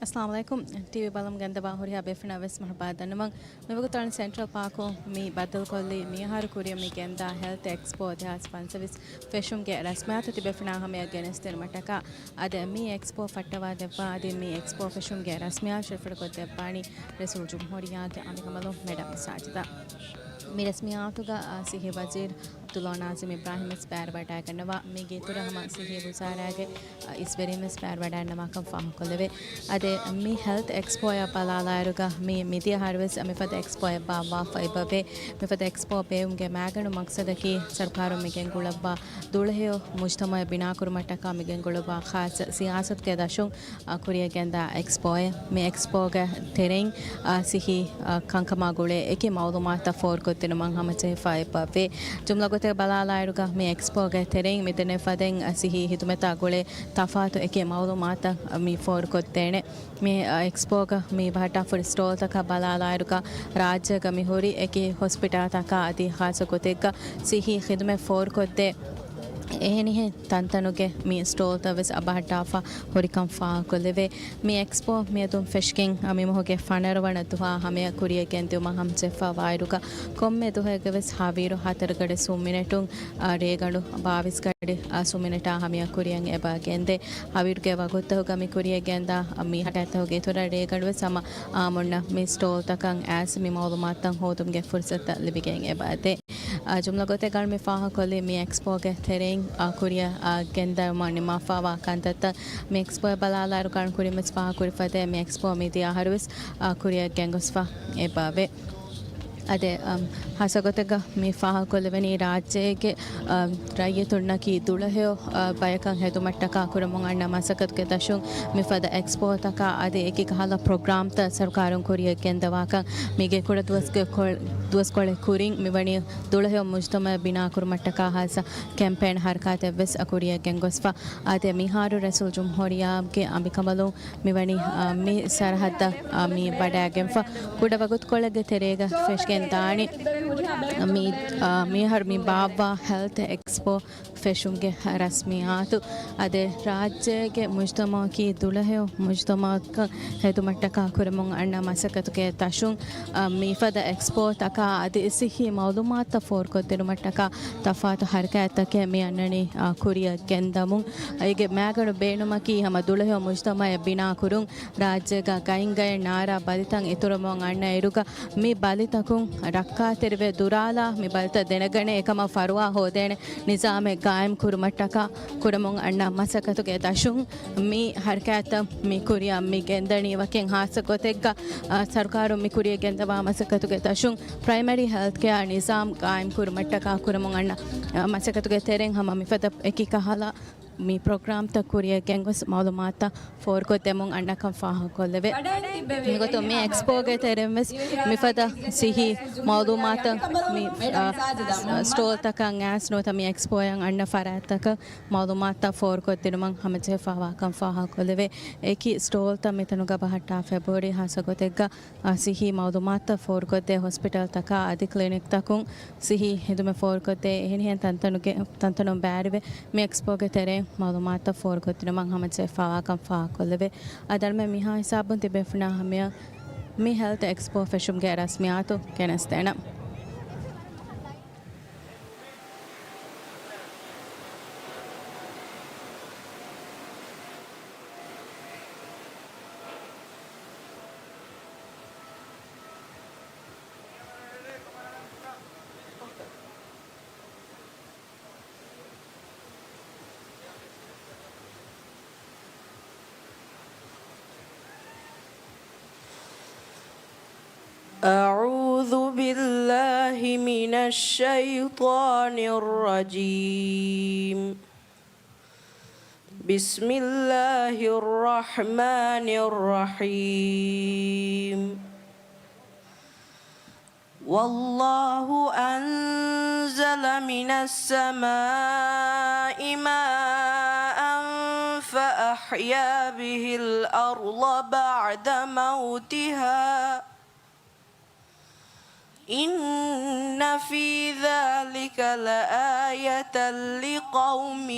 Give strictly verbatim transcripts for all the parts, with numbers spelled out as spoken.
އައްސަލާމު ޢަލައިކުމް. ޓީވީ ބަލަމުން ގެންދަވާ ހުރިހާ ބޭފުޅުންނަށް ވެސް މަރުޙަބާ ދަންނަވަން. މިވަގުތު އަޅުން ސެންޓްރަލް ޕާކު މި ބައްދަލުކޮށްލީ މިއަހަރު ކުރިއަށް މި ގެންދާ ހެލްތް އެކްސްޕޯ ދެހާސް ފަންސަވީސް ފެށުމުގެ ރަސްމިއްޔާތު ތިބޭފުޅުންނާ ހަމަޔަށް ގެނެސްދިނުމަށްޓަކާ. އަދި މި އެކްސްޕޯ ފައްޓަވާ ދެއްވާ އަދި މި އެކްސްޕޯ ފެށުމުގެ ރަސްމިއްޔާތު ޝެފަރުކޮށްދެއްވާނީ ރައީސުލްޖުމްހޫރިއްޔާގެ އަނބިކަނބަލުން މެޑަމް ސާޖިދާ. މި ރަސްމިއްޔާތުގަ، އާ، ސިއްހީ ވަޒީރު ޢަބްދުﷲ ނާޒިމް އިބްރާހިމް ވެސް ބައިވެރިވަޑައިގަންނަވާ. މީގެ އިތުރަށް ހަމަ ސިއްހީ ވުޒާރާގެ، އަ، އިސްވެރިން ވެސް ބައިވެރިވަޑައިގަންނަވާކަން ފާހަގަކޮށްލެވޭ. އަދި މި ހެލްތް އެކްސްޕޯއަށް ބަލާލާއިރުގަ މި މިދިޔަ އަހަރު ވެސް މިފަދަ އެކްސްޕޯއެއް ބާއްވާފަ އެބަވޭ. މިފަދަ އެކްސްޕޯ ބޭއްވުމުގެ މައިގަނޑު މަޤްޞަދަކީ ސަރުކާރުން މިގެންގުޅައްވާ ދުޅަހެޔޮ މުޖްތަމަޢެއް ބިނާކުރުމަށްޓަކާ މިގެންގުޅައްވާ ޚާއްޞަ ސިޔާސަތުގެ ދަށުން އަ، ކުރިއަށް ގެންދާ އެކްސްޕޯއެއް. މި އެކްސްޕޯގެ ތެރެއިން، އަ، ސިއްހީ، އަ، ކަންކަމާ ގުޅޭ އެކި މަޢުލޫމާތުތައް ފޯރުކޮށްދިނުމަށް ހަމަޖެހިފަ އެބަވޭ. ޖުމްލަ ގޮތެއް ބަލާލާއިރުގަ މި އެކްސްޕޯގެ ތެރެއިން މިދެންނެވި ފަދައިން، އަ، ސިއްހީ ހިދުމަތާ ގުޅޭ ތަފާތު އެކި މަޢުލޫމާތައް، އަ، މި ފޯރުކޮށްދޭނެ. މި، އަ، އެކްސްޕޯގަ މި ބަހައްޓާފަ ހުރި ސްޓޯލްތަކަށް ބަލާލާއިރުގަ ރާއްޖޭގަ މި ހުރި އެކި ހޮސްޕިޓާލްތަކާ އަދި ޚާއްޞަ ގޮތެއްގަ ސިއްހީ ޚިދުމަތް ފޯރުކޮށްދޭ އެހެނިހެން ތަންތަނުގެ މި ސްޓޯލްތައް ވެސް އަބަހައްޓާފަ ހުރިކަން ފާހަގަކޮށްލެވޭ. މި އެކްސްޕޯ މިއަދުން ފެށިގެން މި މަހުގެ ފަނަރަ ވަނަ ދުވަހާ ހަމަޔަށް ކުރިއަށް ގެންދިއުމަށް ހަމަޖެހިފައިވާއިރުގަ ކޮންމެ ދުވަހެއްގަ ވެސް ހަވީރު ހަތަރު ގަޑި ސުން މިނެޓުން، އާ، ރޭގަނޑު ބާވީސް ގަޑި، އާ، ސުން މިނެޓާ ހަމަޔަށް ކުރިއަށް އެބަ ގެންދޭ. ހަވީރުގެ ވަގުތުތަކުގަ މި ކުރިއަށް ގެންދާ މި ހަރަކާތްތަކުގެ އިތުރަށް ރޭގަނޑު ވެސް ހަމަ އާއްމުންނަށް މި ސްޓޯލްތަކަށް އައިސް މި މަޢުލޫމާތުތައް ހޯދުމުގެ ފުރުސަތުތައް ލިބިގެން އެބަ ދޭ. އާ، ޖުމްލަ ގޮތެއްގަ މި ފާހަގަކޮށްލީ މި އެކްސްޕޯގެ ތެރެއިން، އާ، ކުރިއަށް، އާ، ގެންދަވުމަށް ނިންމާފައިވާ ކަންތައްތައް މި އެކްސްޕޯއަށް ބަލާލާއިރު ކުރިން ވެސް ފާހަގަކުރި ފަދައިން މި އެކްސްޕޯ މިދިޔަ އަހަރު ވެސް، އާ، ކުރިއަށް ގެންގޮސްފަ އެބަވޭ. އަދި، އަ، ހާއްސަ ގޮތެއްގަ މި ފާހަގަކޮށްލެވެނީ ރާއްޖޭގެ، އަ، ރައްޔިތުންނަކީ ދުޅަހެޔޮ، އަ، ބަޔަކަށް ހެދުމަށްޓަކާ ކުރަމުން އަންނަ މަސައްކަތުގެ ދަށުން މިފަދަ އެކްސްޕޯތަކާ އަދި އެކި ކަހަލަ ޕްރޮގްރާމްތައް ސަރުކާރުން ކުރިއަށް ގެންދަވާކަން. މީގެ ކުޑަ ދުވަސް ކޮ-، ދުވަސްކޮޅެއް ކުރިން މިވަނީ ދުޅަހެޔޮ މުޖްތަމަޢެއް ބިނާކުރުމަށްޓަކާ ހާއްސަ ކެމްޕޭން ހަރަކާތެއް ވެސް ކުރިއަށް ގެންގޮސްފަ. އަދި މިހާރު ރައީސުލްޖުމްހޫރިއްޔާގެ އަނބިކަނބަލުން މިވަނީ، އާ، މި ސަރަހައްދަށް، އާ، މި ވަޑައިގެންފަ. ކުޑަ ވަގުތުކޮޅެއްގެ ތެރޭގަ ފެށިގެން ދާނީ މި، އާ، މިހާރު މި ބާއްވާ ހެލްތް އެކްސްޕޯ ފެށުމުގެ ރަސްމިއްޔާތު. އަދި ރާއްޖޭގެ މުޖްތަމަޢަކީ ދުޅަހެޔޮ މުޖްތަމަޢަކަށް ހެދުމަށްޓަކާ ކުރަމުން އަންނަ މަސައްކަތުގެ ދަށުން، އާ، މިފަދަ އެކްސްޕޯތަކާ އަދި ސިއްހީ މަޢުލޫމާތުތައް ފޯރުކޮށްދިނުމަށްޓަކާ ތަފާތު ހަރަކާތްތަކެއް މި އަންނަނީ، އާ، ކުރިއަށް ގެންދަމުން. އޭގެ މައިގަނޑު ބޭނުމަކީ ހަމަ ދުޅަހެޔޮ މުޖްތަމަޢެއް ބިނާކުރުން، ރާއްޖޭގަ ގައިންގައި ނާރާ ބަލިތައް އިތުރަމުން އަންނައިރުގަ މި ބަލިތަކުން ރައްކާތެރިވެ ދުރާލާ މި ބަލިތައް ދެނެގަނެ އެކަމަށް ފަރުވާ ހޯދޭނެ ނިޒާމެއް ގާއިމް ކުރުމަށްޓަކާ ކުރަމުން އަންނަ މަސައްކަތުގެ ދަށުން މި ހަރަކާތްތައް މި ކުރިއަށް މި ގެންދަނީ ވަކިން ހާއްސަ ގޮތެއްގަ، އާ، ސަރުކާރުން މި ކުރިއަށް ގެންދަވާ މަސައްކަތުގެ ދަށުން ޕްރައިމަރީ ހެލްތް ކެއާ ނިޒާމް ގާއިމް ކުރުމަށްޓަކާ ކުރަމުން އަންނަ، އާ، މަސައްކަތުގެ ތެރެއިން ހަމަ މިފަދަ އެކި ކަހަލަ މި ޕްރޮގްރާމްތައް ކުރިއަށް ގެންގޮސް މަޢުލޫމާތުތައް ފޯރުކޮށްދެމުން އަންނަކަން ފާހަގަކޮށްލެވޭ. މިގޮތުން މި އެކްސްޕޯގެ ތެރެއިން ވެސް މިފަދަ ސިއްހީ މަޢުލޫމާތަށް މި، އާ، ސްޓޯލްތަކަށް އައިސް ނުވަތަ މި އެކްސްޕޯއަށް އަންނަ ފަރާތްތަކަށް މަޢުލޫމާތުތައް ފޯރުކޮށްދިނުމަށް ހަމަޖެހިފައިވާކަން ފާހަގަކޮށްލެވޭ. އެކި ސްޓޯލްތައް މިތަނުގަ ބަހައްޓާފަ އެބަހުރި ހާއްސަ ގޮތެއްގަ، އާ، ސިއްހީ މަޢުލޫމާތުތައް ފޯރުކޮށްދޭ ހޮސްޕިޓަލްތަކާ އަދި ކްލިނިކްތަކުން ސިއްހީ ހިދުމަތް ފޯރުކޮށްދޭ އެހެނިހެން ތަންތަނުގެ، ތަންތަނުން ބައިވެރިވެ މި އެކްސްޕޯގެ ތެރެއިން މަޢުލޫމާތުތައް ފޯރުކޮށްދިނުމަށް ހަމަޖެހިފައިވާކަން ފާހަގަކޮށްލެވޭ. އަދި އަޅުމެން މިހާ ހިސާބުން ތިބޭފުޅުންނާ ހަމަޔަށް މި ހެލްތް އެކްސްޕޯ ފެށުމުގެ ރަސްމިއްޔާތު ގެނެސްދޭނަން. أعوذ بالله من الشيطان الرجيم. بسم الله الرحمن الرحيم. والله أنزل من السماء ماء فأحيا به الأرض بعد موتها إن في ذلك لآية لقوم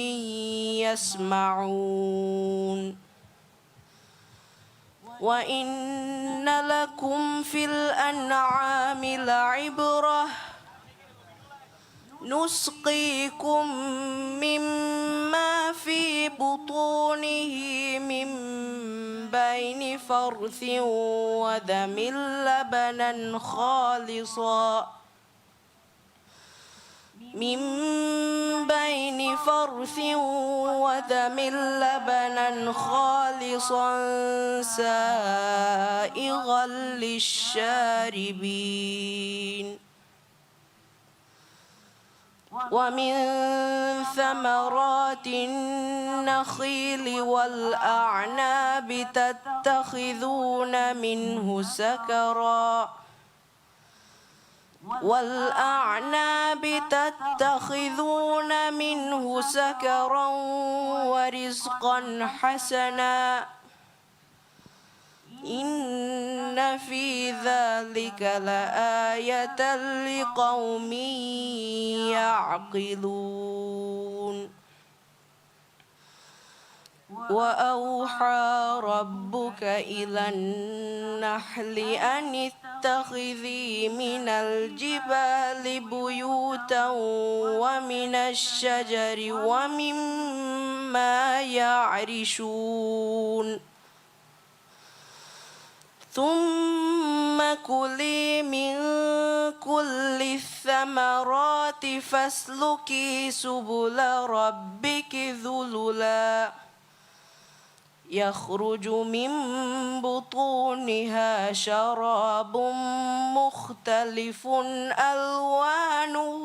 يسمعون. وإن لكم في الأنعام لعبرة، نسقيكم مما في بطونه من بين فرث ودم لبنا خالصا، من بين فرث ودم لبنا خالصا سائغا للشاربين. ومن ثمرات النخيل والأعناب تتخذون منه سكرا، والأعناب تتخذون منه سكرا ورزقا حسنا، إن في ذلك لآية لقوم يعقلون. وأوحى ربك إلى النحل أن اتخذي من الجبال بيوتا ومن الشجر ومما يعرشون. ثم كلي من كل الثمرات فاسلكي سبل ربك ذللا، يخرج من بطونها شراب مختلف ألوانه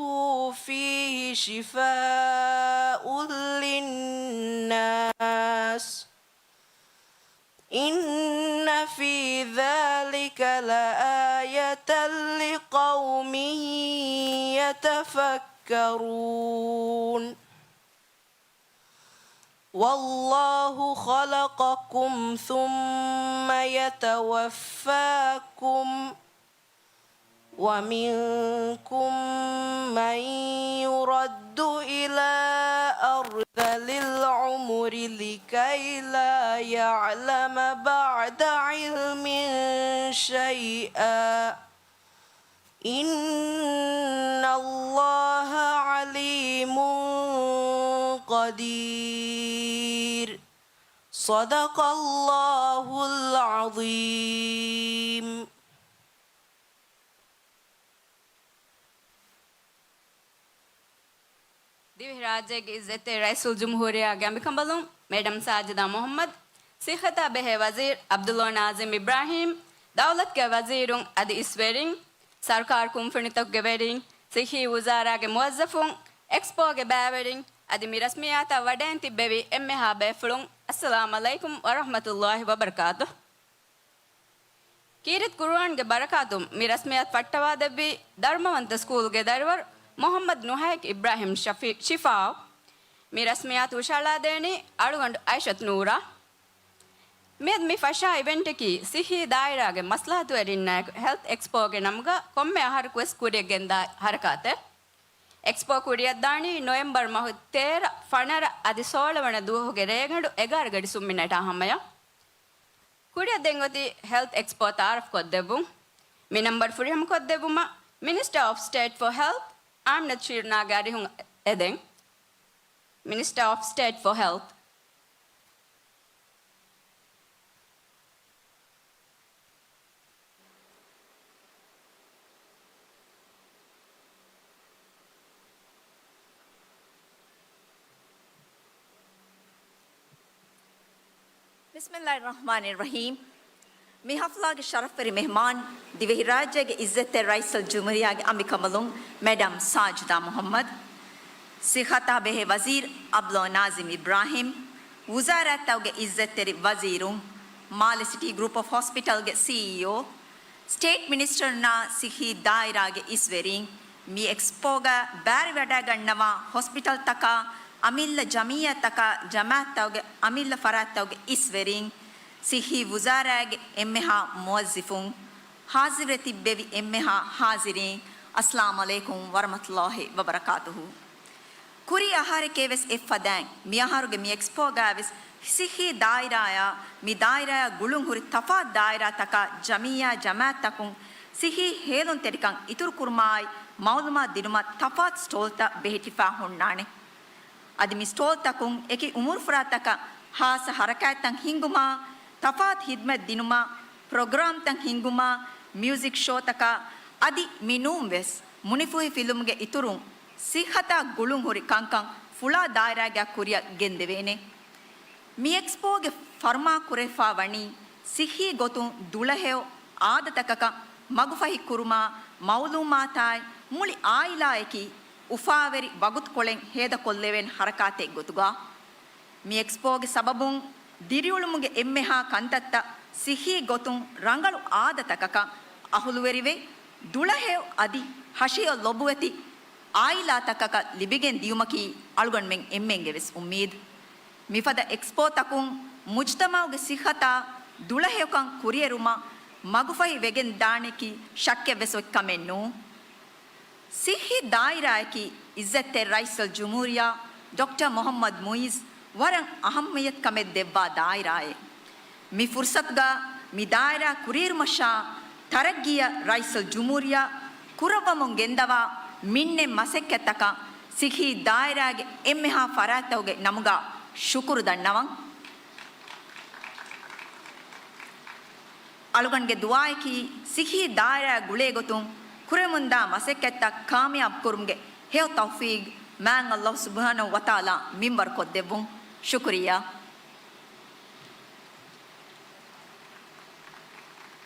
فيه شفاء للناس، إن في ذلك لآية لقوم يتفكرون. والله خلقكم ثم يتوفاكم، ومنكم من يرد إلى أرذل العمر لكي لا يعلم بعد علم شيئا، إن الله عليم قدير. صدق الله العظيم. ދިވެހިރާއްޖޭގެ އިއްޒަތްތެރި ރައީސުލްޖުމްހޫރިއްޔާގެ އަނބިކަނބަލުން މެޑަމް ސާޖިދާ މުޙައްމަދު، ސިއްޙަތާ ބެހޭ ވަޒީރު ޢަބްދުﷲ ނާޒިމް އިބްރާހީމް، ދައުލަތުގެ ވަޒީރުން އަދި އިސްވެރިން، ސަރުކާރު ކުންފުނިތަކުގެ ވެރިން، ޞިއްޙީ ވުޒާރާގެ މުވައްޒަފުން، އެކްސްޕޯގެ ބައިވެރިން އަދި މި ރަސްމިއްޔާތަށް ވަޑައިން ތިއްބެވި އެންމެހާ ބޭފުޅުން، އައްސަލާމް ޢަލައިކުމް ވަރަޙްމަތުﷲ ވަބަރަކާތުހު. ކީރިތި ޤުރުއާންގެ ބަރަކާތުން މި ރަސްމިއްޔާތު ފައްޓަވާދެއްވި ދަރުމަވަންތަ ސްކޫލުގެ ދަރިވަރު މުޙައްމަދު ނުހައިކް އިބްރާހިމް ޝަފީ، ޝިފާއު. މި ރަސްމިއްޔާތު ހުށަހަޅާދޭނީ އަޅުގަނޑު އައިޝަތު ނޫރާ. މިއަދު މި ފަށާ އިވެންޓަކީ ޞިއްޙީ ދާއިރާގެ މަސްލަހަތުވެރިންނާއެކު ހެލްތް އެކްސްޕޯގެ ނަމުގަ ކޮންމެ އަހަރަކުވެސް ކުރިޔަށް ގެންދާ ހަރަކާތެއް. އެކްސްޕޯ ކުރިއަށްދާނީ ނޮވެމްބަރު މަހު ތޭރަ، ފަނަރަ އަދި ސޯޅަ ވަނަ ދުވަހުގެ ރޭގަނޑު އެގާރަ ގަޑި ސުންމިނެޓާ ހަމަޔަށް. ކުރިއަށް ދެން އޮތީ ހެލްތް އެކްސްޕޯ ތައާރަފް ކޮށްދެއްވުން. މި ނަންބަރު ފުރިހަމަ ކޮށްދެއްވުމަށް މިނިސްޓަރ އޮފް ސްޓޭޓް ފޯ ހެލްތް އާމިނަތު ޝީރިނާގެ އަރިހުން އެދެން. މިނިސްޓަރ އޮފް ސްޓޭޓް ފޯ ހެލްތް. ބިސްމިއްލާހިއްރަޙްމާނިއްރަޙީމް. މި ޙަފްލާގެ ޝަރަފްވެރި މެހްމާން، ދިވެހިރާއްޖޭގެ އިއްޒަތްތެރި ރައީސުލްޖުމްހޫރިއްޔާގެ އަނބި ކަނބަލުން މެޑަމް ސާޖިދާ މުޙައްމަދު، ސިއްޙަތާ ބެހޭ ވަޒީރު ޢަބްދުﷲ ނާޒިމް އިބްރާހީމް، ވުޒާރާތަކުގެ އިއްޒަތްތެރި ވަޒީރުން، މާލެ ސިޓީ ގްރޫޕް އޮފް ހޮސްޕިޓަލްގެ ސީއީއޯ، ސްޓޭޓް މިނިސްޓަރުންނާ ސިއްޙީ ދާއިރާގެ އިސްވެރިން، މި އެކްސްޕޯގަ ބައިވެވަޑައިގަންނަވާ ހޮސްޕިޓަލްތަކާ، އަމިއްލަ ޖަމިއްޔާތަކާ، ޖަމާއަތްތަކުގެ އަމިއްލަ ފަރާތްތަކުގެ އިސްވެރިން، ސިއްޙީ ވުޒާރާގެ އެންމެހާ މުވައްޒިފުން، ޙާޟިރުވެ ތިއްބެވި އެންމެހާ ޙާޟިރީން، އައްސަލާމް ޢަލައިކުމް ވަރަޙްމަތުﷲ ވަބަރަކާތުހު. ކުރީ އަހަރެކޭވެސް އެއްފަދައިން، މިއަހަރުގެ މި އެކްސްޕޯގައިވެސް ޞިއްޙީ ދާއިރާއާ މި ދާއިރާއާ ގުޅުން ހުރި ތަފާތު ދާއިރާތަކާ ޖަމިއްޔާ ޖަމާއަތްތަކުން ޞިއްޙީ ހޭލުންތެރިކަން އިތުރުކުރުމާއި މައުލޫމާތު ދިނުމަށް ތަފާތު ސްޓޯލްތައް ބެހެއްޓިފާ ހުންނާނެ. އަދި މި ސްޓޯލްތަކުން އެކި އުމުރުފުރާތަކަށް ހާއްސަ ހަރަކާތްތައް ހިންގުމާ، ތަފާތު ޚިދުމަތް ދިނުމާ، ޕްރޮގްރާމްތައް ހިންގުމާ، މިއުޒިކް ޝޯތަކާ އަދި މިނޫން ވެސް މުނިފޫހިފިލުމުގެ އިތުރުން ޞިއްޙަތާ ގުޅުން ހުރި ކަންކަން ފުޅާ ދާއިރާގެ ކުރިއަށް ގެންދެވޭނެ. މި އެކްސްޕޯގެ ފަރުމާ ކުރެވިފާ ވަނީ ޞިއްޙީ ގޮތުން ދުޅަހެޔޮ އާދަތަކަކަށް މަގުފަހި ކުރުމާ، މައުލޫމާތާއި މުޅި އާއިލާއަކީ އުފާވެރި ވަގުތުކޮޅެއް ހޭދަކޮށްލެވޭނެ ހަރަކާތެއް ގޮތުގަ، މި އެކްސްޕޯގެ ސަބަބުން ދިރިއުޅުމުގެ އެންމެހާ ކަންތައްތައް ޞިއްޙީ ގޮތުން ރަނގަޅު އާދަތަކަކަށް އަހުލުވެރިވެ، ދުޅަހެޔޮ އަދި ހަށިހެޔޮ ލޮބުވެތި އާއިލާތަކަކަށް ލިބިގެން ދިޔުމަކީ އަޅުގަނޑުމެން އެންމެންގެ ވެސް އުއްމީދު. މިފަދަ އެކްސްޕޯތަކުން މުޖްތަމަޢުގެ ޞިއްޙަތާ ދުޅަހެޔޮކަން ކުރިއެރުމަށް މަގުފަހި ވެގެން ދާނެކީ ޝައްކެއް ވެސް އޮތް ކަމެއް ނޫން. ޞިއްޙީ ދާއިރާއަކީ ޢިއްޒަތްތެރި ރައީސުލްޖުމްހޫރިއްޔާ ޑޮކްޓަރ މުޙައްމަދު މުޢިއްޒު ވަރަށް އަހައްމިއްޔަތު ކަމެއް ދެއްވާ ދާއިރާއެއް. މި ފުރުޞަތުގަ މި ދާއިރާ ކުރިއެރުމަށާ ތަރައްގީއަށް ރައީސުލްޖުމްހޫރިއްޔާ ކުރައްވަމުން ގެންދަވާ މިންނެއް މަސައްކަތްތަކަށް ޞިއްޙީ ދާއިރާގެ އެންމެހާ ފަރާތްތަކުގެ ނަމުގަ ޝުކުރު ދަންނަވަން. އަޅުގަނޑުގެ ދުޢާއަކީ، ޞިއްޙީ ދާއިރާ ގުޅޭ ގޮތުން ކުރެވެމުންދާ މަސައްކަތްތައް ކާމިޔާބު ކުރުމުގެ ހެޔޮ ތައުފީޤު މާތް ﷲ ސުބްޙާނަހޫ ވަތަޢާލާ މިންވަރު ކޮށްދެއްވުން. ޝުކުރިއްޔާ.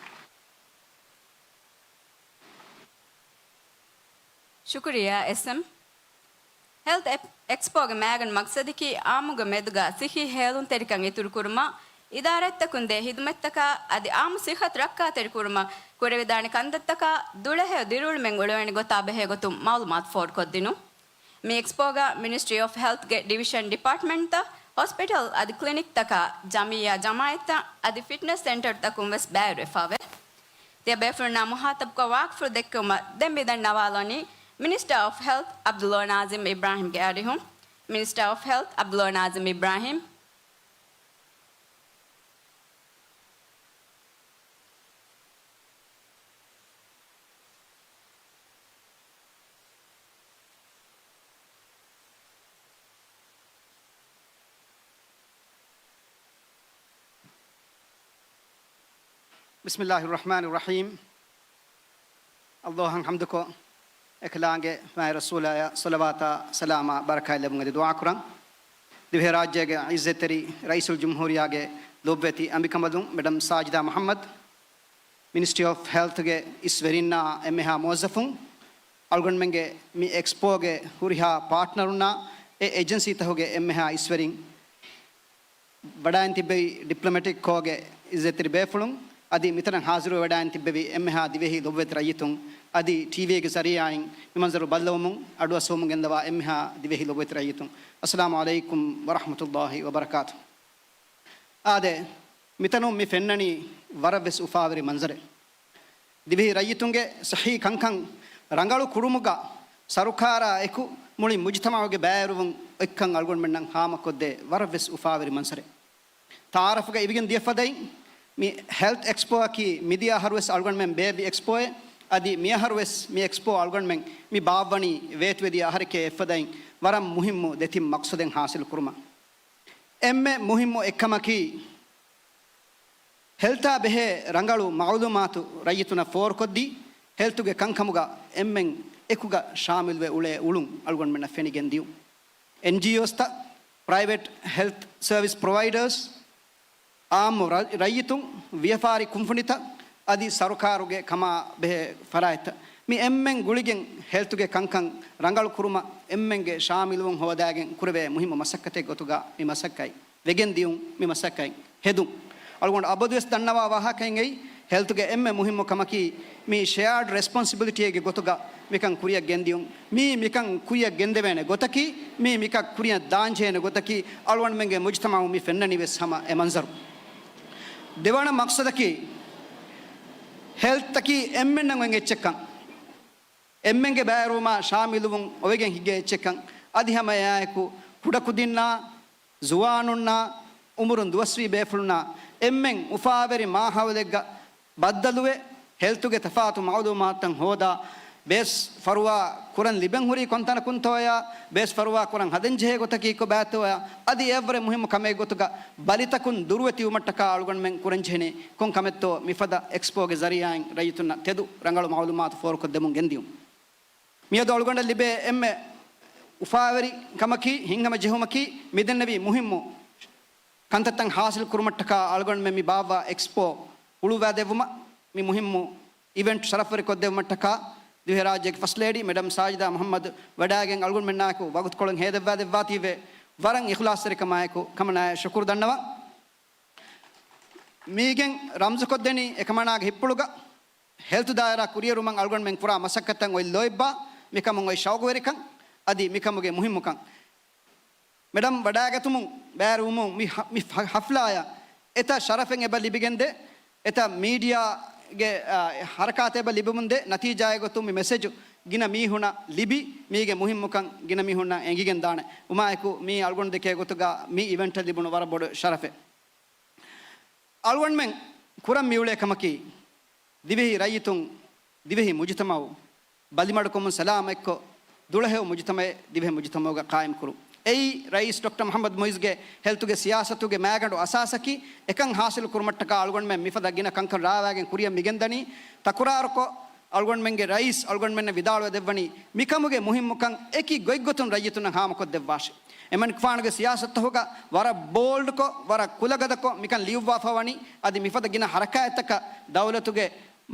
ޝުކުރިއްޔާ، އެސްއެމް. ހެލްތް އެޕް-، އެކްސްޕޯގެ މައިގަނޑު މަޤްޞަދަކީ އާއްމުގެ މެދުގަ ޞިއްޙީ ހޭލުންތެރިކަން އިތުރުކުރުމަށް، އިދާރާތަކުން ދޭ ޚިދުމަތްތަކާ އަދި އާއްމު ޞިއްޙަތު ރައްކާތެރިކުރުމަށް ކުރެވިދާނެ ކަންތައްތަކާ ދުޅަހެޔޮ ދިރިއުޅުމެއް އުޅެވޭނެ ގޮތާ ބެހޭ ގޮތުން މައުލޫމާތު ފޯރުކޮށްދިނުން. މި އެކްސްޕޯގަ މިނިސްޓްރީ އޮފް ހެލްތްގެ ޑިވިޝަން ޑިޕާޓްމަންޓްތައް، ހޮސްޕިޓަލް އަދި ކްލިނިކްތަކާ، ޖަމިއްޔާ ޖަމާއަތްތައް އަދި ފިޓްނަސް ސެންޓަރުތަކުން ވެސް ބައިވެރިވެފައެވެ. ތިޔަބޭފުޅުންނާ މުޚާޠަބުކޮށް ވާހަކަފުޅު ދެއްކެވުމަށް ދެން މިދަންނަވާލަނީ މިނިސްޓަރ އޮފް ހެލްތް ޢަބްދުﷲ ނާޒިމް އިބްރާހިމްގެ އަރިހުން. މިނިސްޓަރ އޮފް ހެލްތް ޢަބްދުﷲ ނާޒިމް އިބްރާހިމް. بسم الله الرحمن الرحيم. ﷲ އަށް ޙަމްދުކޮށް، އެކަލާނގެ މާތް ރަސޫލާއަށް ޞަލަވާތާ ސަލާމާ ބަރަކާތް ލެއްވުން އެދި ދުޢާ ކުރަން. ދިވެހިރާއްޖޭގެ ޢިއްޒަތްތެރި ރައީސުލްޖުމްހޫރިއްޔާގެ ލޮބުވެތި އަނބިކަނބަލުން މެޑަމް ސާޖިދާ މުޙައްމަދު، މިނިސްޓްރީ އޮފް ހެލްތްގެ އިސްވެރިންނާ އެންމެހާ މުވައްޒަފުން، އަޅުގަނޑުމެންގެ މި އެކްސްޕޯގެ ހުރިހާ ޕާޓްނަރުންނާ އެ އެޖެންސީތަކުގެ އެންމެހާ އިސްވެރިން، ވަޑައިން ތިއްބެވި ޑިޕްލޮމެޓިކް ކޯގެ އިއްޒަތްތެރި ބޭފުޅުން އަދި މިތަނަށް ޙާޟިރުވެ ވަޑައިން ތިއްބެވި އެންމެހާ ދިވެހި ލޮބުވެތި ރައްޔިތުން އަދި ޓީވީގެ ޒަރީޢާއިން މި މަންޒަރު ބައްލަވަމުން އަޑުއައްސަވަމުން ގެންދަވާ އެންމެހާ ދިވެހި ލޮބުވެތި ރައްޔިތުން، އައްސަލާމު ޢަލައިކުމް ވަރަޙްމަތުﷲ ވަބަރަކާތުހު. އާދެ، މިތަނުން މި ފެންނަނީ ވަރަށްވެސް އުފާވެރި މަންޒަރެއް. ދިވެހި ރައްޔިތުންގެ ޞިއްޙީ ކަންކަން ރަނގަޅު ކުރުމުގަ ސަރުކާރާ އެކު މުޅި މުޖުތަމަޢުގެ ބައިވެރިވުން އޮތްކަން އަޅުގަނޑުމެންނަށް ހާމަކޮށްދޭ ވަރަށްވެސް އުފާވެރި މަންޒަރެއް. ތަޢާރަފުގަ އިވިގެން ދިޔަ ފަދައިން، މި ހެލްތް އެކްސްޕޯއަކީ މިދިޔަ އަހަރުވެސް އަޅުގަނޑުމެން ބޭއްވި އެކްސްޕޯއެއް. އަދި މިއަހަރުވެސް މި އެކްސްޕޯ އަޅުގަނޑުމެން މި ބާއްވަނީ ވޭތުވެދިޔަ އަހަރެކޭ އެއްފަދައިން ވަރަށް މުހިއްމު ދެތިން މަޤްޞަދެއް ހާސިލު ކުރުމަށް. އެންމެ މުހިއްމު އެއްކަމަކީ، ހެލްތާ ބެހޭ ރަނގަޅު މަޢުލޫމާތު ރައްޔިތުންނަށް ފޯރުކޮށްދީ، ހެލްތުގެ ކަންކަމުގަ އެންމެން އެކުގަ ޝާމިލުވެ އުޅޭ އުޅުން އަޅުގަނޑުމެންނަށް ފެނިގެން ދިޔުން. އެންޖީއޯސްތައް، ޕްރައިވެޓް ހެލްތް ސަރވިސް ޕްރޮވައިޑާސް، އާއްމު ރަ-، ރައްޔިތުން، ވިޔަފާރި ކުންފުނިތައް އަދި ސަރުކާރުގެ ކަމާ ބެހޭ ފަރާތްތައް، މި އެންމެން ގުޅިގެން ހެލްތުގެ ކަންކަން ރަނގަޅު ކުރުމަށް އެންމެންގެ ޝާމިލުވުން ހޯދާގެން ކުރެވޭ މުހިއްމު މަސައްކަތެއް ގޮތުގަ މި މަސައްކަތް ވެގެން ދިޔުން، މި މަސައްކަތް ހެދުން. އަޅުގަނޑު އަބަދުވެސް ދަންނަވާ ވާހަކައިން އެއީ، ހެލްތުގެ އެންމެ މުހިއްމު ކަމަކީ، މި ޝެއާޑް ރެސްޕޮންސިބިލިޓީއެއްގެ ގޮތުގަ މިކަން ކުރިއަށް ގެންދިޔުން. މީ މިކަން ކުރިއަށް ގެންދެވޭނެ ގޮތަކީ، މީ މިކަން ކުރިއަށް ދާންޖެހޭނެ ގޮތަކީ، އަޅުގަނޑުމެންގެ މުޖުތަމަޢު މި ފެންނަނީ ވެސް ހަމަ އެ މަންޒަރު. ދެވަނަ މަޤްޞަދަކީ، ހެލްތަކީ އެންމެންނަށް އޮތް އެއްޗެއްކަން. އެންމެންގެ ބައިވެރިވުމާ ޝާމިލުވުން އޮވެގެން ހިނގޭ އެއްޗެއްކަން. އަދި ހަމަ އެއާއެކު ކުޑަކުދިންނާ، ޒުވާނުންނާ، އުމުރުން ދުވަސްވީ ބޭފުޅުންނާ އެންމެން އުފާވެރި މާހައުލެއްގަ ބައްދަލުވެ، ހެލްތުގެ ތަފާތު މައުލޫމާތުތައް ހޯދާ، ބޭސް ފަރުވާ ކުރަން ލިބެން ހުރީ ކޮންތަނަކުންތޯޔާ، ބޭސް ފަރުވާ ކުރަން ހަދަންޖެހޭ ގޮތަކީ ކޮބާތޯޔާ، އަދި އެއަށްވުރެ މުހިއްމު ކަމެއް ގޮތުގަ ބަލިތަކުން ދުރުވެ ތިބުމަށްޓަކާ އަޅުގަނޑުމެން ކުރަންޖެހެނީ ކޮން ކަމެއްތޯ މިފަދަ އެކްސްޕޯގެ ޒަރީއާއިން ރައްޔިތުންނަށް ތެދު ރަނގަޅު މައުލޫމާތު ފޯރުކޮށްދެމުން ގެންދިޔުން. މިއަދު އަޅުގަނޑަށް ލިބޭ އެންމެ އުފާވެރި ކަމަކީ، ހިތްހަމަ ޖެހުމަކީ، މިދެންނެވި މުހިއްމު ކަންތައްތައް ހާސިލް ކުރުމަށްޓަކާ އަޅުގަނޑުމެން މި ބާއްވާ އެކްސްޕޯ ހުޅުވާދެއްވުމަށް، މި މުހިއްމު އިވެންޓް ޝަރަފްވެރިކޮށްދެއްވުމަށްޓަކާ ދިވެހިރާއްޖޭގެ ފަސްޓް ލޭޑީ މެޑަމް ސާޖިދާ މުހައްމަދު ވަޑައިގެން އަޅުގަނޑުމެންނާއެކު ވަގުތުކޮޅެއް ހޭދައްވާދެއްވާތީވެ، ވަރަށް އިޚްލާޞްތެރިކަމާއެކު ކަމަނާއަށް ޝުކުރު ދަންނަވަން. މީގެން ރަމްޒުކޮށްދެނީ އެކަމަނާގެ ހިތްޕުޅުގަ ހެލްތު ދާއިރާ ކުރިއެރުމަށް އަޅުގަނޑުމެން ކުރާ މަސައްކަތްތައް އޮތް ލޯތްބާ، މިކަމުން އޮތް ޝައުގުވެރިކަން، އަދި މިކަމުގެ މުހިއްމުކަން. މެޑަމް ވަޑައިގަތުމުން ބައިވެރިވުމުން މި ހަ-، މި ހަ-، ހަފްލާއަށް އެތައް ޝަރަފެއް އެބަ ލިބިގެންދޭ، އެތައް މީޑިއާގެ، އާ، ހަރަކާތެއް އެބަ ލިބެމުންދޭ، ނަތީޖާއެއް ގޮތުން މި މެސެޖު ގިނަ މީހުނަށް ލިބި، މީގެ މުހިއްމުކަން ގިނަ މީހުންނަށް އެނގިގެންދާނެ. އުމާއެކު މީ އަޅުގަނޑު ދެކޭ ގޮތުގަ މި އިވެންޓަށް ލިބުނު ވަރަށް ބޮޑު ޝަރަފެއް. އަޅުގަނޑުމެން ކުރަން މިއުޅޭ ކަމަކީ، ދިވެހި ރައްޔިތުން، ދިވެހި މުޖުތަމައު ބަލިމަޑުކަމުން ސަލާމަތްކޮށް، ދުޅަހެޔޮ މުޖުތަމައެއް ދިވެހި މުޖުތަމައުގަ ޤާއިމްކުރުން. އެއީ ރައީސް ޑޮކްޓަރ މުޙައްމަދު މުޢިއްޒުގެ ހެލްތުގެ ސިޔާސަތުގެ މައިގަނޑު އަސާސަކީ. އެކަން ޙާޞިލު ކުރުމަށްޓަކާ އަޅުގަނޑުމެން މިފަދަ ގިނަ ކަންކަން ރާވާގެން ކުރިއަށް މިގެންދަނީ. ތަކުރާރުކޮށް، އަޅުގަނޑުމެންގެ ރައީސް އަޅުގަނޑުމެންނަށް ވިދާޅުވެ ދެއްވަނީ، މިކަމުގެ މުހިއްމުކަން އެކި ގޮތްގޮތުން ރައްޔިތުންނަށް ހާމަކޮށްދެއްވާށި. އެމަނިކުފާނުގެ ސިޔާސަތުތަކުގަ ވަރަށް ބޯލްޑްކޮށް، ވަރަށް ކުލަގަދަކޮށް މިކަން ލިޔުއްވާފަވަނީ. އަދި މިފަދަ ގިނަ ހަރަކާތްތަކަށް ދައުލަތުގެ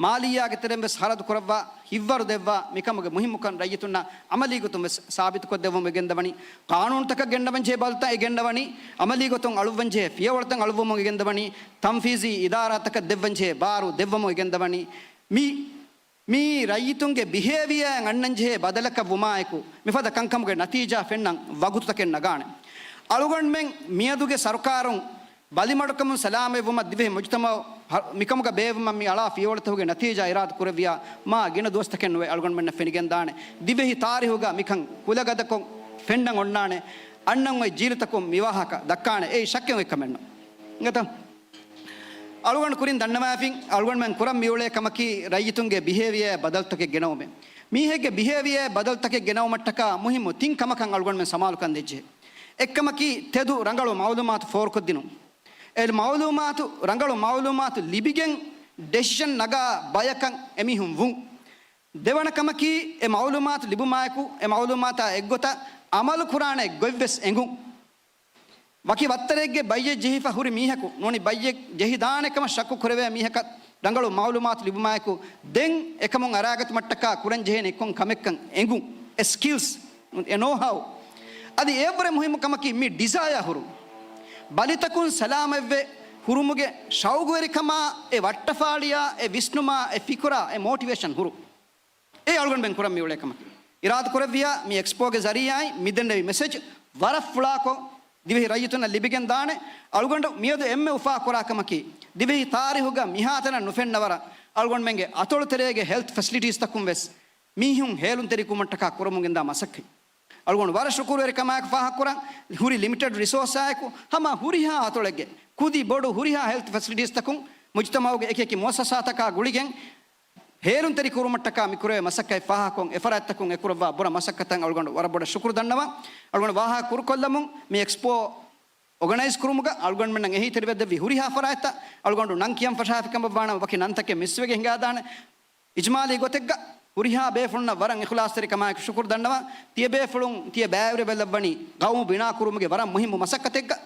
މާލިއްޔާގެ ތެރެއިން ވެސް ޚަރަދު ކުރައްވާ، ހިއްވަރު ދެއްވާ، މިކަމުގެ މުހިއްމުކަން ރައްޔިތުންނަށް ޢަމަލީ ގޮތުން ވެސް ސާބިތުކޮށްދެއްވަމުން ގެންދަވަނީ. ޤާނޫނުތަކަށް ގެންނަވަންޖެހޭ ބަދަލުތައް އެ ގެންނަވަނީ، ޢަމަލީ ގޮތުން އަޅުއްވަންޖެހޭ ފިޔަވަޅުތައް އަޅުއްވަމުން އެ ގެންދަވަނީ، ތަންފީޒީ އިދާރާތަކަށް ދެއްވަންޖެހޭ ބާރު ދެއްވަމުން އެ ގެންދަވަނީ. މި މީ ރައްޔިތުންގެ ބިހޭވިއާއަށް އަންނަންޖެހޭ ބަދަލަކަށް ވުމާއެކު، މިފަދަ ކަންކަމުގެ ނަތީޖާ ފެންނަން ވަގުތުތަކެއް ނަގާނެ. އަޅުގަނޑުމެން މިއަދުގެ ސަރުކާރުން ބަލިމަޑުކަމުން ސަލާމަތްވުމަށް ދިވެހި މުޖުތަމައު ހަ-، މިކަމުގަ ބޭއްވުމަށް މި އަޅާ ފިޔަވަޅުތަކުގެ ނަތީޖާ އިރާދަ ކުރެއްވިޔާ، މާ ގިނަ ދުވަސްތަކެއް ނުވެ އަޅުގަނޑުމެންނަށް ފެނިގެންދާނެ. ދިވެހި ތާރީހުގަ މިކަން ކުލަގަދަކޮށް ފެންނަން އޮންނާނެ. އަންނަން އޮތް ޖީލުތަކުން މިވާހަކަ ދައްކާނެ. އެއީ ޝައްކެއް އޮތް ކަމެއް ނޫން. އިނގޭތަ؟ އަޅުގަނޑު ކުރިން ދަންނަވާފިން، އަޅުގަނޑުމެން ކުރަން މިއުޅޭ ކަމަކީ ރައްޔިތުންގެ ބިހޭވިއާއަށް ބަދަލުތަކެއް ގެނައުމެއް. މީހެއްގެ ބިހޭވިއާއަށް ބަދަލުތަކެއް ގެނައުމަށްޓަކާ މުހިއްމު ތިން ކަމަކަށް އަޅުގަނޑުމެން ސަމާލުކަން ދެއްޖެ. އެއްކަމަކީ ތެދު ރަނގަޅު މައުލޫމާތު ފޯރުކޮށްދިނުން. އެ މައުލޫމާތު، ރަނގަޅު މައުލޫމާތު ލިބިގެން ޑެސިޝަން ނަގާ ބަޔަކަށް އެމީހުން ވުން. ދެވަނަ ކަމަކީ، އެ މައުލޫމާތު ލިބުމާއެކު، އެ މައުލޫމާތާ އެއްގޮތަށް އަމަލު ކުރާނެ ގޮތްވެސް އެނގުން. ވަކި ވައްތަރެއްގެ ބައްޔެއް ޖެހިފަ ހުރި މީހަކު ނޫނީ ބައްޔެއް ޖެހިދާނެ ކަމަށް ޝައްކު ކުރެވޭ މީހަކަށް ރަނގަޅު މައުލޫމާތު ލިބުމާއެކު، ދެން އެކަމުން އަރާގަތުމަށްޓަކާ ކުރަންޖެހޭނީ ކޮން ކަމެއްކަން އެނގުން. އެ ސްކިލްސް، އެ ނޯހައު. އަދި އެއަށްވުރެ މުހިއްމު ކަމަކީ މި ޑިޒަޔާ ހުރުން. ބަލިތަކުން ސަލާމަތްވެ ހުރުމުގެ ޝައުގުވެރިކަމާ، އެ ވައްޓަފާޅިޔާ، އެ ވިސްނުމާ، އެ ފިކުރާ، އެ މޯޓިވޭޝަން ހުރުން. އެ އަޅުގަނޑުމެން ކުރަން މިއުޅޭ ކަމަކީ. އިރާދަކުރެއްވިޔާ، މި އެކްސްޕޯގެ ޒަރީއާއިން މިދެންނެވި މެސެޖް ވަރަށް ފުޅާކޮށް، ދިވެހި ރައްޔިތުންނަށް ލިބިގެން ދާނެ. އަޅުގަނޑު މިއަދު އެންމެ އުފާ ކުރާ ކަމަކީ، ދިވެހި ތާރީހުގަ މިހާތަނަށް ނުފެންނަވަރަށް އަޅުގަނޑުމެންގެ އަތޮޅު ތެރޭގެ ހެލްތް ފެސިލިޓީސްތަކުން ވެސް މީހުން ހޭލުންތެރިކުރުމަށްޓަކާ ކުރަމުން ގެންދާ މަސައްކަތް. އަޅުގަނޑު ވަރަށް ޝުކުރުވެރިކަމާއެކު ފާހަގަކުރަން، ހުރި ލިމިޓެޑް ރިސޯސާއެކު ހަމަ ހުރިހާ އަތޮޅެއްގެ ކުދި ބޮޑު ހުރިހާ ހެލްތް ފެސިލިޓީސްތަކުން މުޖުތަމައުގެ އެކި އެކި މުއައްސަސާތަކާ ގުޅިގެން ހޭލުންތެރި ކުރުމަށްޓަކާ މިކުރެވޭ މަސައްކަތް ފާހަގަކޮށް، އެފަރާތްތަކުން އެކުރައްވާ ބުރަ މަސައްކަތަށް އަޅުގަނޑު ވަރަށް ބޮޑަށް ޝުކުރު ދަންނަވަން. އަޅުގަނޑު ވާހަކަ ކުރުކޮށްލަމުން މި އެކްސްޕޯ އޯގަނައިޒް ކުރުމުގަ އަޅުގަނޑުމެންނަށް އެހީތެރިވެދެއްވި ހުރިހާ ފަރާތްތައް އަޅުގަނޑު ނަން ކިޔަން ފަށާފި ކަމަށްވާނަމަ، ވަކި ނަންތަކެއް މިސްވެގެން ހިނގާދާނެ. އިޖްމާލީ ގޮތެއްގަ ހުރިހާ ބޭފުޅުންނަށް ވަރަށް އިޚްލާޞްތެރިކަމާއެކު ޝުކުރު ދަންނަވަން. ތިޔަބޭފުޅުން ތިޔަ ބައިވެރިވެލައްވަނީ ޤައުމު ބިނާކުރުމުގެ ވަރަށް މުހިއްމު މަސައްކަތެއްގަ.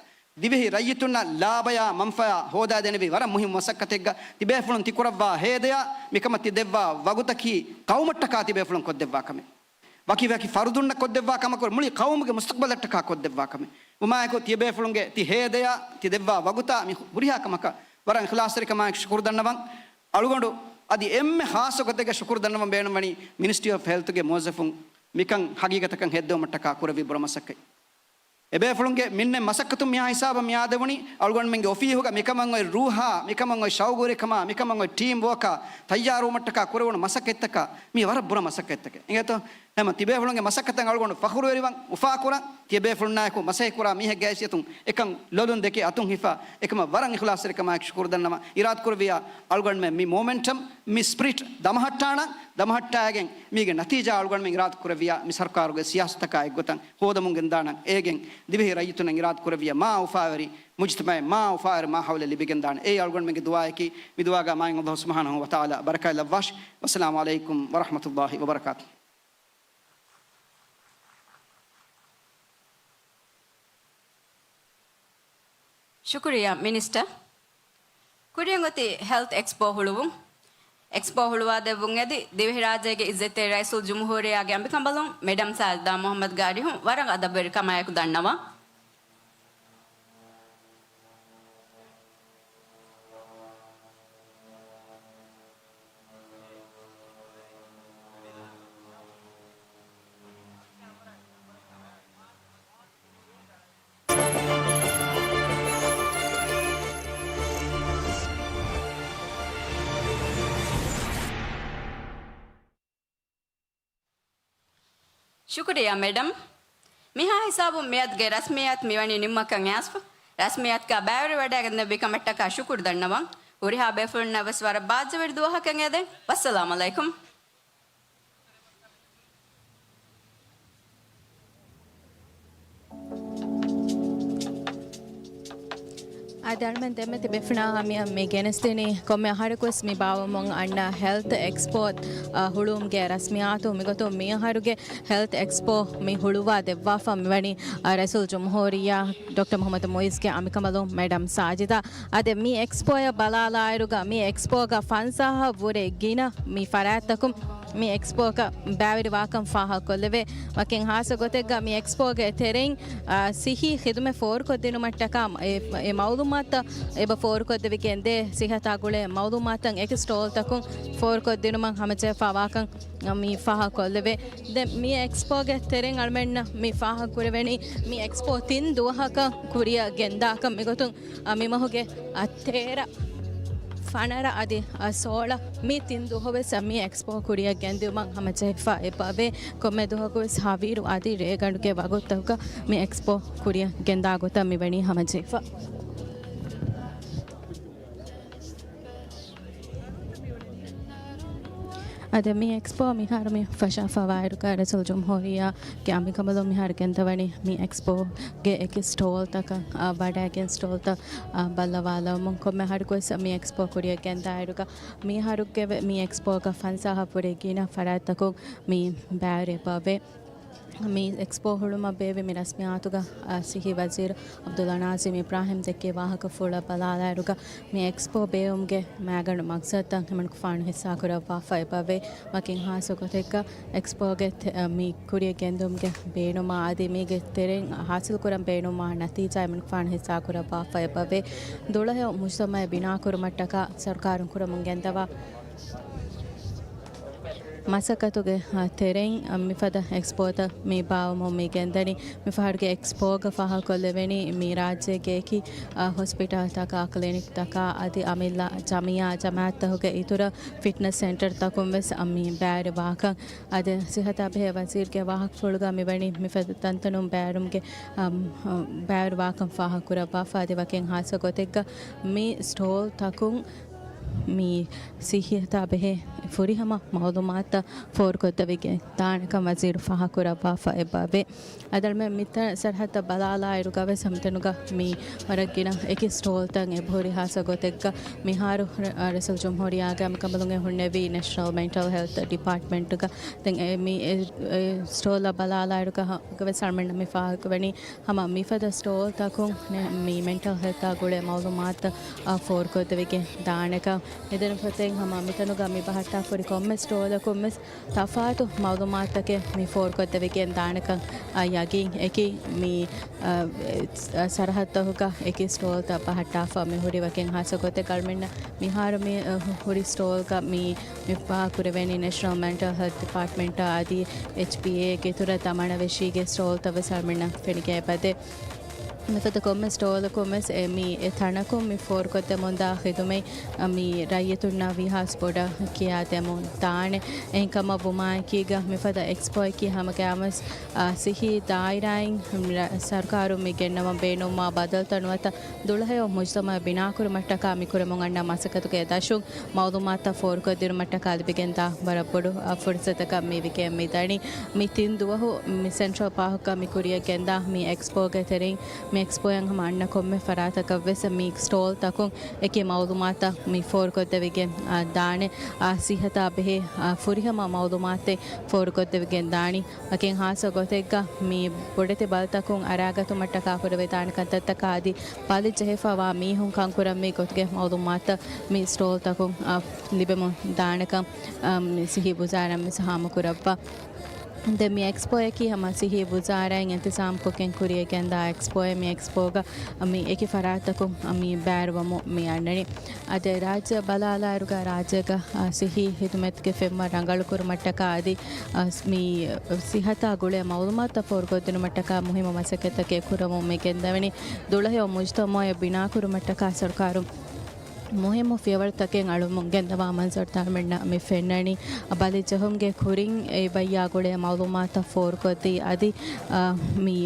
ދިވެހި ރައްޔިތުންނަށް ލާބަޔާ މަންފާ ހޯދާދޭނެވި ވަރަށް މުހިއްމު މަސައްކަތެއްގަ ތިބޭފުޅުން ތިކުރައްވާ ހޭދަޔާ މިކަމަށް ތި ދެއްވާ ވަގުތަކީ ޤައުމަށްޓަކާ ތިބޭފުޅުން ކޮށްދެއްވާ ކަމެއް. ވަކި ވަކި ފަރުދުންނަށް ކޮށްދެއްވާ ކަމަކު މުޅި ޤައުމުގެ މުސްތަޤްބަލަށްޓަކާ ކޮށްދެއްވާ ކަމެއް. ވުމާއެކު ތިޔަބޭފުޅުންގެ ތި ހޭދަޔާ ތި ދެއްވާ ވަގުތާ މި ހުރިހާ ކަމަކަށް ވަރަށް އިޚްލާޞްތެރިކަމާއެކު ޝުކުރު ދަންނަވަން. އަޅުގަނޑު އަދި އެންމެ ޚާއްޞަ ގޮތެއްގަ ޝުކުރު ދަންނަވަން ބޭނުންވަނީ މިނިސްޓްރީ އޮފް ހެލްތުގެ މުވައްޒަފުން މިކަން ހަގީގަތަކަށް ހެއްދެވުމަށްޓަކާ ކުރެއްވި ބުރަ މަސައްކަތް. އެބޭފުޅުންގެ މިންނެ މަސައްކަތުން މިހާ ހިސާބަށް މިއާދެވުނީ، އަޅުގަނޑުމެންގެ އޮފީހުގަ މިކަމަށް އޮތް ރޫހާ، މިކަމަށް އޮތް ޝައުގުވެރިކަމާ، މިކަމަށް އޮތް ޓީމް ވޯކާ ތައްޔާރުވުމަށްޓަކާ ކުރެވުނު މަސައްކަތްތަކާ މީ ވަރަށް ބުރަ މަސައްކަތްތަކެއް. އިނގޭތޯ؟ އެމަ ތިބޭފުޅުންގެ މަސައްކަތަށް އަޅުގަނޑު ފަޚުރުވެރިވަން، އުފާކުރަން، ތިޔަބޭފުޅުންނާއެކު މަސައްކަތްކުރާ މީހެއްގެ ހައިސިއްޔަތުން އެކަން ލޮލުން ދެކެ އަތުން ހިފާ އެކަމަށް ވަރަށް އިޚްލާޞްތެރިކަމާއެކު ޝުކުރު ދަންނަވަން. އިރާދަކުރެއްވިއްޔާ އަޅުގަނޑުމެން މި މޮމެންޓަމް، މި ސްޕްރިޓް ދަމަހައްޓާނަން، ދަމަހައްޓާގެން މީގެ ނަތީޖާ އަޅުގަނޑުމެން އިރާދަކުރެއްވިއްޔާ މި ސަރުކާރުގެ ސިޔާސަތަކާ އެއްގޮތަށް ހޯދަމުން ގެންދާނަން. އޭގެން ދިވެހި ރައްޔިތުންނަށް އިރާދަކުރެއްވިއްޔާ މާ އުފާވެރި މުޖްތަމަޢެއް، މާ އުފާވެރި މާހައުލެއް ލިބިގެންދާނެ. އެއީ އަޅުގަނޑުމެންގެ ދުޢާއަކީ. މި ދުޢާގަ މާތް ﷲ ސުބްޙާނަހޫ ވަތަޢާލާ ބަރަކާތް ލައްވާށި. ވައްސަލާމު ޢަލައިކުމް ވަރަޙްމަތުﷲ ވަބަރަކާތުހު. ޝުކުރިއްޔާ މިނިސްޓަރ. ކުރިއަށް އޮތީ ހެލްތް އެކްސްޕޯ ހުޅުވުން. އެކްސްޕޯ ހުޅުވާދެއްވުން އެދި، ދިވެހިރާއްޖޭގެ އިއްޒަތްތެރި ރައީސުލްޖުމްހޫރިއްޔާގެ އަނބިކަނބަލުން މެޑަމް ސާޖިދާ މުޙައްމަދުގެ އަރިހުން ވަރަށް އަދަބުވެރިކަމާއެކު ދަންނަވަން. ޝުކުރިއްޔާ މެޑަމް. މިހާ ހިސާބުން މިއަދުގެ ރަސްމިއްޔާތު މިވަނީ ނިންމަކަށް އައިސްފަ. ރަސްމިއްޔާތަކާ ބައިވެރިވަޑައިގެންނެވި ކަމަށްޓަކާ ޝުކުރު ދަންނަވަން. ހުރިހާ ބޭފުޅުންނަށް ވެސް ވަރަށް ބާއްޖަވެރި ދުވަހަކަށް އެދެން. ވައްސަލާމު ޢަލައިކުމް. އަދި އަޅުމެން ދެންމެ ތިބޭފުޅުންނާ މި، މި ގެނެސްދިނީ ކޮންމެ އަހަރަކުވެސް މި ބާއްވަމުން އަންނަ ހެލްތް އެކްސްޕޯ، އަ، ހުޅުވުމުގެ ރަސްމިއްޔާތު. މިގޮތުން މި އަހަރުގެ ހެލްތް އެކްސްޕޯ މި ހުޅުވާ ދެއްވާފަ މިވަނީ، އަ، ރައީސުލްޖުމްހޫރިއްޔާ ޑޮކްޓަރ މުޙައްމަދު މުޢިއްޒުގެ އަނބިކަނބަލުން މެޑަމް ސާޖިދާ. އަދި މި އެކްސްޕޯއަށް ބަލާލާއިރުގަ މި އެކްސްޕޯގަ ފަންސާހަށް ވުރެ ގިނަ މި ފަރާތްތަކުން މި އެކްސްޕޯގަ ބައިވެރިވާކަން ފާހަގަކޮށްލެވޭ. ވަކިން ހާއްސަ ގޮތެއްގަ މި އެކްސްޕޯގެ ތެރެއިން، އާ، ސިއްހީ ޚިދުމަތް ފޯރުކޮށްދިނުމަށްޓަކާ އެ، އެ މައުލޫމާތުތައް އެބަ ފޯރުކޮށްދެވިގެންދޭ، ސިއްހަތާ ގުޅޭ މައުލޫމާތުތައް އެކި ސްޓޯލްތަކުން ފޯރުކޮށްދިނުމަށް ހަމަޖެހިފައިވާކަން މި ފާހަގަކޮށްލެވޭ. ދެން މި އެކްސްޕޯގެ ތެރެއިން އަޅުމެންނަށް މި ފާހަގަކުރެވެނީ މި އެކްސްޕޯ ތިން ދުވަހަކަށް ކުރިއަށް ގެންދާކަން. މިގޮތުން އަ، މި މަހުގެ، އަ، ތޭރަ، ފަނަރަ އަދި، އަ، ސޯޅަ މި ތިން ދުވަހުވެސް މި އެކްސްޕޯ ކުރިއަށް ގެންދިއުމަށް ހަމަޖެހިފަ އެބަވޭ. ކޮންމެ ދުވަހަކުވެސް ހަވީރު އަދި ރޭގަނޑުގެ ވަގުތުތަކުގަ މި އެކްސްޕޯ ކުރިއަށް ގެންދާ ގޮތަށް މިވަނީ ހަމަޖެހިފަ. އަދި މި އެކްސްޕޯ މިހާރު މި ފަށާފަވާއިރުގަ ރައީސުލްޖުމްހޫރިއްޔާގެ އަނބިކަނބަލުން މިހާރު ގެންދަވަނީ މި އެކްސްޕޯގެ އެކި ސްޓޯލްތަކަށް، އަ، ވަޑައިގެން ސްޓޯލްތައް، އަ، ބައްލަވާލަވަމުން. ކޮންމެ އަހަރަކުވެސް މި އެކްސްޕޯ ކުރިއަށް ގެންދާއިރުގަ މިހާރުގެ ވެ-، މި އެކްސްޕޯގަ ފަންސާހަށް ވުރެ ގިނަ ފަރާތްތަކުން މި ބައިވެރިވެ މި އެކްސްޕޯ ހުޅުމަށް ބޭއްވި މި ރަސްމިއްޔާތުގަ، އަ، ސިއްހީ ވަޒީރު ޢަބްދުﷲ ނާޒިމް އިބްރާހިމް ދެއްކި ވާހަކަފުޅަށް ބަލާލާއިރުގަ، މި އެކްސްޕޯ ބޭއްވުމުގެ މައިގަނޑު މަގްސަދުތައް އެމަނިކުފާނު ހިއްސާކުރައްވާފަ އެބަވޭ. ވަކިން ހާއްސަ ގޮތެއްގަ އެކްސްޕޯގެ ތެ-، މި ކުރިއަށް ގެންދުމުގެ ބޭނުމާ އަދި މީގެ ތެރެއިން ހާސިލްކުރަން ބޭނުންވާ ނަތީޖާ އެމަނިކުފާނު ހިއްސާކުރައްވާފަ އެބަވޭ. ދުޅަހެޔޮ މުޖްތަމަޢެއް ބިނާކުރުމަށްޓަކާ ސަރުކާރުން ކުރަމުން ގެންދަވާ މަސައްކަތުގެ، އަ، ތެރެއިން، އަ، މިފަދަ އެކްސްޕޯތައް މި ބާއްވަމުން މި ގެންދަނީ. މިފަހަރުގެ އެކްސްޕޯގަ ފާހަގަކޮށްލެވެނީ މި ރާއްޖޭގެ އެކި، އަ، ހޮސްޕިޓަލްތަކާ، ކްލިނިކްތަކާ އަދި އަމިއްލަ ޖަމިއްޔާ ޖަމާއަތްތަކުގެ އިތުރަށް ފިޓްނަސް ސެންޓަރތަކުން ވެސް، އަ، މި ބައިވެރިވާކަން. އަދި ސިއްހަތާ ބެހޭ ވަޒީރުގެ ވާހަކަފުޅުގަ މިވަނީ މިފަދަ ތަންތަނުން ބައިވެރިވުމުގެ، އަ، އަ، ބައިވެރިވާކަން ފާހަގަކުރައްވާފަ އަދި ވަކިން ހާއްސަ ގޮތެއްގަ މި ސްޓޯލްތަކުން މި ސިއްހަތާ ބެހޭ ފުރިހަމަ މައުލޫމާތުތައް ފޯރުކޮށްދެވިގެން ދާނެކަން ވަޒީރު ފާހަގަކުރައްވާފަ އެބަވޭ. އަދި އަޅުމެން މިތަން ސަރަހައްދަށް ބަލާލާއިރުގަވެސް ހަމަތަނުގަ މި ވަރަށް ގިނަ އެކި ސްޓޯލްތައް އެބަހުރި ހާއްސަ ގޮތެއްގަ މިހާރު ރަ-، ރައީސުލްޖުމްހޫރިއްޔާގެ އަނބިކަނބަލުން ހުންނެވީ ނޭޝަނަލް މެންޓަލް ހެލްތު ޑިޕާޓްމަންޓުގަ. ދެން އެ މި އެ، އެ ސްޓޯލްއަށް ބަލާލާއިރުގަ ވެސް އަޅުމެންނަށް މި ފާހަގަވަނީ ހަމަ މިފަދަ ސްޓޯލްތަކުން ނެ-، މި މެންޓަލް ހެލްތާ ގުޅޭ މައުލޫމާތުތައް، އަ، ފޯރުކޮށްދެވިގެން ދާނެކަން. މިދެން ފަތެއް ހަމަ މިތަނުގަ މި ބަހައްޓާފަ ހުރި ކޮންމެ ސްޓޯލަކުން ވެސް ތަފާތު މައުލޫމާތުތަކެއް މި ފޯރުކޮށްދެވިގެން ދާނެކަން، އަ، ޔަގީން އެކި މި، އަ، އެ، ސަރަހައްދުތަކުގަ އެކި ސްޓޯލްތައް ބަހައްޓާފަ މި ހުރި ވަކިން ހާއްސަ ގޮތެއް އަޅުމެންނަށް މިހާރު މި، އަ، ހުރި ސްޓޯލްގަ މި މި ފާހަގަކުރެވެނީ ނޭޝަނަލް މެންޓަލް ހެލްތު ޑިޕާޓްމަންޓާ އަދި އެޗްޕީއޭގެ އިތުރަށް ދަމާނަވެށީގެ ސްޓޯލްތައް ވެސް އަޅުމެންނަށް ފެނިގެން އެބަދޭ. މިފަދަ ކޮންމެ ސްޓޯލަކުން ވެސް އެ މި އެ ތަނަކުން މި ފޯރުކޮށްދެމުންދާ ޚިދުމަތް މި ރައްޔިތުންނަށް ވީހާވެސް ބޮޑަށް ކިޔާދެމުން ދާނެ. އެހެންކަމަށް ވުމާއެކީގަ މިފަދަ އެކްސްޕޯއަކީ ހަމަގައިމުވެސް، އާ، ސިއްހީ ދާއިރާއިން ރަ-، ސަރުކާރުން މި ގެންނަވަން ބޭނުންވާ ބަދަލުތައް ނުވަތަ ދުޅަހެޔޮ މުޖްތަމައެއް ބިނާކުރުމަށްޓަކާ މި ކުރަމުން އަންނަ މަސައްކަތުގެ ދަށުން މައުލޫމާތުތައް ފޯރުކޮށްދިނުމަށްޓަކާ ލިބިގެންދާ ވަރަށް ބޮޑު، އަ، ފުރުސަތަކަށް މި ވިގެން މި ދަނީ. މި ތިން ދުވަހު މި ސެންޓްރަލް ޕާކަށް މި ކުރިއަށް ގެންދާ މި އެކްސްޕޯގެ ތެރެއިން، މި އެކްސްޕޯއަށް ހަމަ އަންނަ ކޮންމެ ފަރާތަކަށް ވެސް މި ސްޓޯލްތަކުން އެކި މައުލޫމާތަށް މި ފޯރުކޮށްދެވިގެން، އާ، ދާނެ. އާ، ސިހަތާ ބެހޭ، އާ، ފުރިހަމަ މައުލޫމާތެއް ފޯރުކޮށްދެވިގެން ދާނީ. ވަކިން ހާއްސަ ގޮތެއްގަ މި ބޮޑެތި ބަލިތަކުން އަރާގަތުމަށްޓަކާ ކުރެވިދާނެ ކަންތައްތަކާ އަދި ބަލި ޖެހިފަވާ މީހުން ކަންކުރަންވީ ގޮތުގެ މައުލޫމާތު މި ސްޓޯލްތަކުން، އާ، ލިބެމުން ދާނެކަން، އާ، މި ސިހީ ވުޒާރާ ވެސް ހާމަކުރައްވާ. ދެން މި އެކްސްޕޯއަކީ ހަމަ ސިހީ ވުޒާރާއިން އިންތިޒާމްކޮށްގެން ކުރިއަށް ގެންދާ އެކްސްޕޯއެއް. މި އެކްސްޕޯގަ މި އެކި ފަރާތަކުން މި ބައިވެރިވަމުން މި އަންނަނީ. އަދި ރާއްޖެ ބަލާލާއިރުގަ ރާއްޖޭގަ، އާ، ސިހީ ހިދުމަތުގެ ފެންވަރު ރަނގަޅުކުރުމަށްޓަކާ އަދި، އާ، މި ސިހަތާ ގުޅޭ މައުލޫމާތުތައް ފޯރުކޮށްދިނުމަށްޓަކާ މުހިއްމު މަސައްކަތްތަކެއް ކުރަމުން މި ގެންދަވަނީ. ދުޅަހެޔޮ މުޖްތަމައެއް ބިނާކުރުމަށްޓަކާ ސަރުކާރުން މުހިއްމު ފިޔަވަޅުތަކެއް އަޅަމުން ގެންދަވާ މަންޒަރު ތަޅަމެންނަށް މި ފެންނަނީ. ބަލި ޖެހުމުގެ ކުރިން އެ ބައްޔާ ގުޅޭ މައުލޫމާތުތައް ފޯރުކޮށްދީ އަދި، އާ، މި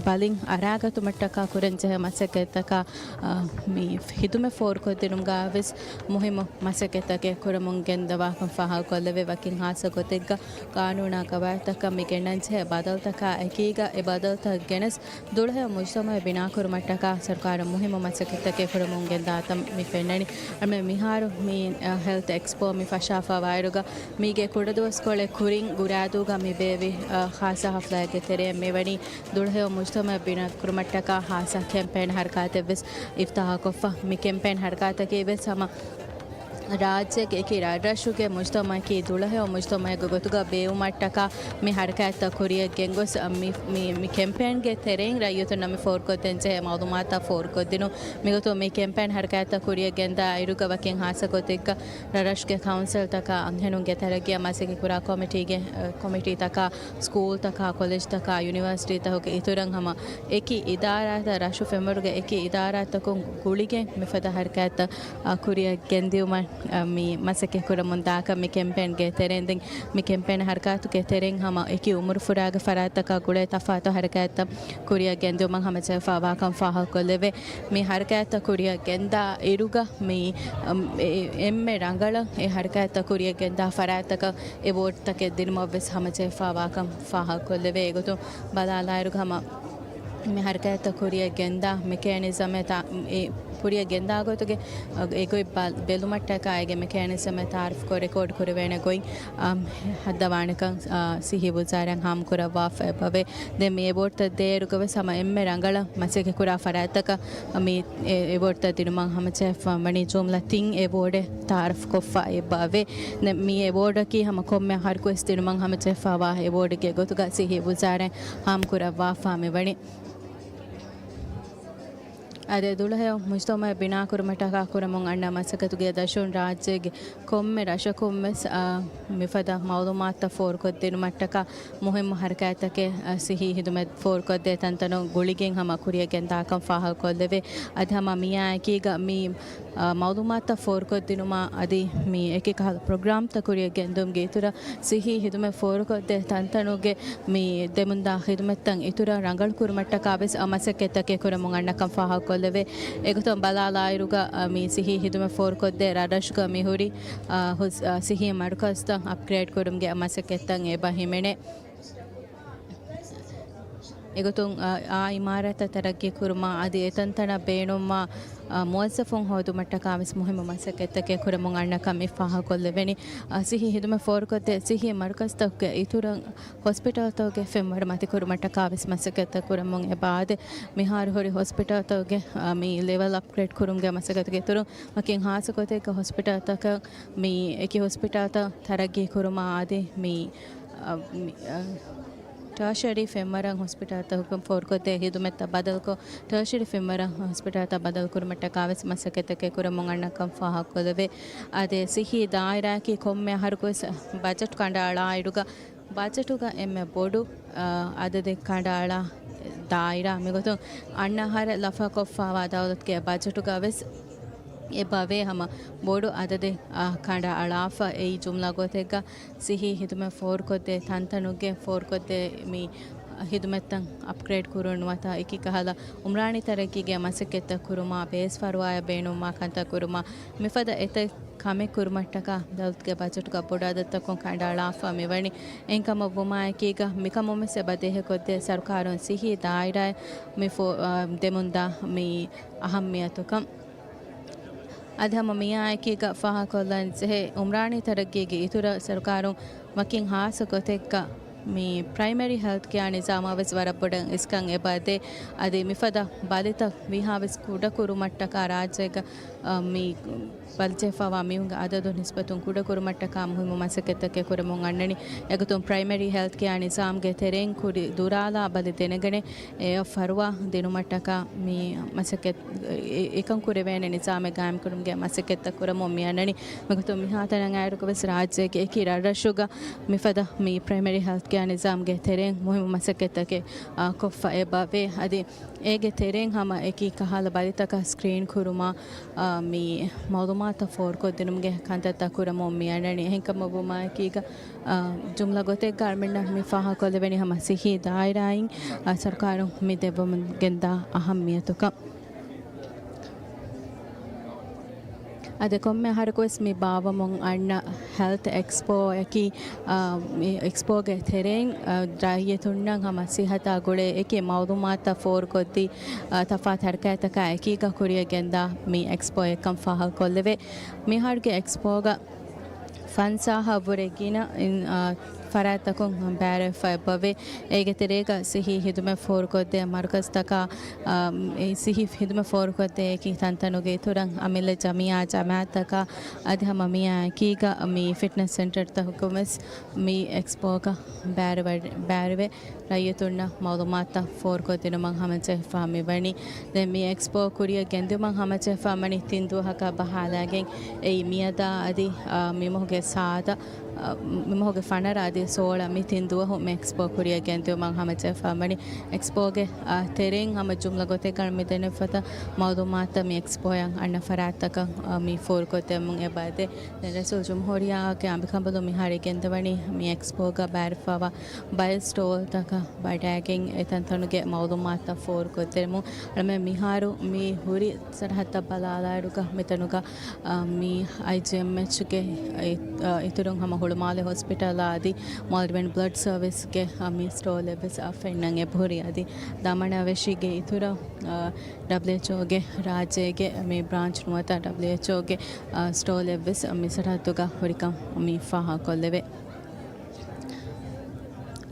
ބަލިން އަރާގަތުމަށްޓަކާ ކުރަންޖެހޭ މަސައްކަތްތަކާ، އާ، މި ހިދުމަތް ފޯރުކޮށްދިނުމުގައިވެސް މުހިއްމު މަސައްކަތްތަކެއް ކުރަމުން ގެންދަވާކަން ފާހަގަކޮށްލެވޭ. ވަކިން ހާއްސަ ގޮތެއްގަ ގާނޫނާ ގަވާއިދުތަކަށް މި ގެންނަންޖެހޭ ބަދަލުތަކާ އެކީގަ އެ ބަދަލުތައް ގެނެސް ދުޅަހެޔޮ މުޖްތަމައެއް ބިނާކުރުމަށްޓަކާ ސަރުކާރުން މުހިއްމު މަސައްކަތްތަކެއް ކުރަމުން ގެންދާތަން މި ފެންނަނީ. އަންމެ މިހާރު މި، އަ، ހެލްތް އެކްސްޕޯ މި ފަށާފަވާއިރުގަ މީގެ ކުޑަދުވަސްކޮޅެއް ކުރިން ގުރާދޫގަ މި ބޭއްވި، އަ، ޚާއްސަ ހަފްލާއެއްގެ ތެރެއިން މިވަނީ ދުޅަހެޔޮ މުޖްތަމައެއް ބިނާކުރުމަށްޓަކާ ޚާއްސަ ކެމްޕޭން ހަރަކާތެއްވެސް އިފްތާހުކޮށްފަ. މި ކެމްޕޭން ހަރަކާތަކީވެސް ހަމަ ރާއްޖޭގެ އެކި ރަށްރަށުގެ މުޖްތަމައަކީ ދުޅަހެޔޮ މުޖްތަމައެއްގެ ގޮތުގަ ބޭއްވުމަށްޓަކާ މި ހަރަކާތްތައް ކުރިއަށް ގެންގޮސް، މި، މި، މި ކެމްޕޭންގެ ތެރެއިން ރައްޔިތުންނަށް މި ފޯރުކޮށްދޭންޖެހޭ މައުލޫމާތުތައް ފޯރުކޮށްދިނުން. މިގޮތުން މި ކެމްޕޭން ހަރަކާތްތައް ކުރިއަށް ގެންދާ އިރުގަ ވަކިން ހާއްސަ ގޮތެއްގަ ރަށްރަށުގެ ކައުންސިލްތަކާ، އަންހެނުންގެ ތަރައްގީއަށް މަސައްކަތް ކުރާ ކޮމިޓީގެ، އަ، ކޮމިޓީތަކާ، ސްކޫލްތަކާ، ކޮލެޖްތަކާ، ޔުނިވަރސިޓީތަކުގެ އިތުރަށް ހަމަ އެކި އިދާރާތައް، ރަށު ފެންވަރުގެ އެކި އިދާރާތަކުން ގުޅިގެން މިފަދަ ހަރަކާތްތައް، އަ، ކުރިއަށް ގެންދިއުމަށް، އަ، މި މަސައްކަތް ކުރަމުން ދާކަން މި ކެމްޕޭންގެ ތެރެއިން. ދެން މި ކެމްޕޭން ހަރަކާތުގެ ތެރެއިން ހަމަ އެކި އުމުރުފުރާގެ ފަރާތްތަކާ ގުޅޭ ތަފާތު ހަރަކާތްތައް ކުރިއަށް ގެންދިއުމަށް ހަމަޖެހިފަވާކަން ފާހަގަކޮށްލެވޭ. މި ހަރަކާތްތައް ކުރިއަށް ގެންދާ އިރުގަ މި، އަ، އެ، އެންމެ ރަނގަޅަށް އެ ހަރަކާތްތައް ކުރިއަށް ގެންދާ ފަރާތްތަކަށް އެވޯޑްތަކެއް ދިނުމަށްވެސް ހަމަޖެހިފަވާކަން ފާހަގަކޮށްލެވޭ. އެގޮތުން ބަލާލާއިރުގަ ހަމަ މި ހަރަކާތްތައް ކުރިއަށް ގެންދާ މެކޭނިޒަމެއް ތާ-، އެ ކުރިއަށް ގެންދާ ގޮތުގެ އެގޮތް ބަ-، ބެލުމަށްޓަކާ އޭގެ މެކޭނިޒަމެއް ތައާރަފްކޮށް ރެކޯޑް ކުރެވޭނެ ގޮތް، އަ، ހައްދަވާނެކަން، އަ، ސިއްހީ ވުޒާރާއިން ހާމަކުރައްވާފަ އެބަވޭ. ދެން މި އެވޯޑްތައް ދޭއިރުގަވެސް ހަމަ އެންމެ ރަނގަޅަށް މަސައްކަތްކުރާ ފަރާތްތަކަށް މި އެ-، އެވޯޑްތައް ދިނުމަށް ހަމަޖެހިފަ ވަނީ ޖުމްލަ ތިން އެވޯޑެއް ތައާރަފްކޮށްފަ އެބަވޭ. ދެން މި އެވޯޑަކީ ހަމަ ކޮންމެ އަހަރަކުވެސް ދިނުމަށް ހަމަޖެހިފަވާ އެވޯޑެއްގެ ގޮތުގަ ސިއްހީ ވުޒާރާއިން ހާމަކުރައްވާފަ މިވަނީ. އަދި ދުޅަހެޔޮ މުޖްތަމައެއް ބިނާކުރުމަށްޓަކާ ކުރަމުން އަންނަ މަސައްކަތުގެ ދަށުން ރާއްޖޭގެ ކޮންމެ ރަށަކުން ވެސް، އާ، މިފަދަ މައުލޫމާތުތައް ފޯރުކޮށްދިނުމަށްޓަކާ މުހިއްމު ހަރަކާތްތަކެއް، އާ، ސިއްހީ ހިދުމަތް ފޯރުކޮށްދޭ ތަންތަނުން ގުޅިގެން ހަމަ ކުރިއަށް ގެންދާކަން ފާހަގަކޮށްލެވޭ. އަދި ހަމަ މިއާއެކީގަ މި، އާ، މައުލޫމާތުތައް ފޯރުކޮށްދިނުމާ އަދި މި އެކި ކަހަލަ ޕްރޮގްރާމްތައް ކުރިއަށް ގެންދުމުގެ އިތުރަށް ސިއްހީ ހިދުމަތް ފޯރުކޮށްދޭ ތަންތަނުގެ މި ދެމުންދާ ޚިދުމަތްތައް އިތުރަށް ރަނގަޅުކުރުމަށްޓަކާ ވެސް އަ މަސައްކަތްތަކެއް ކުރަމުން އަންނަކަން ފާހަގަކޮށްލެވޭ. އެގޮތުން ބަލާލާއިރުގަ، އަ، މި ސިއްހީ ހިދުމަތް ފޯރުކޮށްދޭ ރަށްރަށުގަ މިހުރި، އަ، ހުސް-، އަ، ސިއްހީ މަރުކަޒްތައް އަޕްގްރޭޑް ކުރުމުގެ އަ މަސައްކަތްތައް އެބަ ހިމެނޭ. އެގޮތުން، އަ، އާ އިމާރާތްތައް ތަރައްގީ ކުރުމާ އަދި އެތަންތަނަށް ބޭނުންވާ، އަ، މުވައްޒަފުން ހޯދުމަށްޓަކާ ވެސް މުހިއްމު މަސައްކަތްތަކެއް ކުރަމުން އަންނަކަން މި ފާހަގަކޮށްލެވެނީ. އަ، ސިއްހީ ހިދުމަތް ފޯރުކޮށްދޭ ސިއްހީ މަރުކަޒްތަކުގެ އިތުރަށް ހޮސްޕިޓަލްތަކުގެ ފެންވަރު މަތިކުރުމަށްޓަކާ ވެސް މަސައްކަތްތައް ކުރަމުން އެބައާދޭ. މިހާރު ހުރި ހޮސްޕިޓަލްތަކުގެ، އަ، މި ލެވެލް އަޕްގްރޭޑް ކުރުމުގެ މަސައްކަތުގެ އިތުރުން ވަކިން ހާއްސަ ގޮތެއްގަ ހޮސްޕިޓަލްތަކަށް މި އެކި ހޮސްޕިޓަލްތައް ތަރައްގީ ކުރުމާ އަދި މި، އަ، މި، އަ، ޓާޝަރީ ފެންވަރަށް ހޮސްޕިޓަލްތަކުން ފޯރުކޮށްދޭ ހިދުމަތްތައް ބަދަލުކޮށް، ޓާޝަރީ ފެންވަރަށް ހޮސްޕިޓަލްތައް ބަދަލުކުރުމަށްޓަކާ ވެސް މަސައްކަތްތަކެއް ކުރަމުން އަންނަކަން ފާހަގަކޮށްލެވޭ. އަދި ސިއްހީ ދާއިރާއަކީ ކޮންމެ އަހަރަކުވެސް ބަޖެޓް ކަނޑައަޅާއިރުގަ، ބަޖެޓުގަ އެންމެ ބޮޑު، އަ، އަދަދެއް ކަނޑައަޅާ ދާއިރާ މިގޮތުން އަންނަ އަހަރަށް ލަފާކޮށްފާވާ ދައުލަތުގެ ބަޖެޓުގަވެސް އެބަވޭ ހަމަ ބޮޑު އަދަދެއް ކަނޑައަޅާފަ. އެއީ ޖުމްލަ ގޮތެއްގަ ސިހީ ހިދުމަތް ފޯރުކޮށްދޭ ތަންތަނުގެ ފޯރުކޮށްދޭ މި ހިދުމަތްތައް އަޕްގްރޭޑް ކުރުން ނުވަތަ އެކި ކަހަލަ އުމްރާނީ ތަރައްގީގެ މަސައްކަތްތައް ކުރުމާ ބޭސް ފަރުވާއަށް ބޭނުންވާ ކަންތައް ކުރުމާ މިފަދަ އެތައް ކަމެއް ކުރުމަށްޓަކާ ދައުލަތުގެ ބަޖެޓުގަ ބޮޑު އަދަދުތަކުން ކަނޑައަޅާފަ މިވަނީ. އެހެންކަމަށްވުމާއެކީގަ މިކަމުންވެސް އެބަ ދޭހަކޮށްދޭ ސަރުކާރުން ސިހީ ދާއިރާއަށް މި ފޯ-، އާ، ދެމުންދާ މި އަހައްމިޔަތުކަން. އަދި ހަމަ މިއާއެކީގަ ފާހަގަކޮށްލަން ޖެހޭ އުމްރާނީ ތަރައްގީގެ އިތުރަށް ސަރުކާރުން ވަކިން ހާއްސަ ގޮތެއްގަ މި ޕްރައިމަރީ ހެލްތް ކެއާ ނިޒާމާވެސް ވަރަށް ބޮޑަށް އިސްކަން އެބަ ދޭ. އަދި މިފަދަ ބަލިތައް ވީހާވެސް ކުޑަކުރުމަށްޓަކާ ރާއްޖޭގަ، އަ، މި ބަލިޖެހިފައިވާ މީހުންގެ އަދަދު ނިސްބަތުން ކުޑަކުރުމަށްޓަކާ މުހިއްމު މަސައްކަތްތަކެއް ކުރަމުން އަންނަނީ. އެގޮތުން ޕްރައިމަރީ ހެލްތް ކެއާ ނިޒާމްގެ ތެރެއިން ކުޑި ދުރާލާ ބަލި ދެނެގަނެ އެއަށް ފަރުވާ ދިނުމަށްޓަކާ މި މަސައްކަތް އެ-، އެކަން ކުރެވޭނެ ނިޒާމެއް ގާއިމްކުރުމުގެ މަސައްކަތްތައް ކުރަމުން މި އަންނަނީ. މިގޮތުން މިހާތަނަށް އައިރުގަވެސް ރާއްޖޭގެ އެކި ރަށްރަށުގަ މިފަދަ މި ޕްރައިމަރީ ހެލްތް ކެއާ ނިޒާމްގެ ތެރެއިން މުހިއްމު މަސައްކަތްތަކެއް، އާ، ކޮށްފަ އެބަވޭ. އަދި އޭގެ ތެރެއިން ހަމަ އެކި ކަހަލަ ބަލިތަކަށް ސްކްރީން ކުރުމާ، އާ، މި މައުލޫމާތު ފޯރުކޮށްދިނުމުގެ ކަންތައްތައް ކުރަމުން މި އަންނަނީ. އެހެންކަމަށްވުމާއެކީގަ، އާ، ޖުމްލަ ގޮތެއްގަ އަޅުމެންނަށް މި ފާހަގަކޮށްލެވެނީ ހަމަ ސިހީ ދާއިރާއިން، އާ، ސަރުކާރުން މި ދެއްވަމުން ގެންދާ އަހައްމިޔަތުކަން. އަދި ކޮންމެ އަހަރަކުވެސް މި ބާއްވަމުން އަންނަ ހެލްތް އެކްސްޕޯއަކީ، އާ، މި އެކްސްޕޯގެ ތެރެއިން، އާ، ރައްޔިތުންނަށް ހަމަ ސިހަތާ ގުޅޭ އެކި މައުލޫމާތުތައް ފޯރުކޮށްދީ، އާ، ތަފާތު ހަރަކާތްތަކާ އެކީގަ ކުރިއަށް ގެންދާ މި އެކްސްޕޯއެއްކަން ފާހަގަކޮށްލެވޭ. މިހާރުގެ އެކްސްޕޯގަ ފަންސާހަށް ވުރެ ގިނަ އިން-، އާ، ފަރާތްތަކުން ބައިވެރިވެފަ އެބަވޭ. އޭގެ ތެރޭގަ ސިހީ ހިދުމަތް ފޯރުކޮށްދޭ މަރުކަޒްތަކާ، އާ، އެ ސިހީ ހިދުމަތް ފޯރުކޮށްދޭ އެކި ތަންތަނުގެ އިތުރަށް އަމިއްލަ ޖަމިއްޔާ ޖަމާއަތްތަކާ އަދި ހަމަ މިއާ އެކީގަ މި ފިޓްނަސް ސެންޓަރުތަކުންވެސް މި އެކްސްޕޯގަ ބައިވެރިވެ-، ބައިވެރިވެ ރައްޔިތުންނަށް މައުލޫމާތުތައް ފޯރުކޮށްދިނުމަށް ހަމަޖެހިފަ މިވަނީ. ދެން މި އެކްސްޕޯ ކުރިއަށް ގެންދިއުމަށް ހަމަޖެހިފަ ވަނީ ތިން ދުވަހަކަށް ބަހާލައިގެން. އެއީ މިއަދާ އަދި، އާ، މިމަހުގެ ސާދަ، އާ، މިމަހުގެ ފަނަރަ އަދި ސޯޅަ މި ތިން ދުވަހު މި އެކްސްޕޯ ކުރިއަށް ގެންދިއުމަށް ހަމަޖެހިފަ ވަނީ. އެކްސްޕޯގެ، އާ، ތެރެއިން ހަމަ ޖުމްލަ ގޮތެއްގަ މި ދެނެފަތަ މައުލޫމާތުތައް މި އެކްސްޕޯއަށް އަންނަ ފަރާތްތަކަށް، އާ، މި ފޯރުކޮށްދެމުން އެބައިދޭ. ދެން ރައީސުލްޖުމްހޫރިއްޔާގެ އަނބިކަނބަލުން މިހާރު ގެންދަވަނީ މި އެކްސްޕޯގަ ބައިވެރިވެފައިވާ ބައެއް ސްޓޯލްތަކަށް ބަޑައިގެން އެތަންތަނުގެ މައުލޫމާތުތައް ފޯރުކޮށްދެމުން. އަޅަމެން މިހާރު މި ހުރި ސަރަހައްދަށް ބަލާލާއިރުގަ މިތަނުގަ، އާ، މި އައިޖީއެމްއެޗްގެ އި-، އާ، އިތުރުން ހަމަ ހުޅުމާލެ ހޮސްޕިޓަލާ އަދި މޯލްޑިވިއަން ބްލަޑް ސަރވިސްގެ، އާ، މި ސްޓޯލް އެއްވެސް، އާ، ފެންނަން އެބަހުރި. އަދި ދަމަނަވެށީގެ އިތުރަށް، އާ، ޑަބްލިއުއެޗްއޯގެ ރާއްޖޭގެ މި ބްރާންޗް ނުވަތަ ޑަބްލިއުއެޗްއޯގެ، އާ، ސްޓޯލް އެއްވެސް މި ސަރަހައްދުގަ ހުރިކަން މި ފާހަގަކޮށްލެވޭ.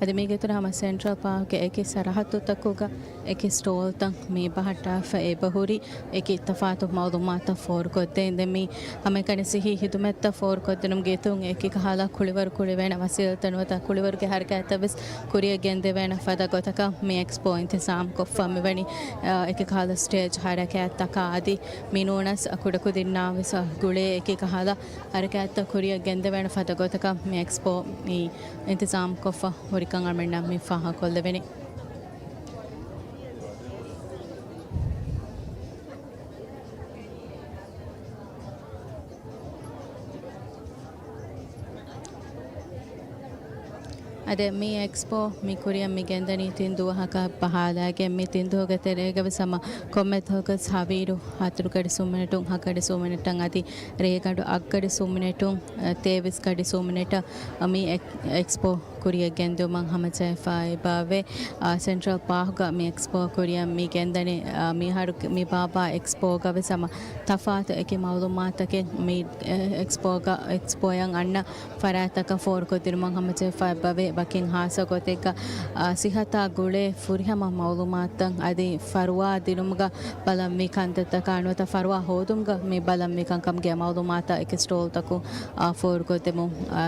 އަދި މީގެ އިތުރަށް ހަމަ ސެންޓްރަލް ޕާކްގެ އެކި ސަރަހައްދުތަކުގަ އެކި ސްޓޯލްތައް މި ބަހައްޓާފަ އެބަހުރި އެކި ތަފާތު މައުލޫމާތުތައް ފޯރުކޮށްދޭން. ދެން މި ހަމައެކަނި ސިހީ ހިދުމަތްތައް ފޯރުކޮށްދިނުމުގެ އިތުރުން އެކި ކަހަލަ ކުޅިވަރު ކުރެވޭނެ ވަސީލަތްތައް ނުވަތަ ކުޅިވަރުގެ ހަރަކާތްތައްވެސް ކުރިއަށް ގެންދެވޭނެ ފަދަ ގޮތަކަށް މި އެކްސްޕޯ އިންތިޒާމް ކޮށްފަ މިވަނީ. އެކި ކަހަލަ ސްޓޭޖް ހަރަކާތްތަކާ އަދި މި ނޫނަސް ކުޑަކުދިންނާވެސް ގުޅޭ އެކި ކަހަލަ ހަރަކާތްތައް ކުރިއަށް ގެންދެވޭނެ ފަދަ ގޮތަކަށް މި އެކްސްޕޯ މި އިންތިޒާމް ކޮށްފަ ހުރިކަން އަޅަމެންނަށް މި ފާހަގަކޮށްލެވެނީ. އަދި މި އެކްސްޕޯ މި ކުރިއަށް މި ގެންދަނީ ތިން ދުވަހަކަށް ބަހާލައިގެން. މި ތިން ދުވަހުގެ ތެރޭގަވެސް ހަމަ ކޮންމެ ދުވަހަކުވެސް ހަވީރު ހަތަރު ގަޑި ސުމިނެޓުން، ހަ ގަޑި ސުމިނެޓަށް އަދި ރޭގަނޑު އަށް ގަޑި ސުމިނެޓުން، އަ، ތޭވީސް ގަޑި ސުމިނެޓަށް މި އެކް-، އެކްސްޕޯ ކުރިއަށް ގެންދިއުމަށް ހަމަޖެހިފައި އެބައޮތް. އާ، ސެންޓްރަލް ޕާކްގަ މި އެކްސްޕޯ ކުރިއަށް މި ގެންދަނީ، އާ، މިހާރު މި ބާއްވާ އެކްސްޕޯގަވެސް ހަމަ ތަފާތު އެކި މައުލޫމާތަކެއް މި، އެ، އެކްސްޕޯގަ، އެކްސްޕޯއަށް އަންނަ ފަރާތްތަކަށް ފޯރުކޮށްދިނުމަށް ހަމަޖެހިފައި އެބައޮތް. ވަކިން ހާއްސަ ގޮތެއްގަ، އާ، ސިހަތާ ގުޅޭ ފުރިހަމަ މައުލޫމާތުތައް އަދި ފަރުވާ ދިނުމުގަ ބަލަންވީ ކަންތައްތަކާ ނުވަތަ ފަރުވާ ހޯދުމުގަ މި ބަލަންވީ ކަންކަމުގެ މައުލޫމާތުތައް އެކި ސްޓޯލްތަކުން، އާ، ފޯރުކޮށްދެމުން، އާ،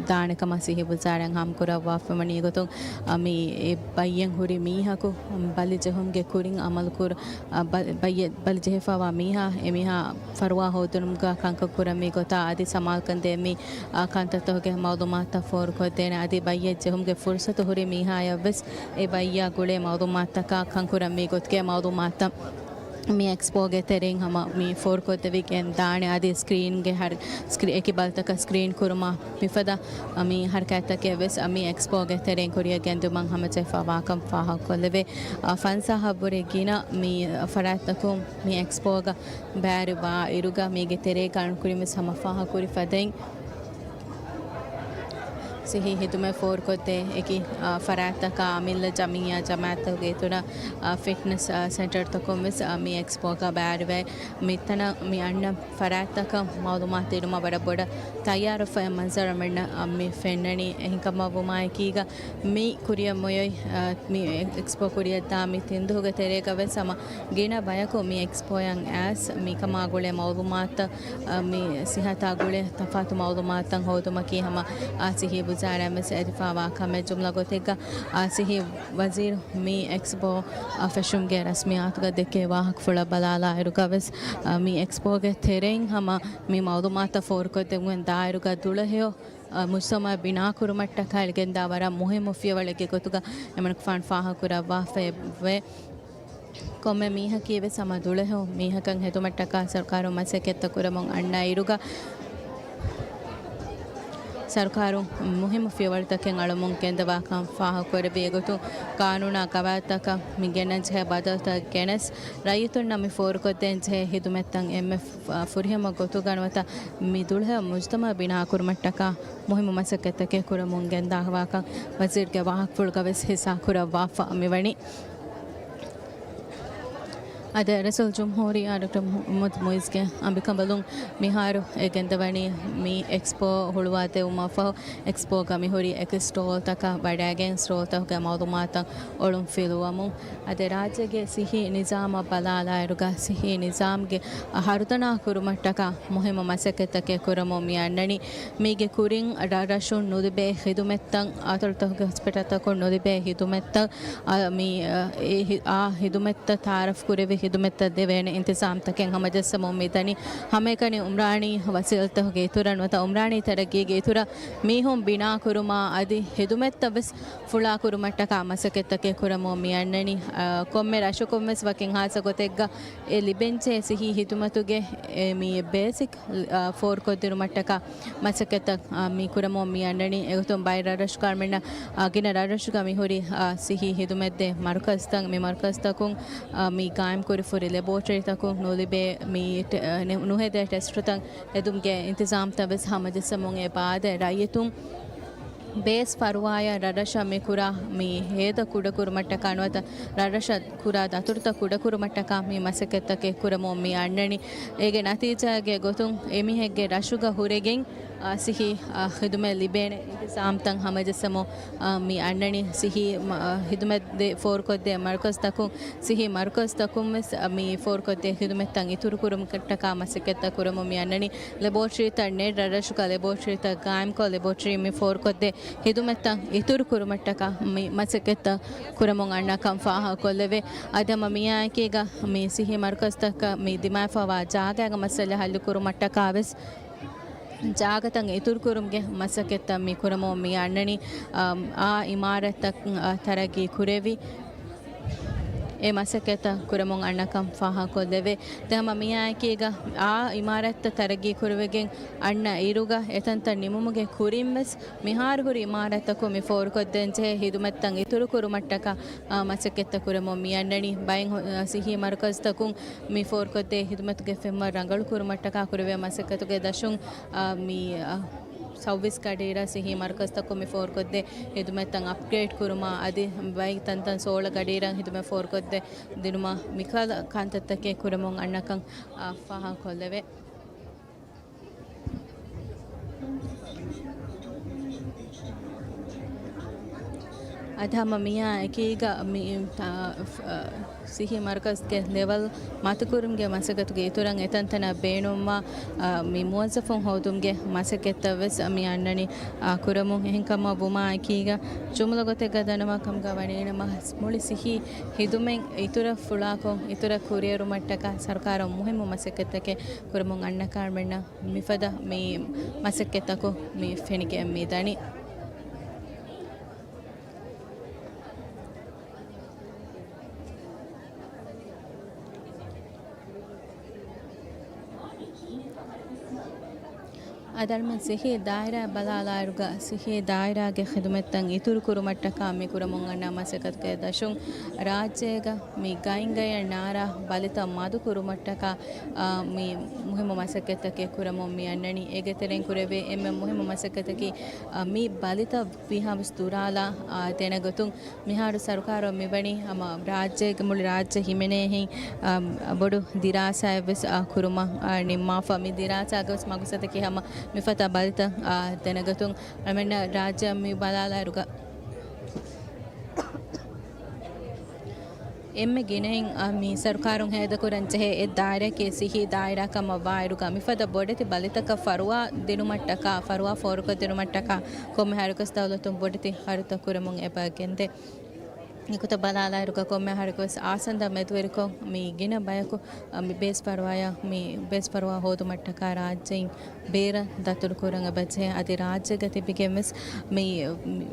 ދާނެ ކަމަށް ސިހި ވުޒާރާއިން ކުރައްވާފަ ވަނީ ގޮތުން، އަ، މި އެ ބައްޔަށް ހުރި މީހަކު ބަލި ޖެހުމުގެ ކުރިން އަމަލު ކުރ-، އަ، ބަ-، ބައްޔެއް ބަލި ޖެހިފައިވާ މީހާ އެ މީހާ ފަރުވާ ހޯދުނުމުގަ ކަންކަން ކުރަންވީ ގޮތާ އަދި ސަމާލުކަން ދޭ މި، އަ، ކަންތައްތަކުގެ މައުލޫމާތުތައް ފޯރުކޮށްދޭނެ އަދި ބައްޔެއް ޖެހުމުގެ ފުރުސަތު ހުރި މީހާޔަށްވެސް އެ ބައްޔާ ގުޅޭ މައުލޫމާތުތަކާ ކަންކުރަންވީ ގޮތުގެ މައުލޫމާތުތައް މި އެކްސްޕޯގެ ތެރެއިން ހަމަ މި ފޯރުކޮށްދެވިގެން ދާނެ އަދި ސްކްރީންގެ ހަރު ސްކްރީ-، އެކި ބަލިތަކަށް ސްކްރީން ކުރުމާ މިފަދަ މި ހަރަކާތްތަކެއް ވެސް މި އެކްސްޕޯގެ ތެރެއިން ކުރިއަށް ގެންދިއުމަށް ހަމަޖެހިފައިވާކަން ފާހަގަކޮށްލެވޭ. އަ، ފަންސާހަށްވުރެ ގިނަ މި ފަރާތްތަކުން މި އެކްސްޕޯގަ ބައިވެރިވާ އިރުގަ މީގެ ތެރޭގަ އަޅުންކުރިން ވެސް ހަމަ ފާހަގަކުރި ފަދައިން، ސިހީ ހިދުމަތް ފޯރުކޮށްދޭ އެކި، އާ، ފަރާތްތަކާ އަމިއްލަ ޖަމިއްޔާ ޖަމާއަތުގެ އިތުރަށް، އާ، ފިޓްނަސް، އާ، ސެންޓަރުތަކުން ވެސް، އާ، މި އެކްސްޕޯގަ ބައިވެރިވެ، މިތަނަށް މި އަންނަ ފަރާތްތަކަށް މައުލޫމާތު ދިނުމަށް ވަރަށް ބޮޑަށް ތައްޔާރުވެފައި މަންޒަރު މި ފެންނަނީ. އެހެންކަމަށްވުމާއެކީގަ މި ކުރިއަށް މިއޮތް، އާ، މި އެކްސްޕޯ ކުރިއަށްދާ މި ތިންދުހުގެ ތެރޭގަ ވެސް ހަމަ ގިނަ ބަޔަކު މި އެކްސްޕޯއަށް އައިސް މިކަމާ ގުޅޭ މައުލޫމާތު، އާ، މި ސިހަތާ ގުޅޭ ތަފާތު މައުލޫމާތުތައް ހޯދުމަކީ ހަމަ، އާ، ސިހީ ވުޒާރާއިން ވެސް އެދިފައިވާ ކަމެއް. ޖުމްލަ ގޮތެއްގަ، އާ، ސިހީ ވަޒީރު މި އެކްސްޕޯ، އާ، ފެށުމުގެ ރަސްމިއްޔާތުގަ ދެއްކޭ ވާހަކަފުޅަށް ބަލާލާއިރުގަ ވެސް، އާ، މި އެކްސްޕޯގެ ތެރެއިން ހަމަ މި މައުލޫމާތުތައް ފޯރުކޮށްދެވުމުގެ ދާއިރުގަ ދުޅަހެޔޮ، އާ، މުޖްތަމައެއް ބިނާކުރުމަށްޓަކާއި ގެންދާ ވަރަށް މުހިއްމު ފިޔަވަޅެއްގެ ގޮތުގަ އެމަނިކުފާނު ފާހަގަކުރައްވާފައެވެ. ކޮންމެ މީހަކީ ވެސް ހަމަ ދުޅަހެޔޮ މީހަކަށް ހެދުމަށްޓަކާ ސަރުކާރުން މަސައްކަތްތައް ކުރަމުން އަންނަ އިރުގަ، ސަރުކާރުން މުހިއްމު ފިޔަވަޅުތަކެއް އަޅަމުން ގެންދަވާކަން ފާހަގަކުރެއްވި އެގޮތުން، ޤާނޫނާ ގަވާއިދުތަކަށް މި ގެންނަން ޖެހޭ ބަދަލުތައް ގެނެސް، ރައްޔިތުންނަށް މި ފޯރުކޮށްދޭން ޖެހޭ ހިދުމަތްތައް އެންމެ ފު-، ފުރިހަމަ ގޮތުގަ ނުވަތަ މި ދުޅަހެޔޮ މުޖްތަމައަށް ބިނާކުރުމަށްޓަކާ މުހިއްމު މަސައްކަތްތަކެއް ކުރަމުން ގެންދާފައިވާކަން ވަޒީރުގެ ވާހަކަފުޅުގަ ވެސް ހިއްސާކުރައްވާފަ މިވަނީ. އަދި ރައީސުލްޖުމްހޫރިއްޔާ ޑޮކްޓަރ މުޙައްމަދު މުޢިއްޒުގެ އަނބިކަނބަލުން މިހާރު އެ ގެންދަވަނީ މި އެކްސްޕޯ ހުޅުވާދެވުމަށްފަހު، އެކްސްޕޯގަ މިހުރި އެކި ސްޓޯލްތަކަށް ވަޑައިގެން، ސްޓޯލްތަކުގެ މައުލޫމާތުތައް އޮޅުންފިލުވަމުން. އަދި ރާއްޖޭގެ ސިހީ ނިޒާމަށް ބަލާލާއިރުގަ، ސިހީ ނިޒާމްގެ ހަރުދަނާ ކުރުމަށްޓަކާ މުހިއްމު މަސައްކަތްތަކެއް ކުރަމުން މި އަންނަނީ. މީގެ ކުރިން ރަށްރަށުން ނުލިބޭ ހިދުމަތްތައް، އަތޮޅުތަކުގެ ހޮސްޕިޓަލްތަކުން ނުލިބޭ ހިދުމަތްތައް، އާ، މި، އާ، އެ ހި-، އާ ހިދުމަތްތައް ތައާރަފް ކުރެވި ހިދުމަތްތައް ދެވޭނެ އިންތިޒާމްތަކެއް ހަމަޖައްސަމުން މިދަނީ. ހަމައެކަނި އުމްރާނީ ވަސީލަތްތަކުގެ އިތުރަށް ނުވަތަ އުމްރާނީ ތަރައްގީގެ އިތުރަށް މީހުން ބިނާކުރުމާ އަދި ހިދުމަތްތައް ވެސް ފުޅާކުރުމަށްޓަކާ މަސައްކަތްތަކެއް ކުރަމުން މި އަންނަނީ. އާ، ކޮންމެ ރަށަކުން ވެސް ވަކިން ހާއްސަ ގޮތެއްގަ އެ ލިބެންޖެހޭ ސިހީ ހިދުމަތުގެ އެ މި ބޭސިކް، އާ، ފޯރުކޮށްދިނުމަށްޓަކާ މަސައްކަތްތައް، އާ، މި ކުރަމުން މި އަންނަނީ. އެގޮތުން ބައެއް ރަށްރަށުގަ އަޅުމެންނަށް، އާ، ގިނަ ރަށްރަށުގަ މިހުރި، އާ، ސިހީ ހިދުމަތްދޭ މަރުކަޒްތައް، މި މަރުކަޒްތަކުން، އާ، މި ގާއިމްކުރި ފުރި ލެބޯޓަރީތަކުން ނުލިބޭ މި ޓެ-، އާ، ނު-، ނުހެދޭ ޓެސްޓުތައް ހެދުމުގެ އިންތިޒާމްތައް ވެސް ހަމަޖައްސަމުން އެ ބާދަ ރައްޔިތުން ބޭސް ފަރުވާޔަށް ރަށްރަށަށް މި ކުރާ މި ހޭދަ ކުޑަކުރުމަށްޓަކާ ނުވަތަ ރަށްރަށަށް ކުރާ ދަތުރުތައް ކުޑަކުރުމަށްޓަކާ މި މަސައްކަތްތަކެއް ކުރަމުން މި އަންނަނީ. އޭގެ ނަތީޖާގެ ގޮތުން އެމީހެއްގެ ރަށުގަ ހުރެގެން، އާ، ސިހީ، އާ، ޚިދުމަތް ލިބޭނެ އިންތިޒާމްތައް ހަމަޖައްސަމުން، އާ، މި އަންނަނީ. ސިހީ މަ-، އާ، ޚިދުމަތް ދޭ ފޯރުކޮށްދޭ މަރުކަޒްތަކުން، ސިހީ މަރުކަޒްތަކުން ވެސް، އާ، މި ފޯރުކޮށްދޭ ޚިދުމަތްތައް އިތުރުކުރުމަށްޓަކާ މަސައްކަތްތައް ކުރަމުން މި އަންނަނީ. ލެބޯޓްރީތައް ނެތް ރަށްރަށުގަ ލެބޯޓްރީތައް ގާއިމްކޮށް، ލެބޯޓްރީ މި ފޯރުކޮށްދޭ ހިދުމަތްތައް އިތުރު ކުރުމަށްޓަކާ މި މަސައްކަތްތައް ކުރަމުން އަންނަކަން ފާހަގަކޮށްލެވޭ. އަދި ހަމަ މިއާއެކީގަ މި ސިހީ މަރުކަޒްތަކަށް މި ދިމާވެފައިވާ ޖާގައިގެ މައްސަލަ ހައްލުކުރުމަށްޓަކާ ވެސް ޖާގަތައް އިތުރުކުރުމުގެ މަސައްކަތްތައް މި ކުރަމުން މި އަންނަނީ. އާ، އާ އިމާރަތްތައް، އާ، ތަރައްގީ ކުރެވި އެ މަސައްކަތްތައް ކުރަމުން އަންނަކަން ފާހަގަކޮށްލެވޭ. ދެން ހަމަ މިއާއެކީގަ އާ އިމާރަތްތައް ތަރައްގީ ކުރެވިގެން އަންނަ އިރުގަ އެތަންތަން ނިމުމުގެ ކުރިން ވެސް މިހާރު ހުރި އިމާރަތްތަކުން މި ފޯރުކޮށްދޭންޖެހޭ ހިދުމަތްތައް އިތުރުކުރުމަށްޓަކާ، އާ، މަސައްކަތްތައް ކުރަމުން މި އަންނަނީ. ބައެއް ހު-، އާ، ސިހީ މަރުކަޒްތަކުން މި ފޯރުކޮށްދޭ ހިދުމަތުގެ ފެންވަރު ރަނގަޅުކުރުމަށްޓަކާ ކުރެވޭ މަސައްކަތުގެ ދަށުން، އާ، މި، އާ، ސައުވީސް ގަޑިއިރަށް ސިހީ މަރުކަޒްތަކުން މި ފޯރުކޮށްދޭ ހިދުމަތްތައް އަޕްގްރޭޑް ކުރުމާ އަދި ބައި ތަންތަން ސޯޅަ ގަޑިއިރަށް ހިދުމަތް ފޯރުކޮށްދޭ ދިނުމާ މިކަހަލަ ކަންތައްތަކެއް ކުރަމުން އަންނަކަން، އާ، ފާހަގަކޮށްލެވޭ. އަދި ހަމަ މިއާ އެކީގަ މި، ތާ، ފް-، އަ، ސިއްހީ މަރުކަޒުގެ ލެވަލް މަތިކުރުމުގެ މަސައްކަތުގެ އިތުރަށް އެތަންތަނަށް ބޭނުންވާ، އަ، މި މުވައްޒަފުން ހޯދުމުގެ މަސައްކަތްތައް ވެސް މި އަންނަނީ، އަ، ކުރަމުން. އެހެންކަމަށް ވުމާ އެކީގަ ޖުމްލަ ގޮތެއްގަ ދަންނަވާ ކަމުގަ ވަނީނަމަ، މުޅި ސިއްހީ ހިދުމަތް އިތުރަށް ފުޅާކޮށް، އިތުރަށް ކުރިއެރުމަށްޓަކާ ސަރުކާރުން މުހިއްމު މަސައްކަތްތަކެއް ކުރަމުން އަންނަ ކަމަށް މިފަދަ މި މަސައްކަތްތަކުން މި ފެނިގެން މި ދަނީ. އަދި އަޅުމެން ސިއްހީ ދާއިރާ ބަލާލާއިރުގަ، ސިއްހީ ދާއިރާގެ ޚިދުމަތްތައް އިތުރު ކުރުމަށްޓަކާ މި ކުރަމުން އަންނަ މަސައްކަތުގެ ދަށުން ރާއްޖޭގަ މި ގައިންގަޔަށް ނާރާ ބަލިތައް މަދު ކުރުމަށްޓަކާ، އާ، މި މުހިއްމު މަސައްކަތްތަކެއް ކުރަމުން މި އަންނަނީ. އޭގެ ތެރެއިން ކުރެވޭ އެންމެ މުހިއްމު މަސައްކަތަކީ، އާ، މި ބަލިތައް ވީހާވެސް ދުރާލާ، އާ، ދެނެގަތުން މިހާރު ސަރުކާރުން މިވަނީ ހަމަ ރާއްޖޭގެ، މުޅި ރާއްޖެ ހިމެނޭހެން، އާ، ބޮޑު ދިރާސާއެއް ވެސް، އާ، ކުރުމަށް، އާ، ނިންމާފަ. މި ދިރާސާގަ ވެސް މަގުސަދަކީ ހަމަ މިފަދަ ބަލިތައް، އާ، ދެނެގަތުން. އަޅުމެންނަށް ރާއްޖެއަށް މި ބަލާލާއިރުގަ އެންމެ ގިނައިން، އާ، މި ސަރުކާރުން ހޭދަކުރަން ޖެހޭ އެއް ދާއިރާއަކީ ސިއްހީ ދާއިރާ ކަމަށް ވާއިރުގަ މިފަދަ ބޮޑެތި ބަލިތަކަށް ފަރުވާ ދިނުމަށްޓަކާ، ފަރުވާ ފޯރުކޮށްދިނުމަށްޓަކާ ކޮންމެ ހަރަކަސް ދައުލަތުން ބޮޑެތި ހަރުތައް ކުރަމުން އެބަ ގެންދޭ. އެގޮތަށް ބަލާލާއިރުގަ ކޮންމެ ހަރަކަސް އާސަންދަ މެދުވެރިކޮށް މި ގިނަ ބަޔަކު، އަ، މި ބޭސް ފަރުވާޔަށް، މި ބޭސް ފަރުވާ ހޯދުމަށްޓަކާ ރާއްޖެއިން ބޭރަށް ދަތުރު ކުރަން އެބަޖެހޭ. އަދި ރާއްޖޭގަ ތިބިގެން ވެސް މި، މި،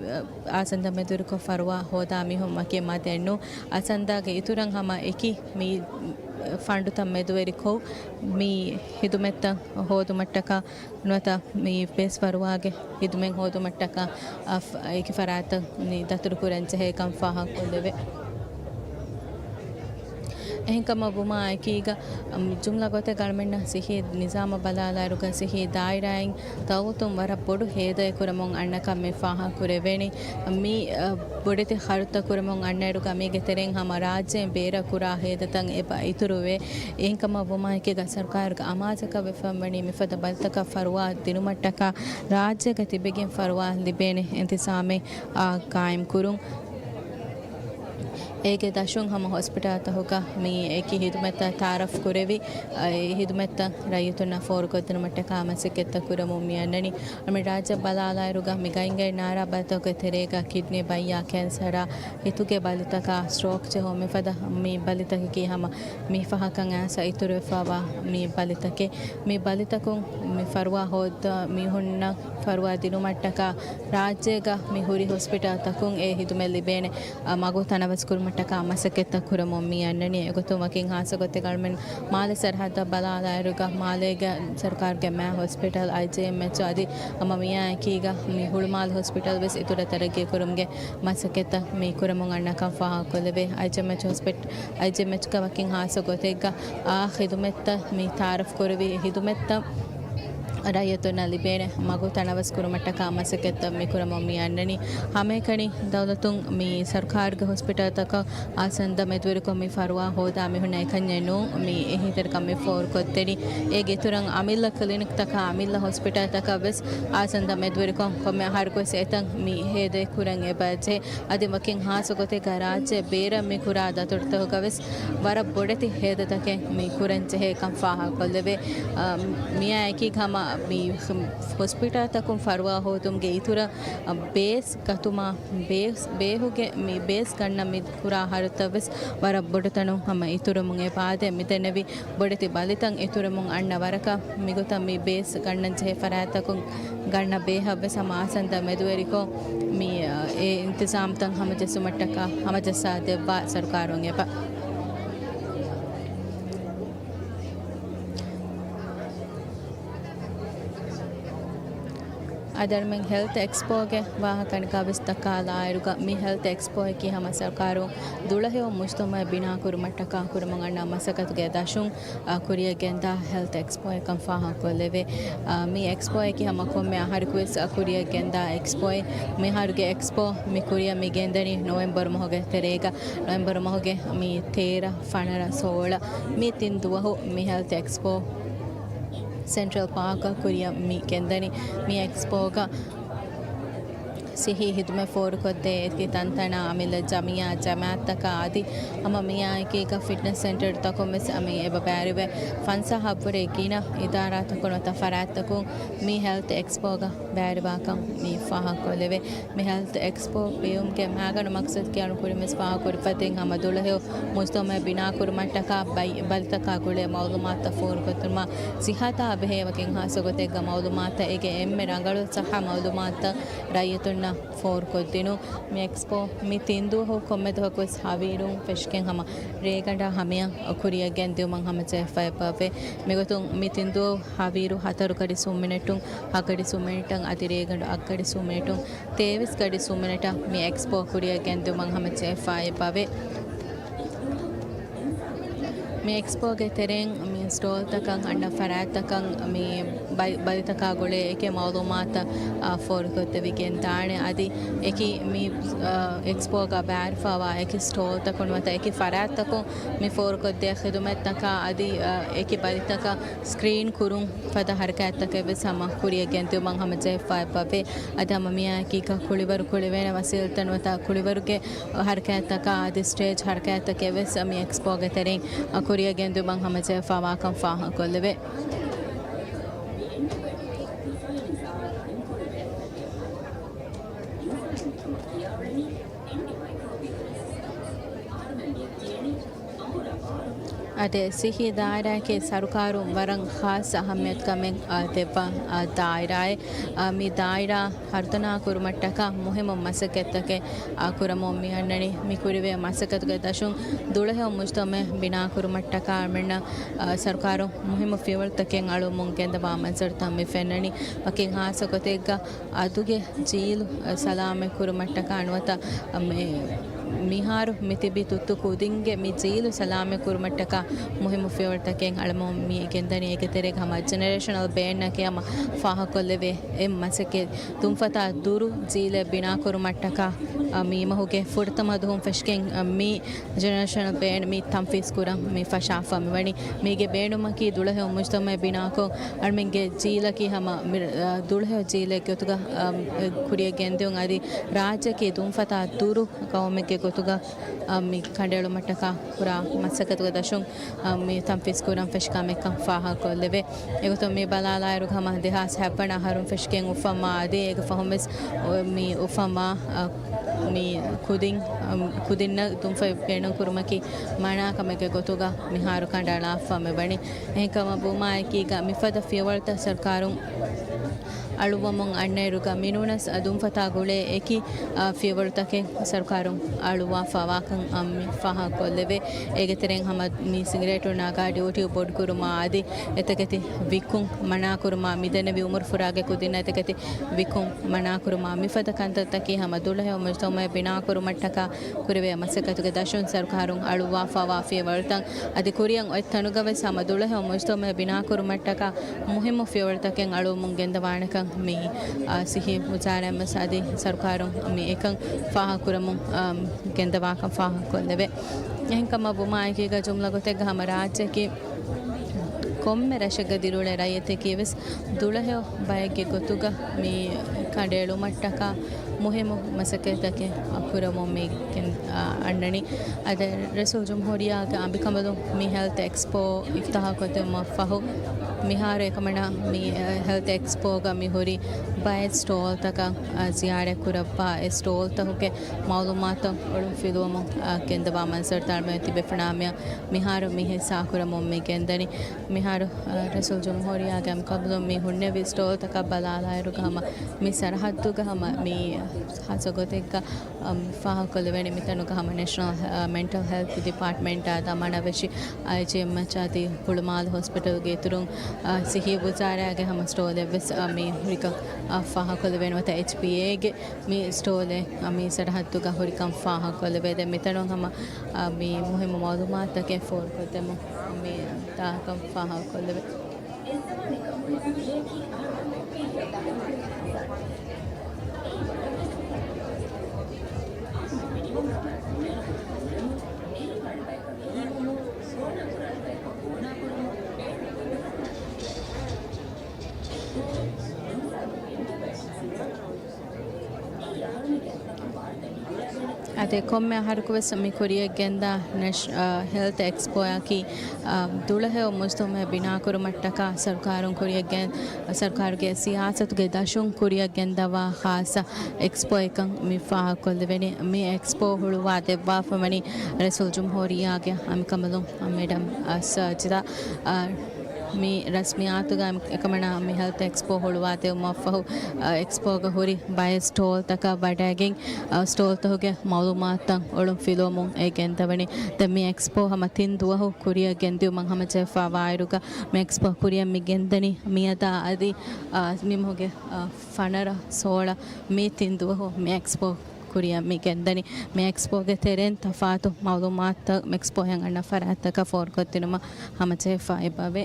އާސަންދަ މެދުވެރިކޮށް ފަރުވާ ހޯދާ މީހުން ވަކި މަދެއް ނޫން. އާސަންދާގެ އިތުރަށް ހަމަ އެކި މި ފަންޑުތައް މެދުވެރިކޮށް މި ހިދުމަތްތައް ހޯދުމަށްޓަކާ ނުވަތަ މި ބޭސް ފަރުވާގެ ހިދުމަތް ހޯދުމަށްޓަކާ އަފް-، އެކި ފަރާތްތައް މި ދަތުރު ކުރަން ޖެހޭ ކަން ފާހަގަކޮށްލެވޭ. އެހެންކަމަށް ވުމާ އެކީގަ، އަމް، ޖުމްލަ ގޮތެއްގަ އަޅުމެންނަށް ސިއްހީ ނިޒާމަށް ބަލާލާއިރުގަ ސިއްހީ ދާއިރާއިން ދައުލަތުން ވަރަށް ބޮޑު ހޭދައެއް ކުރަމުން އަންނަކަން މި ފާހަގަކުރެވޭނީ. މި، އަ، ބޮޑެތި ޚަރުތައް ކުރަމުން އަންނައިރުގަ މީގެ ތެރެއިން ހަމަ ރާއްޖޭން ބޭރަށް ކުރާ ހޭދަތައް އެބަ އިތުރުވޭ. އެހެންކަމަށް ވުމާ އެކީގަ ސަރުކާރުގެ އަމާޒަކަށް ވެފަ ވަނީ މިފަދަ ބަލިތަކަށް ފަރުވާ ދިނުމަށްޓަކާ ރާއްޖޭގަ ތިބެގެން ފަރުވާ ލިބޭނެ އިންތިޒާމެއް، އާ، ޤާއިމްކުރުން. އޭގެ ދަށުން ހަމަ ހޮސްޕިޓަލްތަކުގަ މި އެކި ހިދުމަތްތައް ތައާރަފް ކުރެވި، އަ، އެ ހިދުމަތްތައް ރައްޔިތުންނަށް ފޯރުކޮށްދިނުމަށްޓަކާ މަސައްކަތްތައް ކުރަމުން މި އަންނަނީ. އަޅުމެން ރާއްޖެ ބަލާލާއިރުގަ މި ގައިންގައި ނާރާ ބަލިތަކުގެ ތެރޭގަ ކިޑްނީ ބައްޔާ، ކެންސަރާ، ހިތުގެ ބަލިތަކާ، ސްޓްރޯކް ޖެހުން މިފަދަ މި ބަލިތަކަކީ ހަމަ މި ފަހަކަށް އައިސް އިތުރުވެފަވާ މި ބަލިތަކެއް. މި ބަލިތަކުން މި ފަރުވާ ހޯއްދާ މީހުންނަށް ފަރުވާ ދިނުމަށްޓަކާ ރާއްޖޭގަ މި ހުރި ހޮސްޕިޓަލްތަކުން އެ ހިދުމަތް ލިބޭނެ، އަ، މަގު ތަނަވަސްކުރުމަށްޓަކާ މަސައްކަތްތައް ކުރަމުން މި އަންނަނީ. އެގޮތުން ވަކިން ހާއްސަ ގޮތެއް އަޅުމެން މާލެ ސަރަހައްދަށް ބަލާލާއިރުގަ މާލޭގެ ސަރުކާރުގެ މާ ހޮސްޕިޓަލް، އައިޖީއެމްއެޗް އަދި ހަމަ މިއާ އެކީގަ މި ހުޅުމާލެ ހޮސްޕިޓަލް ވެސް އިތުރަށް ތަރައްގީ ކުރުމުގެ މަސައްކަތްތައް މި ކުރަމުން އަންނަކަން ފާހަގަކޮށްލެވޭ. އައިޖީއެމްއެޗް ހޮސްޕިޓަލް، އައިޖީއެމްއެޗްގަ ވަކިން ހާއްސަ ގޮތެއްގަ އާ ޚިދުމަތްތައް މި ތައާރަފް ކުރެވި ހިދުމަތްތައް ރައްޔިތުންނަށް ލިބޭނެ މަގު ތަނަވަސް ކުރުމަށްޓަކާ މަސައްކަތްތައް މި ކުރަމުން މި އަންނަނީ. ހަމައެކަނި ދައުލަތުން މި ސަރުކާރުގެ ހޮސްޕިޓަލްތަކަށް އާސަންދަ މެދުވެރިކޮށް މި ފަރުވާ ހޯދާ މީހުންނަށް އެކަންޏެއް ނޫން. މި އެހީތެރިކަން މި ފޯރުކޮށްދެނީ. އޭގެ އިތުރަށް އަމިއްލަ ކްލިނިކްތަކާ އަމިއްލަ ހޮސްޕިޓަލްތަކަށް ވެސް އާސަންދަ މެދުވެރިކޮށް ކޮންމެ އަހަރަކު ވެސް އެތަން މި ހޭދަ ކުރަން އެބަޖެހޭ. އަދި ވަކިން ހާއްސަ ގޮތެއްގަ ރާއްޖެ ބޭރަށް މި ކުރާ ދަތުރުތަކުގަ ވެސް ވަރަށް ބޮޑެތި ހޭދަތަކެއް މި ކުރަން ޖެހޭ ކަން ފާހަގަކޮށްލެވޭ. އަ، މިއާ އެކީ ހަމަ މި ހޮސްޕިޓަލްތަކުން ފަރުވާ ހޯދުމުގެ އިތުރަށް، އަ، ބޭސް ގަތުމާ، ބޭސް، ބޭހުގެ މި ބޭސް ގަންނަ މި ކުރާ ހަރުތައް ވެސް ވަރަށް ބޮޑު ތަނުން ހަމަ އިތުރަމުން އެބަ އާދޭ. މިދެންނެވި ބޮޑެތި ބަލިތައް އިތުރަމުން އަންނަ ވަރަކަށް މިގޮތަށް މި ބޭސް ގަންނަން ޖެހޭ ފަރާތްތަކުން ގަންނަ ބޭހަށް ވެސް ހަމަ އާސަންދަ މެދުވެރިކޮށް މި، އެ އިންތިޒާމްތައް ހަމަޖެއްސުމަށްޓަކާ ހަމަޖައްސާ ދެއްވާ ސަރުކާރުން އެބަ. އަދި އަޅުމެން ހެލްތު އެކްސްޕޯގެ ވާހަކަ ނިކާ ވެސް ދައްކާލާއިރުގަ، މި ހެލްތު އެކްސްޕޯއަކީ ހަމަ ސަރުކާރުން ދުޅަހެޔޮ މުޖްތަމައެއް ބިނާކުރުމަށްޓަކާ ކުރަމުން އަންނަ މަސައްކަތުގެ ދަށުން، އަ، ކުރިއަށް ގެންދާ ހެލްތު އެކްސްޕޯއެއްކަން ފާހަގަކޮށްލެވޭ. އަ، މި އެކްސްޕޯއަކީ ހަމަ ކޮންމެ އަހަރަކުވެސް، އަ، ކުރިއަށް ގެންދާ އެކްސްޕޯއެއް. މިހާރުގެ އެކްސްޕޯ މި ކުރިއަށް މި ގެންދަނީ ނޮވެމްބަރު މަހުގެ ތެރޭގަ. ނޮވެމްބަރު މަހުގެ މި ތޭރަ، ފަނަރަ، ސޯޅަ މި ތިން ދުވަހު މި ހެލްތު އެކްސްޕޯ ސެންޓްރަލް ޕާކަށް ކުރިއަށް މި ގެންދަނީ. މި އެކްސްޕޯގަ ސިހީ ހިދުމަތް ފޯރުކޮށްދޭ އެކި ތަންތަނާ އަމިއްލަ ޖަމިއްޔާ ޖަމާއަތްތަކާ އަދި ހަމަ މިއާއެކީގަ ފިޓްނަސް ސެންޓަރުތަކުން ވެސް އަމި އެބަ ބައިވެރިވެ، ފަންސާހަށްވުރެ ގިނަ އިދާރާތަކުން ނުވަތަ ފަރާތްތަކުން މި ހެލްތް އެކްސްޕޯގަ ބައިވެރިވާކަން މި ފާހަގަކޮށްލެވޭ. މި ހެލްތް އެކްސްޕޯ ބޭއްވުމުގެ މައިގަނޑު މަގްސަދު ކިޔާނު ކުރިން ވެސް ފާހަގަކުރި ފަދައިން ހަމަ ދުޅަހެޔޮ މުޖްތަމައެއް ބިނާކުރުމަށްޓަކާ ބައި-، ބަލިތަކާ ގުޅޭ މައުލޫމާތުތައް ފޯރުކޮށްދިނުމަށް ސިއްހަތާ ބެހޭ ވަކިން ހާއްސަ ގޮތެއްގަ މައުލޫމާތުތައް އޭގެ އެންމެ ރަނގަޅު ސައްހަ މައުލޫމާތުތައް ރައްޔިތުންނަށް ފޯރުކޮށްދިނުން. މި އެކްސްޕޯ މި ތިންދުވަހު ކޮންމެ ދުވަހަކުވެސް ހަވީރުން ފެށިގެން ހަމަ ރޭގަނޑާ ހަމަޔަށް ކުރިއަށް ގެންދިއުމަށް ހަމަޖެހިފައިވެއެވެ. މިގޮތުން މި ތިންދުވަހު ހަވީރު ހަތަރު ގަޑި ސުން މިނެޓުން، ހަ ގަޑި ސުން މިނެޓަށް އަދި ރޭގަނޑު އަށް ގަޑި ސުން މިނެޓުން، ތޭވީސް ގަޑި ސުން މިނެޓަށް މި އެކްސްޕޯ ކުރިއަށް ގެންދިއުމަށް ހަމަޖެހިފައިވެއެވެ. މި އެކްސްޕޯގެ ތެރެއިން މި ސްޓޯލްތަކަށް އަންނަ ފަރާތްތަކަށް މި ބައި-، ބަލިތަކާ ގުޅޭ އެކި މައުލޫމާތުތައް، އާ، ފޯރުކޮށްދެވިގެން ދާނެ. އަދި އެކި މި، އާ، އެކްސްޕޯގަ ބައިވެރިވާ އެކި ސްޓޯލްތަކުން ނުވަތަ އެކި ފަރާތްތަކުން މި ފޯރުކޮށްދޭ ޚިދުމަތްތަކާ އަދި، އާ، އެކި ބަލިތަކަށް ސްކްރީން ކުރުން ފަދަ ހަރަކާތްތަކެއް ވެސް ހަމަ ކުރިއަށް ގެންދިއުމަށް ހަމަޖެހިފައިވެއެވެ. އަދި ހަމަ މިއާއެކީގަ ކުޅިވަރު ކުޅެވޭނެ ވަސީލަތައް ނުވަތަ ކުޅިވަރުގެ ހަރަކާތްތަކާ އަދި ސްޓޭޖް ހަރަކާތްތަކެއް ވެސް މި އެކްސްޕޯގެ ތެރެއިން ކުރިއަށް ގެންދިއުމަށް ހަމަޖެހިފައިވާކަން ފާހަގަކޮށްލެވޭ. އަދި ސިހީ ދާއިރާއަކީ ސަރުކާރުން ވަރަށް ޚާއްޞަ އަހައްމިޔަތު ކަމެއް، އާ، ދެއްވާ، އާ، ދާއިރާއެއް. އާ، މި ދާއިރާ ހަރުދަނާ ކުރުމަށްޓަކާ މުހިއްމު މަސައްކަތްތަކެއް، އާ، ކުރަމުން މި އަންނަނީ. މި ކުރެވޭ މަސައްކަތުގެ ދަށުން ދުޅަހެޔޮ މުޖްތަމައެއް ބިނާކުރުމަށްޓަކާ އަޅުމެންނަށް، އާ، ސަރުކާރުން މުހިއްމު ފިޔަވަޅުތަކެއް އަޅުވަމުން ގެންދަވާ މަންޒަރުތައް މި ފެންނަނީ. ވަކިން ހާއްސަ ގޮތެއްގަ އަދުގެ ޖީލު ސަލާމަތް ކުރުމަށްޓަކާ ނުވަތަ މި-، މިހާރު މި ތިބި ތުއްތު ކުދިންގެ މި ޖީލު ސަލާމަތް ކުރުމަށްޓަކާ މުހިއްމު ފިޔަވަޅުތަކެއް އަޅަމުން މި ގެންދަނީ. އޭގެ ތެރޭގަ ހަމަ ޖެނެރޭޝަނަލް ބޭންއަކީ ހަމަ ފާހަގަކޮށްލެވޭ އެއް މަސައްކަތް. ދުންފަތާ ދުރު ޖީލެއް ބިނާކުރުމަށްޓަކާ، އަ، މި މަހުގެ ފުރަތަމަ ދުވަހުން ފެށިގެން، އަ، މި ޖެނެރޭޝަނަލް ބޭން މި ތަންފީޒް ކުރަން މި ފަށާފަ މިވަނީ. މީގެ ބޭނުމަކީ ދުޅަހެޔޮ މުޖްތަމައެއް ބިނާކޮށް، އަޅަމެންގެ ޖީލަކީ ހަމަ މި-، އަ، ދުޅަހެޔޮ ޖީލެއް ގޮތުގަ، އަ، ކުރިއަށް ގެންދިއުން އަދި ރާއްޖެއަކީ ދުންފަތާ ދުރު ގައުމެއްގެ ގޮތުގަ، އަ، މި ކަނޑައެޅުމަށްޓަކާ ކުރާ މަސައްކަތުގެ ދަށުން، އަ، މި ތަންފީޒް ކުރަން ފެށި ކަމެއްކަން ފާހަގަކޮށްލެވޭ. އެގޮތުން މި ބަލާލާއިރު ހަމަ ދެހާސް ހަތްވަނަ އަހަރުން ފެށިގެން އުފަންވާ އަދި އޭގެ ފަހުން ވެސް އޮ-، މި އުފަންވާ، އަ، މި ކުދިން، އަ، ކުދިންނަށް ދުންފަތް ބޭނުންކުރުމަކީ މަނާ ކަމެއްގެ ގޮތުގަ މިހާރު ކަނޑައަޅާފަ މިވަނީ. އެހެންކަމަށް ވުމާއެކީގަ މިފަދަ ފިޔަވަޅުތައް ސަރުކާރުން އަޅުވަމުން އަންނައިރުގަ މިނޫނަސް ދުންފަތާ ގުޅޭ އެކި، އާ، ފިޔަވަޅުތަކެއް ސަރުކާރުން އަޅުވާފަވާކަން މި ފާހަގަކޮށްލެވޭ. އޭގެ ތެރެއިން ހަމަ މި ސިގަރޭޓުންނާ ގާޑި އޮޓީ ބޮޑުކުރުމާ އަދި އެތަކެތި ވިއްކުން މަނާކުރުމާ، މިދެންނެވި އުމުރު ފުރާގެ ކުދިންނަށް އެތަކެތި ވިއްކުން މަނާކުރުމާ، މިފަދަ ކަންތައްތަކީ ހަމަ ދުޅަހެޔޮ މުޖްތަމައެއް ބިނާކުރުމަށްޓަކާ ކުރެވޭ މަސައްކަތުގެ ދަށުން ސަރުކާރުން އަޅުއްވާފަވާ ފިޔަވަޅުތައް އަދި ކުރިއަށް އޮތް ތަނުގަވެސް ހަމަ ދުޅަހެޔޮ މުޖްތަމައެއް ބިނާކުރުމަށްޓަކާ މުހިއްމު ފިޔަވަޅުތަކެއް އަޅުވަމުން ގެންދަވާނެކަން މި، އާ، ސިހީ ވުޒާރާއިން ވެސް އަދި ސަރުކާރުން މި އެކަން ފާހަގަކުރަމުން، އާ، ގެންދަވާކަން ފާހަގަކޮށްލެވޭ. އެހެންކަމަށް ވުމާއެކީގަ ޖުމްލަ ގޮތެއްގަ ހަމަ ރާއްޖެއަކީ ކޮންމެ ރަށެއްގަ ދިރިއުޅޭ ރައްޔިތެކީ ވެސް ދުޅަހެޔޮ ބައެއްގެ ގޮތުގަ މި ކަނޑައެޅުމަށްޓަކާ މުހިއްމު މަސައްކަތްތަކެއް ކުރަމުން މި ގެން-، އަ، އަންނަނީ. އަދި ރައީސުލްޖުމްހޫރިއްޔާގެ އަނބިކަނބަލުން މި ހެލްތް އެކްސްޕޯ އިފްތިތާޙްކޮށްދިނުމަށްފަހު، މިހާރު އެކަމަނާ މި، އަ، ހެލްތް އެކްސްޕޯގަ މި ހުރި ބައެއް ސްޓޯލްތަކަށް، އަ، ޒިޔާރަތް ކުރައްވާ އެ ސްޓޯލްތަކުގެ މައުލޫމާތު އޮޅުން ފިލުވަމުން، އަ، ގެންދަވާ މަންޒަރުތައް އަޅުމެން ތިބޭފުޅުންނާ މި މިހާރު މި ހިއްސާކުރަމުން މި ގެންދަނީ. މިހާރު، އަ، ރައީސުލްޖުމްހޫރިއްޔާގެ އަނބިކަނބަލުން މި ހުންނެވި ސްޓޯލްތަކަށް ބަލާލާއިރުގަ ހަމަ މި ސަރަހައްދުގަ ހަމަ މި ހާއްސަ ގޮތެއްގަ، އަ، ފާހަގަކޮށްލެވޭނެ މިތަނުގަ ހަމަ ނޭޝަނަލް، އަ، މެންޓަލް ހެލްތް ޑިޕާޓްމަންޓާ ދަމާނަވެށި އައިޖީއެމްއެޗް އަދި ހުޅުމާލު ހޮސްޕިޓަލްގެ އިތުރުން، އަ، ސިހީ ވުޒާރާގެ ހަމަ ސްޓޯލެއް ވެސް، އަ، މި ހުރިކަން، އަ، ފާހަގަކޮށްލެވޭނެ ނުވަތަ އެޗްޕީއޭގެ މި ސްޓޯލެއް، އަ، މި ސަރަހައްދުގަ ހުރިކަން ފާހަގަކޮށްލެވޭ. ދެން މިތަނުން ހަމަ، އަ، މި މުހިއްމު މައުލޫމާތުތަކެއް ފޯރުކޮށްދެމުން މި ދާކަން ފާހަގަކޮށްލެވޭ. ދެ ކޮންމެ އަހަރަކުވެސް މި ކުރިޔަށްގެންދާ ނެޝް-، އަ، ހެލްތް އެކްސްޕޯއަކީ، އަ، ދުޅަހެޔޮ މުޖްތަމައެއް ބިނާކުރުމަށްޓަކާ ސަރުކާރުން ކުރިޔަށްގެން، ސަރުކާރުގެ ސިޔާސަތުގެ ދަށުން ކުރިޔަށްގެންދަވާ ޚާއްޞަ އެކްސްޕޯއެއްކަން މި ފާހަގަކޮށްލެވެނީ. މި އެކްސްޕޯ ހުޅުވާ ދެއްވާފަވަނީ ރައީސުލްޖުމްހޫރިއްޔާގެ އަނބިކަނބަލުން މެޑަމް، އަ، ސާޖިދާ، އަ، މި ރަސްމިއްޔާތުގައި އެކަމަނާ މި ހެލްތް އެކްސްޕޯ ހުޅުވާދެއްވުމަށްފަހު، އެކްސްޕޯގަ ހުރި ބައެއް ސްޓޯލްތަކަށް ވަޑައިގެން، ސްޓޯލްތަކުގެ މައުލޫމާތުތައް އޮޅުން ފިލުވަމުން އެ ގެންދަވަނީ. ދެން މި އެކްސްޕޯ ހަމަ ތިން ދުވަހު ކުރިއަށް ގެންދިއުމަށް ހަމަޖެހިފަވާއިރުގަ، މި އެކްސްޕޯ ކުރިއަށް މި ގެންދަނީ މިއަދާ އަދި، އާ، މިމަހުގެ، އާ، ފަނަރަ، ސޯޅަ މި ތިން ދުވަހު މި އެކްސްޕޯ ކުރިއަށް މި ގެންދަނީ. މި އެކްސްޕޯގެ ތެރެއިން ތަފާތު މައުލޫމާތުތައް މި އެކްސްޕޯއަށް އަންނަ ފަރާތްތަކަށް ފޯރުކޮށްދިނުމަށް ހަމަޖެހިފައި އެބަވޭ.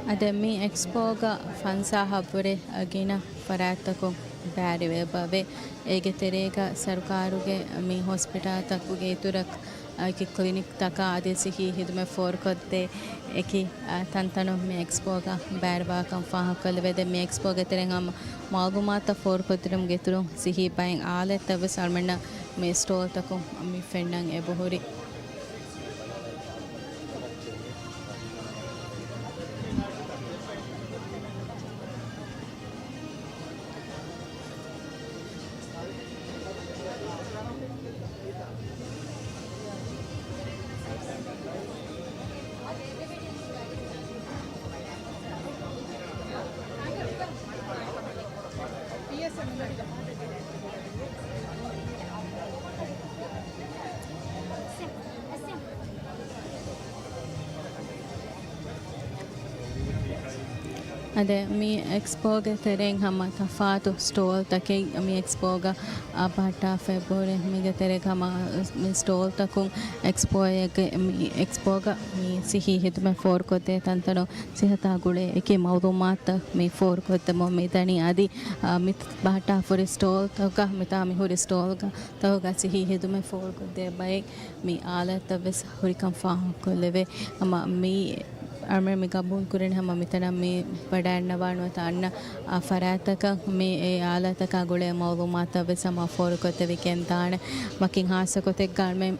އަދި މި އެކްސްޕޯގަ ފަންސާހަށްވުރެ ގިނަ ފަރާތްތަކުން ބައިވެރިވެ އެބަވޭ. އޭގެ ތެރޭގަ ސަރުކާރުގެ މި ހޮސްޕިޓާލްތަކުގެ އިތުރަށް އަކި ކްލިނިކްތަކާ އަދި ސިއްހީ ހިދުމަތް ފޯރުކޮށްދޭ އެކި، އަ، ތަންތަނުން މި އެކްސްޕޯގަ ބައިވެރިވާކަން ފާހަގަކޮށްލެވޭ. ދެން މި އެކްސްޕޯގެ ތެރެއިން ހަމަ މައުލޫމާތުތައް ފޯރުކޮށްދިނުމުގެ އިތުރުން ސިއްހީ ބައެއް އާލާތްތައްވެސް އަޅުމެންނަށް މި ސްޓޯލްތަކުން މި ފެންނަން އެބަހުރި. އަދި މި އެކްސްޕޯގެ ތެރެއިން ހަމަ ތަފާތު ސްޓޯލްތަކެއް މި އެކްސްޕޯގަ، އާ، ބަހައްޓާފައި އެބަހުރި. މީގެ ތެރޭގަ ހަމަ މި ސްޓޯލްތަކުން އެކްސްޕޯއެއްގެ، މި އެކްސްޕޯގަ މި ސިއްހީ ހިދުމަތް ފޯރުކޮށްދޭ ތަންތަނުން ސިހަތާ ގުޅޭ އެކި މައުލޫމާތުތައް މި ފޯރުކޮށްދެމުން މިދަނީ. އަދި، އާ، މި ބަހައްޓާފަ ހުރި ސްޓޯލްތަކުގަ، މިތާ މި ހުރި ސްޓޯލްގަ ތަކުގަ ސިއްހީ ހިދުމަތް ފޯރުކޮށްދޭ ބައެއް މި އާލާތްތައްވެސް ހުރިކަން ފާހަގަކޮށްލެވޭ. ހަމަ މި އަޅުމެން މި ގަބޫލުކުރަނީ ހަމަ މިތަނަށް މި ވަޑައިގަންނަވާ ނުވަތަ އަންނަ، އާ، ފަރާތްތަކަށް މި އެ އާލާތްތަކާ ގުޅޭ މައުލޫމާތުތައްވެސް ހަމަ ފޯރުކޮށްދެވިގެންދާނެ. ވަކިން ހާއްސަ ގޮތެއްގަ އަޅުމެން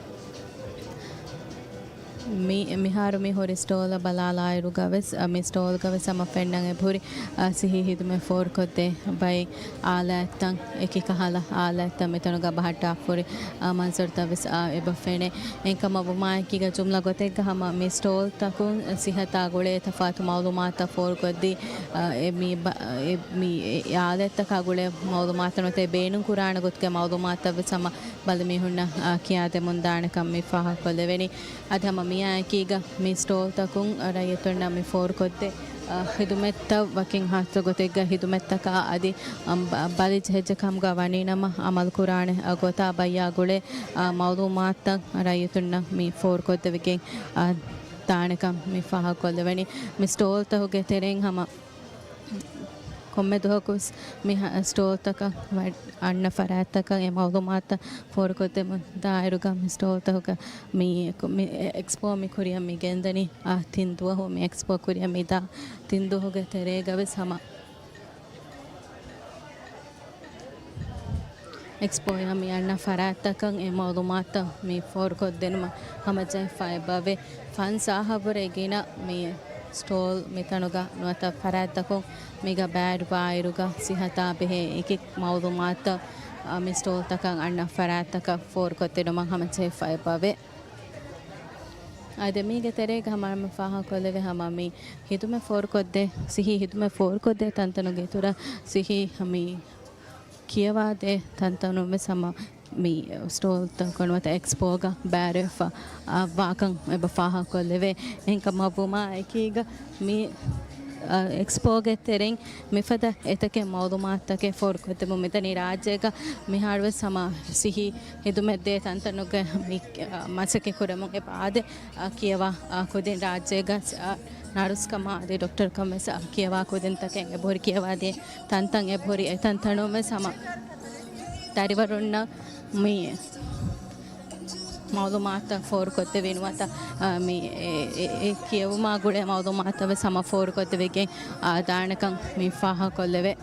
މި، މިހާރު މި ހުރި ސްޓޯލަށް ބަލާލާއިރުގަވެސް، އަ، މި ސްޓޯލްގަވެސް ހަމަ ފެންނަން އެބަހުރި، އަ، ސިއްހީ ހިދުމަތް ފޯރުކޮށްދޭ ބައެއް އާލާތްތައް، އެކި ކަހަލަ އާލާތްތައް މިތަނުގަ ބަހައްޓާފަ ހުރި، އަ، މަންޒަރުތައްވެސް، އަ، އެބަ ފެނޭ. އެހެންކަމަށް ވުމާއެކީގަ ޖުމްލަ ގޮތެއްގަ ހަމަ މި ސްޓޯލްތަކުން ސިހަތާ ގުޅޭ ތަފާތު މައުލޫމާތުތައް ފޯރުކޮށްދީ، އަ، އެ މި ބަ-، އެ މި އެ އާލާތްތަކާ ގުޅޭ މައުލޫމާތު ނުވަތަ ބޭނުންކުރާނެ ގޮތުގެ މައުލޫމާތުތައްވެސް ހަމަ ބަލިމީހުންނަށް، އާ، ކިޔާދެމުން ދާނެކަން މި ފާހަގަކޮށްލެވެނީ. އަދި ހަމަ މިއާއެކީގަ މި ސްޓޯލްތަކުން ރައްޔިތުންނަށް މި ފޯރުކޮށްދޭ، އާ، ހިދުމަތްތައް ވަކިން ހާއްސަ ގޮތެއްގަ ހިދުމަތްތަކާ އަދި، އަ، ބަ-، ބަލި ޖެހިއްޖެ ކަމުގަ ވަނީނަމަ އަމަލުކުރާނެ، އަ، ގޮތާ ބައްޔާ ގުޅޭ، އާ، މައުލޫމާތުތައް ރައްޔިތުންނަށް މި ފޯރުކޮށްދެވިގެން، އާ، ދާނެކަން މި ފާހަގަކޮށްލެވެނީ. މި ސްޓޯލްތަކުގެ ތެރެއިން ހަމަ ކޮންމެ ދުވަހަކުވެސް މި ހަ-، ސްޓޯލްތަކަށް ވަ-، އަންނަ ފަރާތްތަކަށް އެ މައުލޫމާތުތައް ފޯރުކޮށްދެމުން ދާއިރުގަ މި ސްޓޯލްތަކުގަ މި އެކު-، މި އެ-، އެކްސްޕޯ މި ކުރިއަށް މި ގެންދަނީ، އާ، ތިން ދުވަހު މި އެކްސްޕޯ ކުރިއަށް މި ދާ ތިން ދުވަހުގެ ތެރޭގަވެސް ހަމަ އެކްސްޕޯއަށް މި އަންނަ ފަރާތްތަކަށް އެ މައުލޫމާތުތައް މި ފޯރުކޮށްދިނުމަށް ހަމަޖެހިފައި އެބަވޭ. ފަންސާހަށްވުރެ ގިނަ މި ސްޓޯލް މިތަނުގަ ނުވަތަ ފަރާތްތަކުން މީގަ ބައިވެރިވާއިރުގަ ސިހަތާ ބެހޭ އެކި މައުލޫމާތުތައް، އަ، މި ސްޓޯލްތަކަށް އަންނަ ފަރާތްތަކަށް ފޯރުކޮށްދިނުމަށް ހަމަޖެހިފައި އެބަވޭ. އަދި މީގެ ތެރޭގަ ހަމަ ފާހަގަކޮށްލެވޭ ހަމަ މި ހިދުމަތް ފޯރުކޮށްދޭ، ސިއްހީ ހިދުމަތް ފޯރުކޮށްދޭ ތަންތަނުގެ އިތުރަށް ސިއްހީ މި ކިޔަވާދޭ ތަންތަނުން ވެސް ހަމަ މި ސްޓޯލްތަކުން ނުވަތަ އެކްސްޕޯގަ ބައިވެރިވެފަ، އާ، ވާކަން އެބަ ފާހަގަކޮށްލެވޭ. އެހެންކަމަށް ވުމާ އެކީގަ މި އެކްސްޕޯގެ ތެރެއިން މިފަދަ އެތަކެއް މައުލޫމާތުތަކެއް ފޯރުކޮށްދެއްވުން. މިތަނީ ރާއްޖޭގަ މިހާރުވެސް ހަމަ ސިހީ ހިދުމަތްދޭ ތަންތަނުގެ މި، އަ، މަސައްކަތް ކުރަމުން އެބަ އާދެ، އަ، ކިޔަވާ، އަ، ކުދިން ރާއްޖޭގަ، އަ، ނަރުސްކަމާ އަދި ޑޮކްޓަރުކަމަށް ވެސް، އަ، ކިޔަވާ ކުދިންތަކެއް އެބަހުރި ކިޔަވާދޭ ތަންތަން އެބަހުރި އެތަންތަނުން ވެސް ހަމަ ދަރިވަރުންނަށް މި މައުލޫމާތުތައް ފޯރުކޮށްދެވި ނުވަތަ، އާ، މި އެ، އެ، އެ ކިޔެވުމާ ގުޅޭ މައުލޫމާތުތައް ވެސް ހަމަ ފޯރުކޮށްދެވިގެން، އާ، ދާނެކަން މި ފާހަގަކޮށްލެވޭ.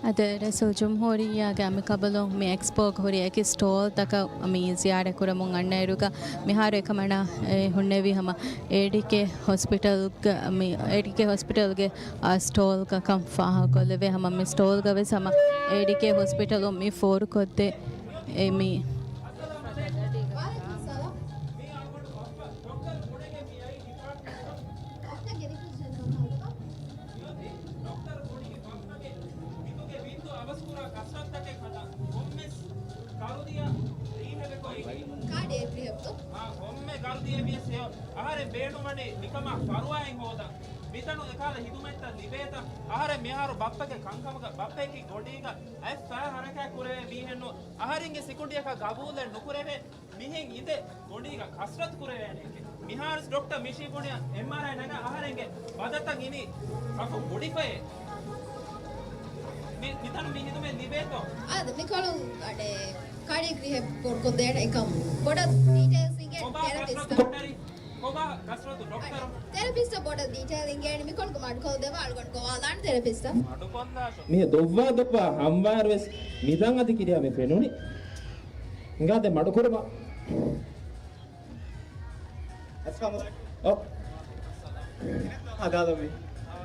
އަދި ރައީސުލްޖުމްހޫރިއްޔާގެ އަމިކަބަލުން މި އެކްސްޕޯގަ ހުރި އެކި ސްޓޯލްތަކަށް މި ޒިޔާރަތް ކުރަމުން އަންނައިރުގަ މިހާރު އެކަމަނާ، އެ، ހުންނެވި ހަމަ އޭޑީކޭ ހޮސްޕިޓަލްގަ، މި އޭޑީކޭ ހޮސްޕިޓަލްގެ، އާ، ސްޓޯލްގަ ކަން ފާހަގަކޮށްލެވޭ. ހަމަ މި ސްޓޯލްގަ ވެސް ހަމަ އޭޑީކޭ ހޮސްޕިޓަލުން މި ފޯރުކޮށްދޭ އެ މި ވަޢަލައިކުމުއްސަލާމް. މިއޮތީ ޑޮކްޓަރު ގޮނޑީގެ ބައްޕަގެ ހިތުގެ ވިންދު އަވަސްކުރާ ކަސްރަތުތަކެއް ހަދާ ކޮންމެސް ގަރުދިޔަ ރީހަބެއް ކޮށް ކާޑިއެއް ރީހަބްތޯ؟ އާ، ކޮންމެ ގަރުދިޔަ ވިޔަސް ހެޔޮ. އަހަރެން ބޭނުންވަނީ މިކަމާ ފަރުވާއެއް ހޯދަން. މިތަނު އެކާލަ ހިދުމަތްތައް ލިބޭތަ؟ އަހަރެން މިހާރު ބައްޕަގެ ކަންކަމުގަ ބައްޕަޔަކީ ގޮނޑީގަ އަތް ފައި ހަރަކާތް ކުރެވޭ މީހެއްނު. އަހަރެންގެ ސިކުނޑިއަކަށް ގަބޫލެއް ނުކުރެވޭ. މިހެން އިނދެ ގޮނޑީގަ ކަސްރަތު ކުރެވޭނެ. މިހާރު ޑޮކްޓަރ މިޝީ ބުނި އެމްއާރްއައި ނަގާ އަހަރެންގެ ބަދަތައް އިނީ ސަފު ގުޑިފައޭ. މި، މިތަނު މި ހިދުމަތް ލިބޭތޯ؟ އާދެ، މިކޮޅު އަޑެ ކާޑިއެކް ރީހަބް ކޮށްދޭނެ އެކަމް ބޮޑަށް ޑީޓެއިލްސް އިނގޭ ކޮބާ ތެރަޕިސްޓަށް. ކަސްރަތު ޑޮކްޓަރި؟ ކޮބާ ކަސްރަތު ޑޮކްޓަރު؟ ތެރަޕިސްޓަށް ބޮޑަށް ޑީޓެއިލް އިނގޭނެ. މިކޮޅުގެ މަޑުކޮށްދެވާ އަޅުގަނޑު ގޮވާލާނެ ތެރަޕިސްޓަށް. މި ދޮއްވާ ދޮއްވާ ހަމަވާއިރުވެސް މި ދަން އަދި ކިރިޔާ މި ފެނުނީ. ހިނގާދެ މަޑުކުރުމަށް. އައްސަލާމު އަލައިކުމް. އޮ. ހަދާލަމީ. އާ،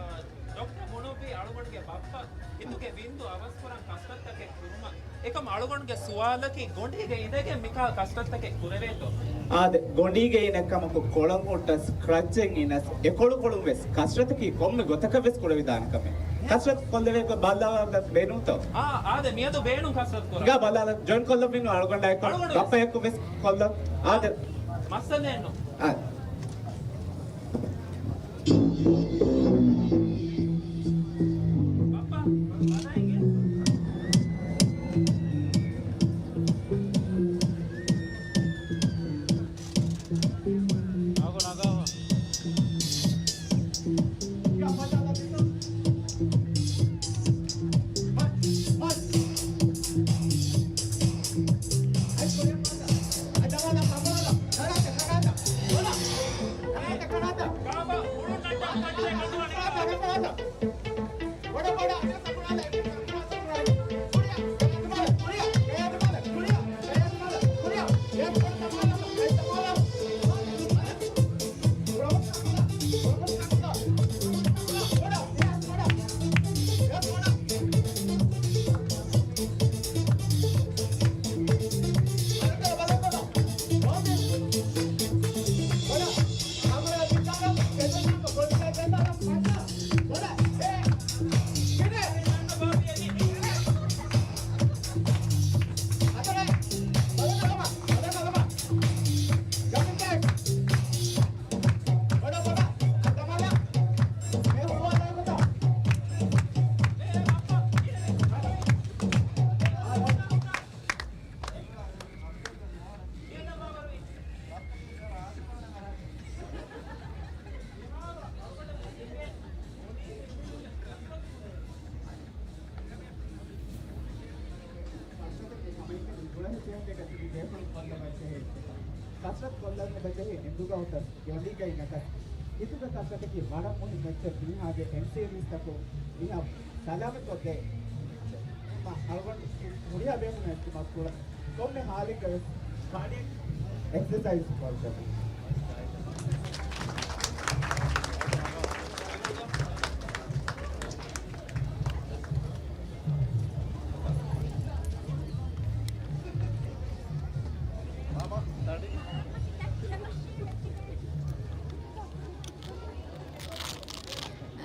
ޑޮކްޓަރ ބުނުއްވީ އަޅުގަނޑުގެ ބައްޕަ ހިތުގެ ވިންދު އަވަސްކުރަން ކަސްރަތްތަކެއް ކުރުމަށް. އެކަމް އަޅުގަނޑުގެ ސުވާލަކީ ގޮނޑީގަ އިނދެގެން މިކާ ކަސްރަތްތަކެއް ކުރެވޭތޯ؟ އާދެ، ގޮނޑީގަ އިން އެއްކަމަކު ކޮޅަށް ހުއްޓަސް، ކްރަޗްއިން އިނަސް، އެކޮޅުކޮޅުން ވެސް ކަސްރަތަކީ ކޮންމެ ގޮތަކަށް ވެސް ކުރެވިދާނެ ކަމެއް. ކަސްރަތު ކޮށްލެވޭ ގޮތް ބައްލަވާ ބެ-، ބޭނުންތޯ؟ އާ، އާދެ، މިއަދު ބޭނުން ކަސްރަތު ކުރަން. ހިނގާ ބަލާލަ، ޖޮއިން ކޮށްލަ މިން އަޅުގަނޑާއެކު އަޅުގަނޑު ވެސް. ބައްޕައެކު ވެސް ކޮށްލަ. އާދެ. މައްސަލައެއް ނޫން. އާދެ. ބައްޕަ، ބަލައިގެ. ނަގަ، ނަގަ. ކަސްރަތު ކޮށްލަން އެބަޖެހޭ ނިންދުގަ އޮތަސް، ގެންދިގައި ނަކަސް. ހިތުގެ ކަސްރަތަކީ ވަރަށް މުހިންމު އެއްޗެއް. މީހާގެ އެމްސީވީސްތަކުން މީހާ ސަލާމަތްކޮށްދޭ އަޅުގަނޑު ހުރިހާ ބޭނުމެއް އިލްތިމާސް ކުރަން. ކޮންމެ ހާލެއްގަވެސް ކާޑިއެކް އެކްސަސައިޒް ކޮށްދެމުން.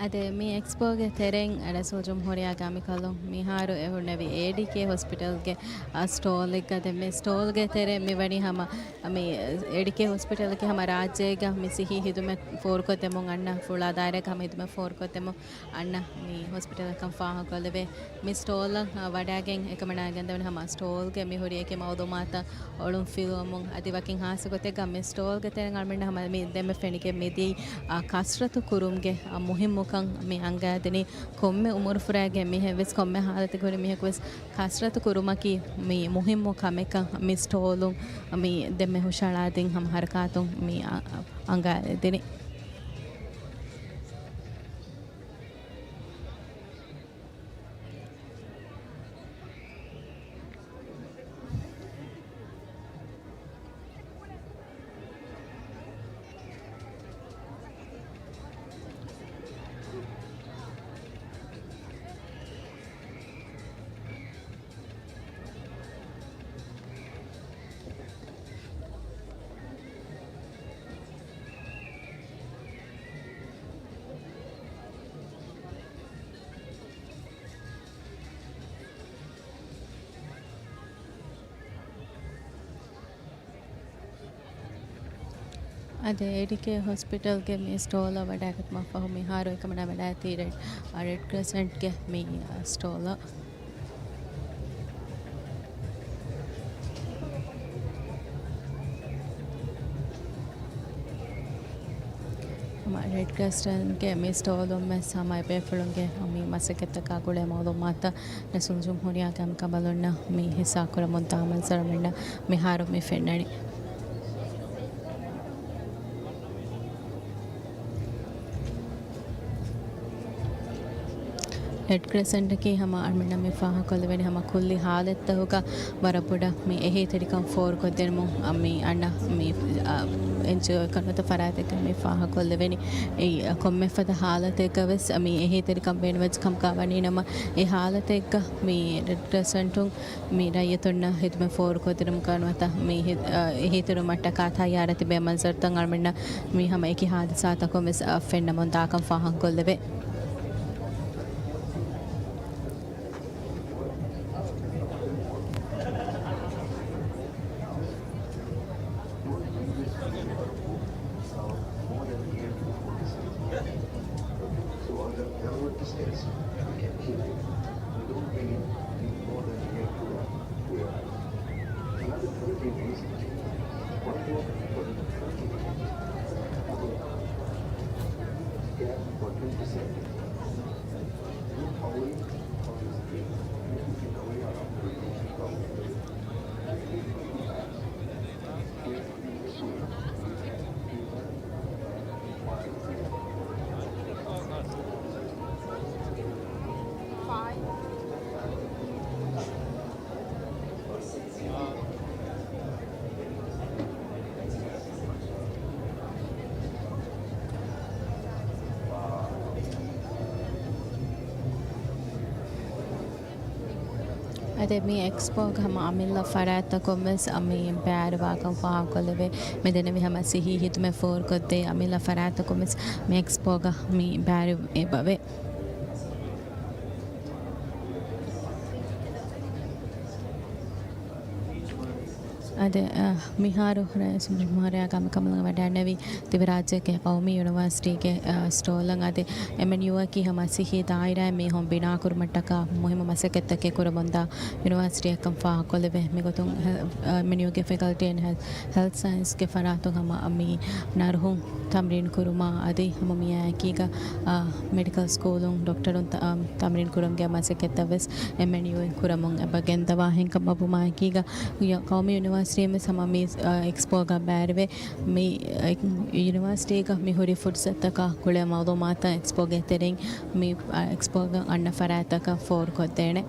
އަދި މި އެކްސްޕޯގެ ތެރެއިން ރައީސުލްޖުމްހޫރިއްޔާގެ އަމިކަލުން މިހާރު އެހުންނެވި އޭޑީކޭ ހޮސްޕިޓަލްގެ، އަ، ސްޓޯލެއްގަ. ދެން މި ސްޓޯލްގެ ތެރެއިން މިވަނީ ހަމަ މި އޭޑީކޭ ހޮސްޕިޓަލަކީ ހަމަ ރާއްޖޭގަ މި ސިހީ ހިދުމަތް ފޯރުކޮށްދެމުން އަންނަ ފުޅާ ދާއިރާގަ ހަމަ ހިދުމަތް ފޯރުކޮށްދެމުން އަންނަ މި ހޮސްޕިޓަލަކަށް ފާހަގަކޮށްލެވޭ. މި ސްޓޯލަށް، އަ، ވަޑައިގެން އެކަމަނާ ގެންދެވުނު ހަމަ ސްޓޯލްގެ މި ހުރި އެކި މައުލޫމާތަށް އޮޅުން ފިލުވަމުން އަދި ވަކިން ހާއްސަ ގޮތެއްގަ މި ސްޓޯލްގެ ތެރެއިން އަޅުމެންނަށް ހަމަ މި ދެންމެ ފެނިގެން މިދިޔައީ، އަ، ކަސްރަތު ކުރުމުގެ، އަ، މުހިންމުކަން މި އަންގާދިނީ. ކޮންމެ އުމުރުފުރާގެ މީހެއްވެސް، ކޮންމެ ހާލަތެއްގަ ހުރި މީހަކުވެސް ކަސްރަތު ކުރުމަކީ މި މުހިންމު ކަމެއްކަން މި ސްޓޯލުން މި ދެންމެ ހުށަހަޅާދިން ހަމަ ހަރަކާތުން މި އަ-، އަ-، އަންގާދިނީ. އަދި އޭޑީކޭ ހޮސްޕިޓަލްގެ މި ސްޓޯލަށް ވަޑައިގަތުމަށްފަހު މިހާރު އެކަމަނާ ވަޑައިގަތީ ރެޑް، އަ، ރެޑް ކްރެސެންޓްގެ މި، އަ، ސްޓޯލަށް. ހަމަ ރެޑް ކްރެސެންޓްގެ މި ސްޓޯލުން ވެސް ހަމަ އެބޭފުޅުންގެ މި މަސައްކަތްތަކާ ގުޅޭ މައުލޫމާތު ރައީސުލްޖުމްހޫރިއްޔާގެ އަނބިކަނބަލުންނަށް މި ހިއްސާކުރަމުން ދާ މަންޒަރު އަޅުމެންނަށް މިހާރު މި ފެންނަނީ. ރެޑް ކްރެސެންޓަކީ ހަމަ އަޅުމެންނަށް މި ފާހަގަކޮށްލެވެނީ ހަމަ ކުއްލި ހާލަތްތަކުގަ ވަރަށް ބޮޑަށް މި އެހީތެރިކަން ފޯރުކޮށްދިނުމުން މި އަންނަ މި، އަ، އެންޖީއޯއެއް ކަންނުތަ ފަރާތެއްގަ މި ފާހަގަކޮށްލެވެނީ. އެއީ، އަ، ކޮންމެފަދަ ހާލަތެއްގަ ވެސް މި އެހީތެރިކަން ބޭނުންވެއްޖެ ކަމުގަ ވަނީ ނަމަ، އެ ހާލަތެއްގަ މި ރެޑް ކްރެސެންޓުން މި ރައްޔިތުންނަށް ހިދުމަތް ފޯރުކޮށްދިނުމުގަ ނުވަތަ މި ހި-، އަ، އެހީތެރިވުމަށްޓަކާ ތައްޔާރަށް ތިބޭ މަންޒަރުތައް އަޅުމެންނަށް މި ހަމަ އެކި ހާދިސާތަކުން ވެސް، އަ، ފެންނަމުން ދާކަން ފާހަގަކޮށްލެވޭ. އަދި މި އެކްސްޕޯގަ ހަމަ އަމިއްލަ ފަރާތްތަކުން ވެސް މި ބައިވެރިވާކަން ފާހަގަކޮށްލެވޭ. މި ދެންނެވި ހަމަ ސިހީ ހިދުމަތް ފޯރުކޮށްދޭ އަމިއްލަ ފަރާތްތަކުން ވެސް މި އެކްސްޕޯގަ މި ބައިވެރިވެ އެބަވޭ. އަދި، އަ، މިހާރު ރައީސުލްޖުމްހޫރިއްޔާގެ އަނބިކަނބަލުން ވަޑައިގެންނެވި ދިވެހިރާއްޖޭގެ ޤައުމީ ޔުނިވާސިޓީގެ، އަ، ސްޓޯލަށް އަދި އެމްއެންޔޫއަކީ ހަމަ ސިހީ ދާއިރާއެއް މީހުން ބިނާކުރުމަށްޓަކާ މުހިއްމު މަސައްކަތްތަކެއް ކުރަމުންދާ ޔުނިވާސިޓީއެއްކަން ފާހަގަކޮށްލެވޭ. މިގޮތުން ހެ-، އަ، އެމްއެންޔޫގެ ފެކަލްޓީ އިން ހެލް-، ހެލްތް ސައިންސްގެ ފަރާތުން ހަމަ މި ނަރުހުން ތަމްރީން ކުރުމާ އަދި ހަމަ މިއާއެކީގަ، އަ، މެޑިކަލް ސްކޫލުން ޑޮކްޓަރުން ތަ-، އަ، ތަމްރީން ކުރުމުގެ މަސައްކަތްތައް ވެސް އެމްއެންޔޫއިން ކުރަމުން އެބަ ގެންދަވާ ހިންގަމުން އެކީގަ ޤައުމީ ޔުނިވާ- ސްޓްރީމް ވެސް ހަމަ މި، އާ، އެކްސްޕޯގަ ބައިވެރިވޭ. މި، އާ، ޔުނިވާސިޓީގަ މި ހުރި ފުރުސަތަކާ ގުޅޭ މައުލޫމާތާ އެކްސްޕޯގެ ތެރެއިން މި، އާ، އެކްސްޕޯގަ އަންނަ ފަރާތްތަކަށް ފޯރުކޮށްދޭނެ.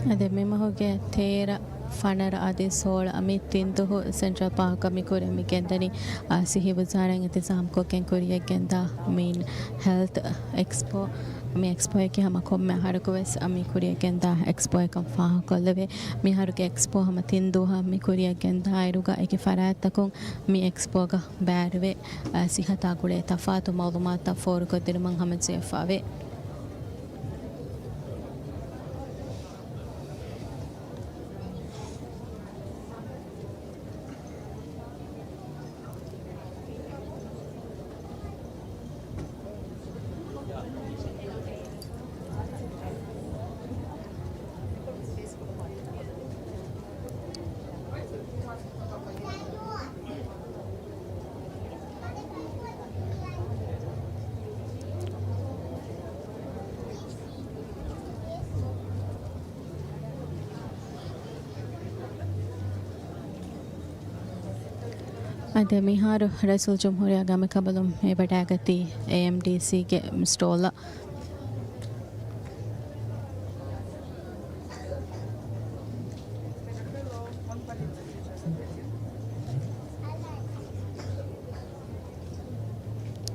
އަދި މި މަހުގެ ތޭރަ، ފަނަރަ އަދި ސޯޅަ މި ތިން ދުވަހު ސެންޓްރަލް ޕާކަށް މި ކުރިން މި ގެންދަނީ، އާ، ސިއްހީ ވުޒާރާއިން އިންތިޒާމްކޮށްގެން ކުރިއަށް ގެންދާ މިން ހެލްތް އެކްސްޕޯ. މި އެކްސްޕޯއަކީ ހަމަ ކޮންމެ އަހަރަކު ވެސް މި ކުރިއަށް ގެންދާ އެކްސްޕޯއެއްކަން ފާހަގަކޮށްލެވޭ. މިހާރުގެ އެކްސްޕޯ ހަމަ ތިން ދުވަހަށް މި ކުރިއަށް ގެންދާއިރުގަ އެކި ފަރާތްތަކުން މި އެކްސްޕޯގަ ބައިވެރިވެ، އަ، ސިއްހަތާ ގުޅޭ ތަފާތު މައުލޫމާތުތައް ފޯރުކޮށްދިނުމަށް ހަމަޖެހިފަވޭ. އަދި މިހާރު ރައީސުލްޖުމްހޫރިއްޔާގެ އަނބިކަނބަލުން އެބަޑާގަތީ އޭއެމްޑީސީގެ ސްޓޯލަށް.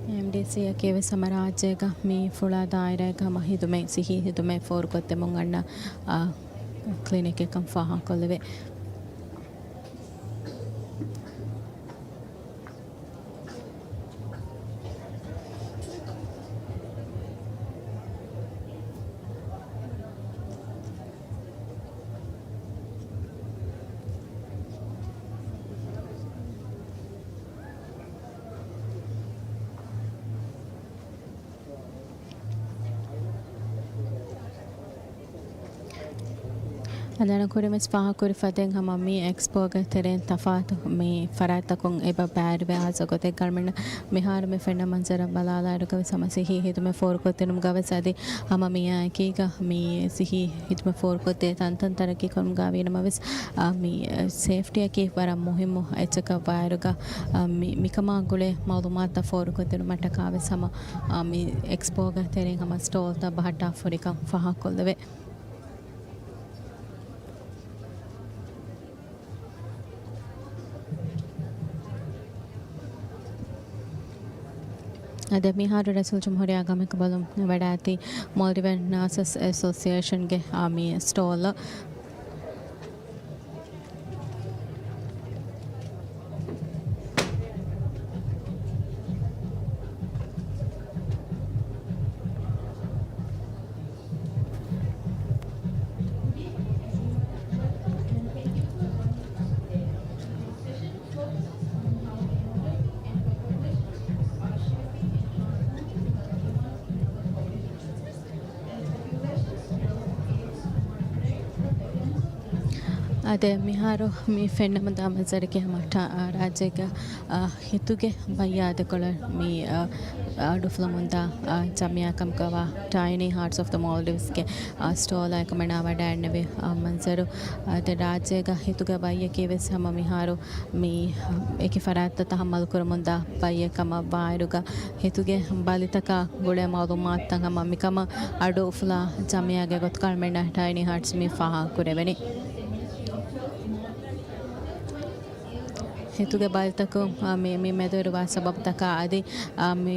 އެމްޑީސީއަކީ ވެސް ހަމަ ރާއްޖޭގަ މި ފުޅާ ދާއިރާއެއްގަ ހަމަ ހިދުމަތް، ސިއްހީ ހިދުމަތް ފޯރުކޮށްދެމުން އަންނަ، އާ، ކްލިނިކެއްކަން ފާހަގަކޮށްލެވޭ. އަދި ކުރިންވެސް ފާހަގަކުރި ފަދައިން ހަމަ މި އެކްސްޕޯގެ ތެރެއިން ތަފާތު މި ފަރާތްތަކުން އެބަ ބައިވެރިވޭ. އާސަ ގޮތެއްގަ އަޅުމެންނަށް މިހާރު މި ފެންނަ މަންޒަރަށް ބަލާލާއިރުގަވެސް ހަމަ ސިއްހީ ހިދުމަތް ފޯރުކޮށްދިނުމުގަވެސް އަދި ހަމަ މިއާއެކީގަ މި ސިއްހީ ހިދުމަތް ފޯރުކޮށްދޭ ތަންތަންތަރައްޤީކުރުމުގަ ވީނަމަވެސް، އާ، މި ސޭފްޓީއަކީ ވަރަށް މުހިއްމު އެއްޗަކަށް ވާއިރުގަ، އާ، މި، މިކަމާ ގުޅޭ މައުލޫމާތުތައް ފޯރުކޮށްދިނުމަށްޓަކާވެސް ހަމަ، އާ، މި އެކްސްޕޯގެ ތެރެއިން ހަމަ ސްޓޯލްތައް ބަހައްޓާފަހުރިކަން ފާހަގަކޮށްލެވޭ. އަދި މިހާރު ރައީސުލްޖުމްހޫރިއްޔާގެ އަނބިކަނބަލުން ވަޑާއި މޯލްޑިވިއަން ނާސަސް އެސޯސިއޭޝަންގެ، އާ، މި ސްޓޯލަށް. އަދި މިހާރު މި ފެންނަމުންދާ މަންޒަރަކީ ހަމަ ޓާ-، އާ، ރާއްޖޭގެ، އާ، ހިތުގެ ބައްޔާ ދެކޮޅަށް މި، އާ، އަޑުއުފުލަމުންދާ، އާ، ޖަމިއްޔާ ކަމުގަވާ ޓައިނީ ހާޓްސް އޮފް ދަ މޯލްޑިވްސްގެ، އާ، ސްޓޯލާ އެކަމަނާ ވަޑައިގެންނެވި، އާ، މަންޒަރު. އާ، ދެ ރާއްޖޭގަ ހިތުގެ ބައްޔަކީ ވެސް ހަމަ މިހާރު މި އެކި ފަރާތްތައް ތަހައްމަލު ކުރަމުންދާ ބައްޔެއް ކަމަށް ވާއިރުގަ، ހިތުގެ ބަލިތަކާ ގުޅޭ މައުލޫމާތުތައް ހަމަ މިކަމަށް އަޑު އުފުލާ ޖަމިއްޔާގެ ގޮތުގަ އަޅުމެންނަށް ޓައިނީ ހާޓްސް މި ފާހަގަކުރެވެނީ. ހިތުގެ ބަލިތަކުން، އާ، މި، މި މެދުވެރިވާ ސަބަބުތަކާ އަދި، އާ، މި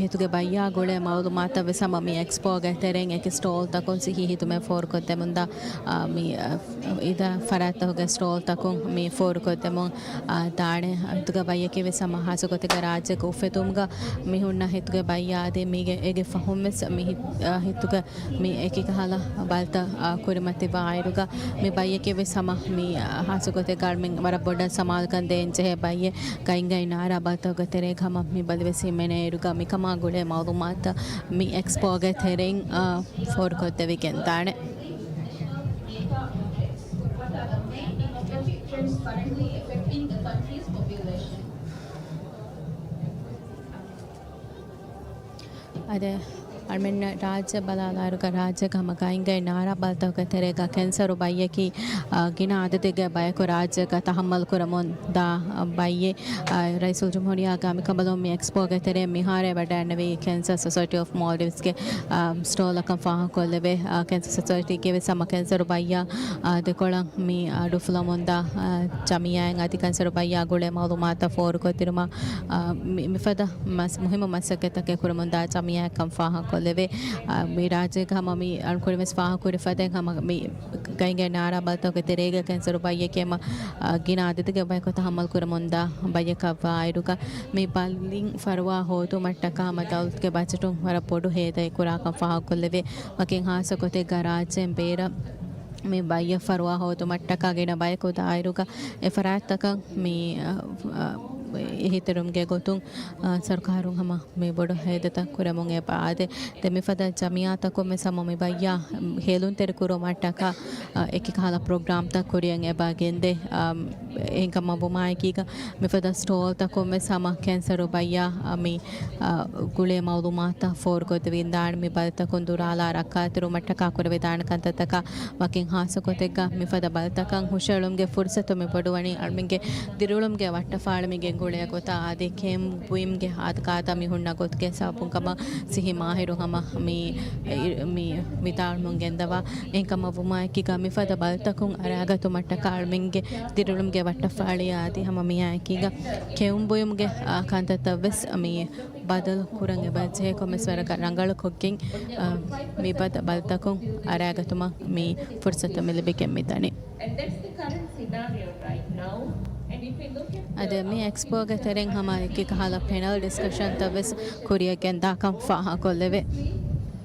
ހިތުގެ ބައްޔާ ގުޅޭ މައުލޫމާތަށް ވެސް ހަމަ މި އެކްސްޕޯގެ ތެރެއިން އެކި ސްޓޯލްތަކުން ސިއްހީ ހިދުމަތް ފޯރުކޮށްދެމުންދާ، އާ، މި، އާ، އިދާ ފަރާތްތަކުގެ ސްޓޯލްތަކުން މި ފޯރުކޮށްދެމުން، އާ، ދާނެ. ހިތުގެ ބައްޔަކީ ވެސް ހަމަ ހާއްސަ ގޮތެއްގަ ރާއްޖޭގެ އުފެދުމުގަ މި ހުންނަ ހިތުގެ ބައްޔާ އަދި މީގެ އޭގެ ފަހުން ވެސް މި ހި-، އާ، ހިތުގަ މި އެކި ކަހަލަ ބަލިތައް، އާ، ކުރިމަތިވާއިރުގަ މި ބައްޔަކީ ވެސް ހަމަ މި، އާ، ހާއްސަ ގޮތެއްގަ އަޅުމެން ވަރަށް ބޮޑަށް ސަމާލުކަން ދޭން ޖެހޭ ބައްޔެއް. ގައިންގައި ނާރާ ބަލިތަކުގެ ތެރޭގަ ހަމަ މި ބަލި ވެސް ހިމެނޭއިރުގަ މިކަމާ ގުޅޭ މައުލޫމާތު މި އެކްސްޕޯގެ ތެރެއިން، އާ، ފޯރުކޮށްދެވިގެންދާނެ. What are the main demographic trends currently affecting the country's population? އަދި އަޅުމެންނަށް ރާއްޖެ ބަލާލާއިރުގަ ރާއްޖޭގަ ހަމަ ގައިންގައި ނާރާ ބަލިތަކުގެ ތެރޭގަ ކެންސަރު ބައްޔަކީ، އާ، ގިނަ އަދަދެއްގެ ބަޔަކު ރާއްޖޭގަ ތަހައްމަލު ކުރަމުން ދާ، އާ، ބައްޔެއް. އާ، ރައީސުލްޖުމްހޫރިއްޔާގެ އަނބިކަނބަލުން މި އެކްސްޕޯގެ ތެރެއިން މިހާރޭ ވަޑައިގެންނެވީ ކެންސަރ ސޮސައިޓީ އޮފް މޯލްޑިވްސްގެ، އާ، ސްޓޯލަކަށް ފާހަގަކޮށްލެވޭ. އާ، ކެންސަރ ސޮސައިޓީގެ ވެސް ހަމަ ކެންސަރު ބައްޔާ، އާ، ދެކޮޅަށް މި އަޑުއުފުލަމުންދާ، އާ، ޖަމިއްޔާއިން އަދި ކެންސަރު ބައްޔާ ގުޅޭ މައުލޫމާތު ފޯރުކޮށްދިނުމަށް، އާ، މި-، މިފަދަ މަސް-، މުހިއްމު މަސައްކަތްތަކެއް ކުރަމުންދާ ޖަމިއްޔާއަށް ކަން ފާހަގަކޮށްލެވޭ. އާ، މި ރާއްޖޭގަ ހަމަ މި އަޅުންކުރިން ވެސް ފާހަގަކުރި ފަދައިން ހަމަ މި ގައިންގައި ނާރާ ބަލިތަކުގެ ތެރޭގަ ކެންސަރު ބައްޔެކޭ ހަމަ، އާ، ގިނަ އަދަދެއްގެ ބަޔަކު ތަހައްމަލު ކުރަމުންދާ ބައްޔަކަށް ވާއިރުގަ މި ބަލިން ފަރުވާ ހޯދުމަށްޓަކާ ހަމަ ދައުލަތުގެ ބަޖެޓުން ވަރަށް ބޮޑު ހޭދައެއް ކުރާކަން ފާހަގަކޮށްލެވޭ. ވަކިން ހާއްސަ ގޮތެއްގަ ރާއްޖޭން ބޭރަށް މި ބައްޔަށް ފަރުވާ ހޯދުމަށްޓަކާ ގިނަ ބަޔަކު ދާއިރުގަ އެ ފަރާތްތަކަށް މި، އަ، އަ، އެހީތެރިވުމުގެ ގޮތުން، އަ، ސަރުކާރުން ހަމަ މި ބޮޑު ހޭދަތައް ކުރަމުން އެބަ އާދޭ. ދެން މިފަދަ ޖަމިއްޔާތަކުން ވެސް ހަމަ މި ބައްޔާ ހޭލުންތެރި ކުރުމަށްޓަކާ، އަ، އެކި ކަހަލަ ޕްރޮގްރާމްތައް ކުރިއަށް އެބަ ގެންދޭ. އަ، އެހެންކަމަށް ވުމާއެކީގަ މިފަދަ ސްޓޯލްތަކުން ވެސް ހަމަ ކެންސަރު ބައްޔާ، އަ، މި، އަ، ގުޅޭ މައުލޫމާތުތައް ފޯރުކޮށްދެވިންދާނެ. މި ބަލިތަކުން ދުރާލާ ރައްކާތެރިވުމަށްޓަކާ ކުރެވިދާނެ ކަންތައްތަކާ ވަކިން ހާއްސަ ގޮތެއްގަ މިފަދަ ބަލިތަކަށް ހުށައެޅުމުގެ ފުރުސަތު މި ބޮޑުވަނީ އަޅުމެންގެ ދިރިއުޅުމުގެ ވައްޓަފާޅި މި ގެންގުޅޭ ގޮތާ އަދި ކެއުން ބުއިމުގެ ހާދަގާތަށް މި ހުންނަ ގޮތުގެ ސަބަބުން ކަމަށް ސިއްހީ މާހިރުން ހަމަ މި، މި ވިދާޅުމުން ގެންދަވާ. އެހެންކަމަށް ވުމާއެކީގަ މިފަދަ ބަލިތަކުން އަރާގަތުމަށްޓަކާ އަޅުމެންގެ ދިރިއުޅުމުގެ ވައްޓަފާޅިއާ އަދި ހަމަ މިއާއެކީގަ ކެއުން ބުއިމުގެ، އާ، ކަންތައްތައް ވެސް މި ބަދަލު ކުރަން އެބަ ޖެހޭ ކޮންމެސް ވަރަކަށް ރަނގަޅު ކޮށްގެން، އަ، މި ބަދަ ބަލިތަކުން އަރާގަތުމަށް މި ފުރުސަތު މި ލިބިގެން މިދަނީ. And that's the current scenario right now. And if we look at the އަދި މި އެކްސްޕޯގެ ތެރެއިން ހަމަ އެކި ކަހަލަ ޕެނަލް ޑިސްކަޝަންތައް ވެސް ކުރިއަށް ގެންދާކަން ފާހަގަކޮށްލެވޭ.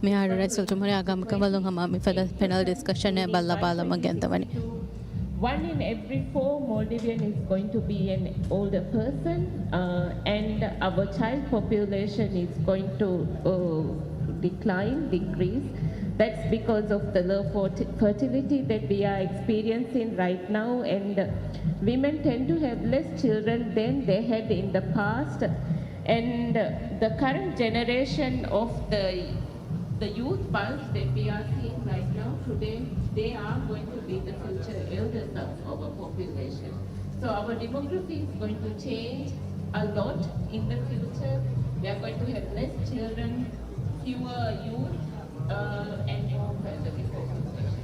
މިހާރު ރައީސުލްޖުމްހޫރިއްޔާގެ އަނބިކަނބަލުން ހަމަ މިފަދަ ޕެނަލް ޑިސްކަޝަނެއް ބައްލަވާލަމުން ގެންދަވަނީ. One in every four Maldivian is going to be an older person, uh, and our child population is going to, uh, decline, decrease. That's because of the low ferti-, fertility that we are experiencing right now, and women tend to have less children than they had in the past. And the current generation of the, the youth bulk that we are seeing right now today, they are going to be the future elders of our population. So our demography is going to change a lot in the future. We are going to have less children, fewer youth, uh, and more elderly population.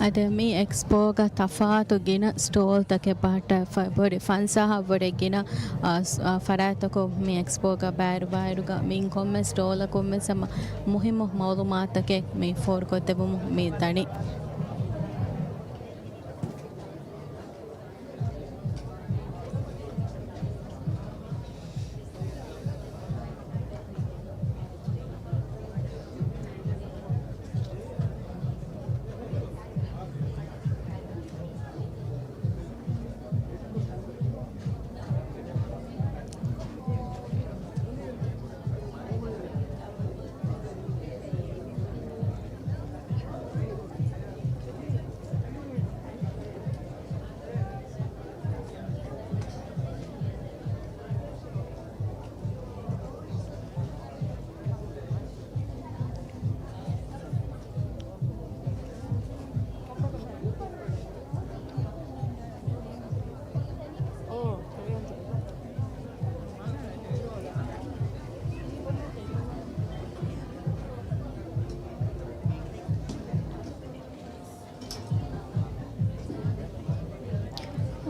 އަދި މި އެކްސްޕޯގަ ތަފާތު ގިނަ ސްޓޯލްތަކެއް ބަހައްޓާފަ ބޮޑެ ފަންސާހަށް ވުރެ ގިނަ، އާ، ސް-، އާ، ފަރާތްތަކުން މި އެކްސްޕޯގަ ބައިވެރިވާއިރުގަ މިއިން ކޮންމެ ސްޓޯލަކުން ވެސް ހަމަ މުހިއްމު މައުލޫމާތުތަކެއް މި ފޯރުކޮށްދެވުމުން މި ދަނީ.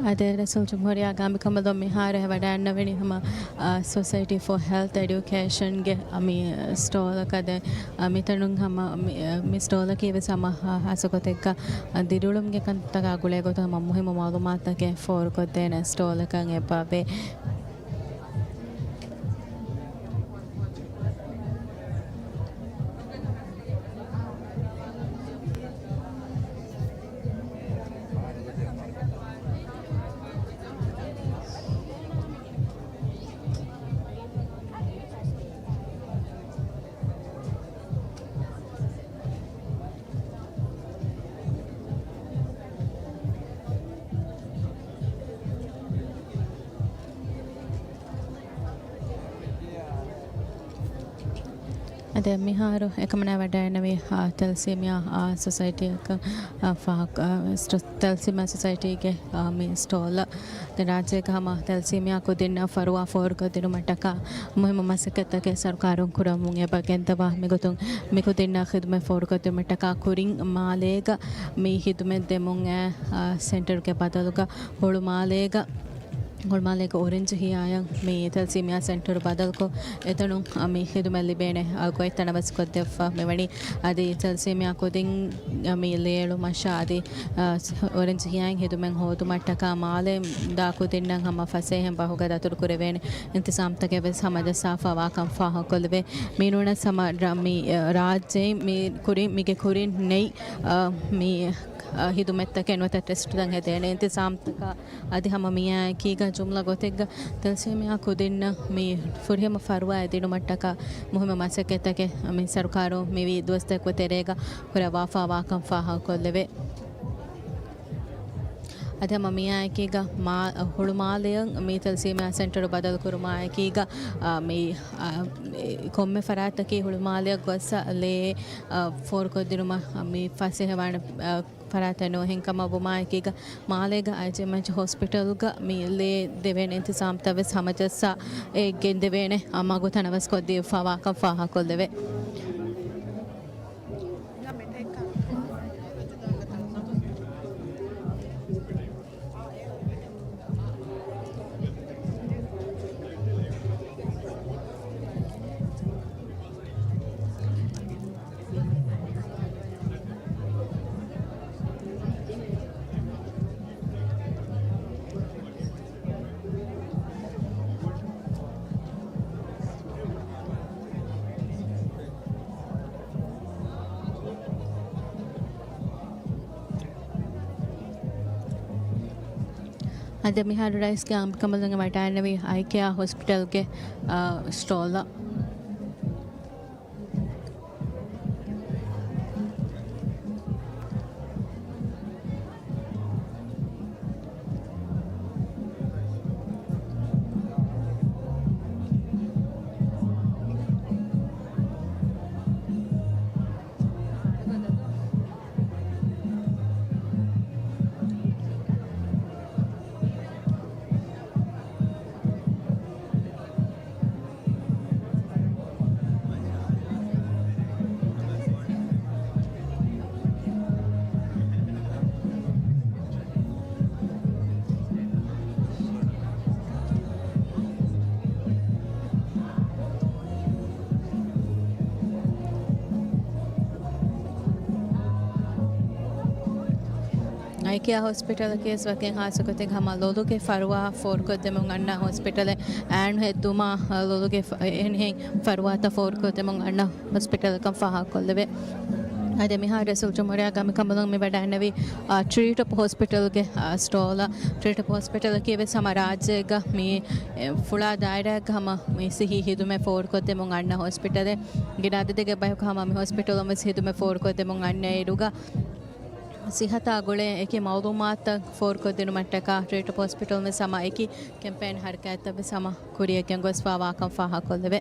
އާދެ، ރައީސުލްޖުމްހޫރިއްޔާ އަނބިކަނބަލު މިހާރު ވަޑައިގަންނަވަނީ ހަމަ، އާ، ސޮސައިޓީ ފޯ ހެލްތް އެޑިއުކޭޝަންގެ، އާ، މި ސްޓޯލަކަށް. ދެން، އާ، މިތަނުން ހަމަ މި، އާ، މި ސްޓޯލަކީ ވެސް ހަމަ ހާ-، ހާއްސަގޮތެއްގަ، އާ، ދިރިއުޅުމުގެ ކަންތައްތަކާ ގުޅޭ ގޮތުން ހަމަ މުހިއްމު މައުލޫމާތުތަކެއް ފޯރުކޮށްދޭނެ ސްޓޯލަކަށް އެބަވޭ. އަދި މިހާރު އެކަމަނާ ވަޑައިގަންނަވީ، އާ، ތެލްސީމިއާ، އާ، ސޮސައިޓީއަކަށް، އާ، ފާހަގަ، އާ، ސްޓޮ-، ތެލްސީމިއާ ސޮސައިޓީގެ، އާ، މި ސްޓޯލަށް. ދެން ރާއްޖޭގެ ހަމަ ތެލްސީމިއާ ކުދިންނަށް ފަރުވާ ފޯރުކޮށްދިނުމަށްޓަކާ މުހިއްމު މަސައްކަތްތަކެއް ސަރުކާރުން ކުރަމުން އެބަ ގެންދަވާ. މިގޮތުން މި ކުދިންނަށް ޚިދުމަތް ފޯރުކޮށްދިނުމަށްޓަކާ ކުރިން މާލޭގަ މި ޚިދުމަތް ދެމުން އައި، އާ، ސެންޓަރުގެ ބަދަލުގަ ހުޅުމާލޭގަ ހުޅުމާލޭގެ އޮރެންޖް ހިޔާޔަށް މި ތެލްސީމިއާ ސެންޓަރު ބަދަލުކޮށް، އެތަނުން މި ޚިދުމަތް ލިބޭނެ ގޮތް ތަނަވަސްކޮށްދެއްވާ މިވަނީ. އަދި ތެލްސީމިއާ ކުދިން މި ލޭ އެޅުމަށާ އަދި، އަ، އޮރެންޖް ހިޔާއިން ޚިދުމަތް ހޯދުމަށްޓަކާ މާލެ ދާ ކުދިންނަށް ހަމަ ފަސޭހައިން ބަހުގަ ދަތުރުކުރެވޭނެ އިންތިޒާމްތަކެއް ވެސް ހަމަޖައްސާފަ ވާކަން ފާހަގަކޮށްލެވޭ. މި ނޫނަސް ހަމަ ރ-، މި، އަ، ރާއްޖެއިން މި ކުރިން، މީގެ ކުރިން ނެތް، އަ، މި، އަ، ޚިދުމަތްތަކެއް ނުވަތަ ޓެސްޓްތައް ހެދޭނެ އިންތިޒާމްތަކާ އަދި ހަމަ މިއާއެކީގަ ޖުމްލަ ގޮތެއްގަ ތެލްސީމިއާ ކުދިންނަށް މި ފުރިހަމަ ފަރުވާއެއް ދިނުމަށްޓަކާ މުހިއްމު މަސައްކަތްތަކެއް މި ސަރުކާރުން މިވީ ދުވަސްތަކުގެ ތެރޭގަ ކުރައްވާފަ ވާކަން ފާހަގަކޮށްލެވޭ. އަދި ހަމަ މިއާއެކީގަ މާ-، ހުޅުމާލެއަށް މި ތެލްސީމިއާ ސެންޓަރު ބަދަލުކުރުމާއެކީގަ، އާ، މި، އާ، މި ކޮންމެ ފަރާތަކީ ހުޅުމާލެއަށް ގޮސް ލޭ، އާ، ފޯރުކޮށްދިނުމަށް މި ފަސޭހަވާނެ، އާ، ފަރާތެއް ނޫން. ހެންކަމަށް ވުމާއެކީގަ މާލޭގަ އައިޖީއެމްއެޗް ހޮސްޕިޓަލްގަ މި ލޭ ދެވޭނެ އިންތިޒާމްތައް ވެސް ހަމަޖައްސާ އެ ގެންދެވޭނެ މަގު ތަނަވަސްކޮށްދީފަ ވާކަން ފާހަގަކޮށްލެވޭ. އަދި މިހާރު ރައީސްގެ އަނބިކަނބަލުން ވަޑައިގެން މި އައިކެއާ ހޮސްޕިޓަލްގެ، އާ، ސްޓޯލަށް. އެކިޔާ ހޮސްޕިޓަލަކީ ވެސް ވަކިން ހާއްސަ ގޮތެއްގަ ހަމަ ލޮލުގެ ފަރުވާ ފޯރުކޮށްދެމުން އަންނަ ހޮސްޕިޓަލެއް. އައިނު ހެއްދުމާ ލޮލުގެ ފަ-، އެހެނިހެން ފަރުވާތައް ފޯރުކޮށްދެމުން އަންނަ ހޮސްޕިޓަލަކަށް ފާހަގަކޮށްލެވޭ. އަދި މިހާރު ރައީސުލްޖުމްހޫރިއްޔާގެ އަނބިކަނބަލުން މި ވަޑައިންނެވީ، އާ، ޓްރީޓޮޕް ހޮސްޕިޓަލްގެ، އާ، ސްޓޯލަށް. ޓްރީޓޮޕް ހޮސްޕިޓަލަކީ ވެސް ހަމަ ރާއްޖޭގަ މި، އެ، ފުޅާ ދާއިރާއެއްގަ ހަމަ މި ސިހީ ހިދުމަތް ފޯރުކޮށްދެމުން އަންނަ ހޮސްޕިޓަލެއް. ގިނަ އަދަދެއްގެ ބަޔަކު ހަމަ މި ހޮސްޕިޓަލުން ވެސް ހިދުމަތް ފޯރުކޮށްދެމުން އަންނައިރުގަ، ސިހަތާ ގުޅޭ އެކި މައުލޫމާތުތައް ފޯރުކޮށްދިނުމަށްޓަކާ ޓްރީޓޮޕް ހޮސްޕިޓަލުން ވެސް ހަމަ އެކި ކެމްޕޭން ހަރަކާތްތައް ވެސް ހަމަ ކުރިޔަށް ގެންގޮސްފާވާކަން ފާހަގަކޮށްލެވޭ.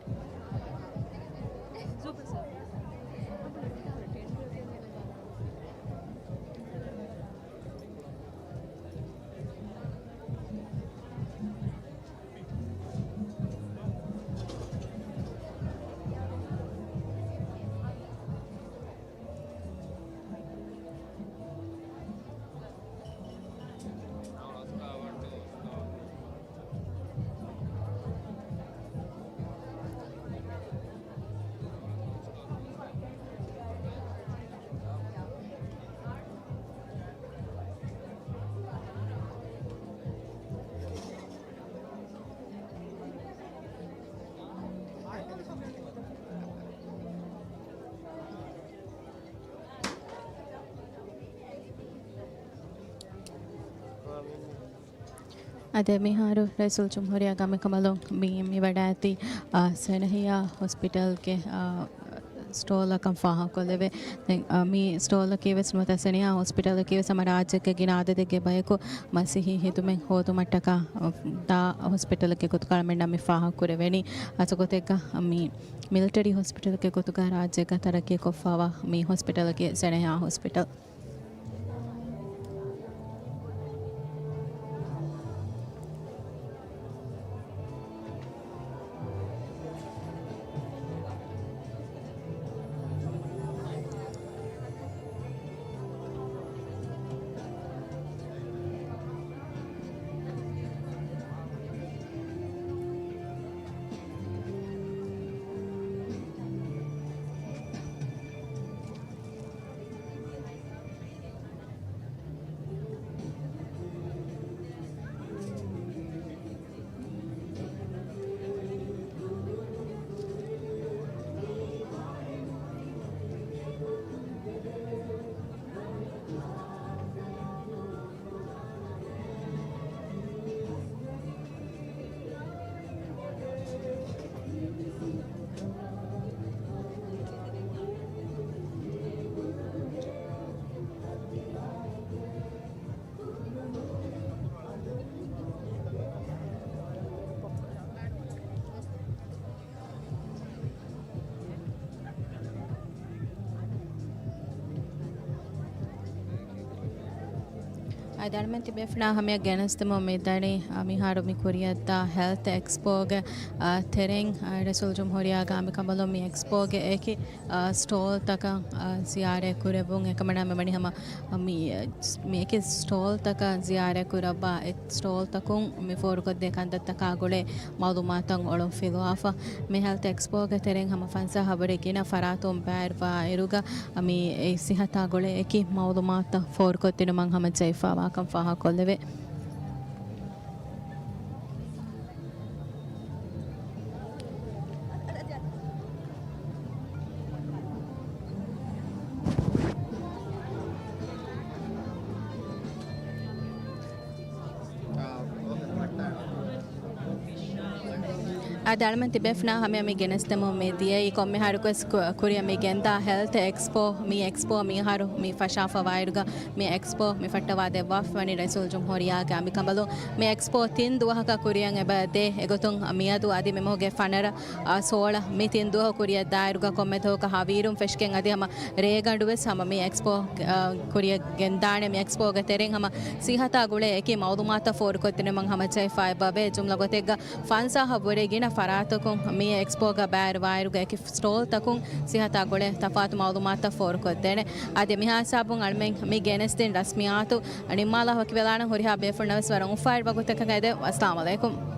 އަދި މިހާރު ރައީސުލްޖުމްހޫރިއްޔާގެ އަނބިކަނބަލުން މި، މި ވަޑައިގަތީ، އާ، ސެނަހިޔާ ހޮސްޕިޓަލްގެ، އާ، ސްޓޯލަކަށް ފާހަގަކޮށްލެވޭ. ދެން، އާ، މި ސްޓޯލަކީ ވެސް ނުވަތަ ސެނަހިޔާ ހޮސްޕިޓަލަކީ ވެސް ހަމަ ރާއްޖޭގެ ގިނަ އަދަދެއްގެ ބަޔަކު މަ ސިހީ ހިދުމަތް ހޯދުމަށްޓަކާ، އާ، ދާ ހޮސްޕިޓަލެއްގެ ގޮތުގަ އަޅަމެންނަށް މި ފާހަގަކުރެވެނީ. އަސަގޮތެއްގަ މި މިލިޓަރީ ހޮސްޕިޓަލެއްގެ ގޮތުގަ ރާއްޖޭގަ ތަރައްގީކޮށްފާވާ މި ހޮސްޕިޓަލަކީ ސެނަހިޔާ ހޮސްޕިޓަލް. އަދި އަޅަމެން ތިބޭފުޅާ ހަމަޔަށް ގެނެސްދެމުން މިދަނީ، އަ، މިހާރު މި ކުރިއަށްދާ ހެލްތު އެކްސްޕޯގެ، އަ، ތެރެއިން، އަ، ރައީސުލްޖުމްހޫރިއްޔާގެ އަނބިކަނބަލުން މި އެކްސްޕޯގެ އެކި، އަ، ސްޓޯލްތަކަށް، އަ، ޒިޔާރަތް ކުރެއްވުން. އެކަމަނާ މިވަނީ ހަމަ، އަ، މި، އަ، މި އެކި ސްޓޯލްތަކަށް ޒިޔާރަތް ކުރައްވާ އެ ސްޓޯލްތަކުން މި ފޯރުކޮށްދޭ ކަންތައްތަކާ ގުޅޭ މައުލޫމާތަށް އޮޅުން ފިލުވާފަ. މި ހެލްތު އެކްސްޕޯގެ ތެރެއިން ހަމަ ފަންސާހަށް ވުރެ ގިނަ ފަރާތުން ބައިވެރިވާ އިރުގަ، މި އެ ސިހަތާ ގުޅޭ އެކި މައުލޫމާތުތައް ފޯރުކޮށްދިނުމަށް ހަމަޖެހިފާވާކަން ފާހަގަކޮށްލެވޭ. އަދި އަޅަމެން ތިބޭފުޅާ ހަމަޔަށް މި ގެނެސްދެމުން މި ދިޔައީ ކޮންމެ އަހަރަކުވެސް ކު-، ކުރިއަށް މި ގެންދާ ހެލްތު އެކްސްޕޯ، މި އެކްސްޕޯ މި އަހަރު މި ފަށާފަވާއިރުގަ މި އެކްސްޕޯ މި ފައްޓަވާ ދެއްވާފަވަނީ ރައީސުލްޖުމްހޫރިއްޔާގެ އަނބިކަނބަލުން. މި އެކްސްޕޯ ތިން ދުވަހަކަށް ކުރިއަށް އެބަ ދޭ. އެގޮތުން މިއަދު އަދި މިމަހުގެ ފަނަރަ، އާ، ސޯޅަ މި ތިން ދުވަހު ކުރިއަށް ދާއިރުގަ ކޮންމެ ދުވަހަކަށް ހަވީރުން ފެށިގެން އަދި ހަމަ ރޭގަނޑު ވެސް ހަމަ މި އެކްސްޕޯ، އާ، ކުރިއަށް ގެންދާނެ. މި އެކްސްޕޯގެ ތެރެއިން ހަމަ ސިހަތާ ގުޅޭ އެކި މައުލޫމާތަށް ފޯރުކޮށްދިނުމަށް ހަމަޖެހިފައި އެބަވޭ. ޖުމްލަ ގޮތެއްގަ ފަންސާހަށް ވުރެ ގިނަ ފަރާތަކުން މި އެކްސްޕޯގަ ބައިވެރިވާއިރުގަ އެކި ސްޓޯލްތަކުން ސިހަތާ ގުޅޭ ތަފާތު މައުލޫމާތުތައް ފޯރުކޮށްދޭނެ. އަދި މިހާ ހިސާބުން އަޅަމެން މި ގެނެސްދިން ރަސްމިއްޔާތު ނިންމާލާ ވަކިވެލާނަން. ހުރިހާ ބޭފުޅުންނަށް ވެސް ވަރަށް އުފާވެރި ވަގުތަކަށް އެދެން. އައްސަލާމު ޢަލައިކުމް.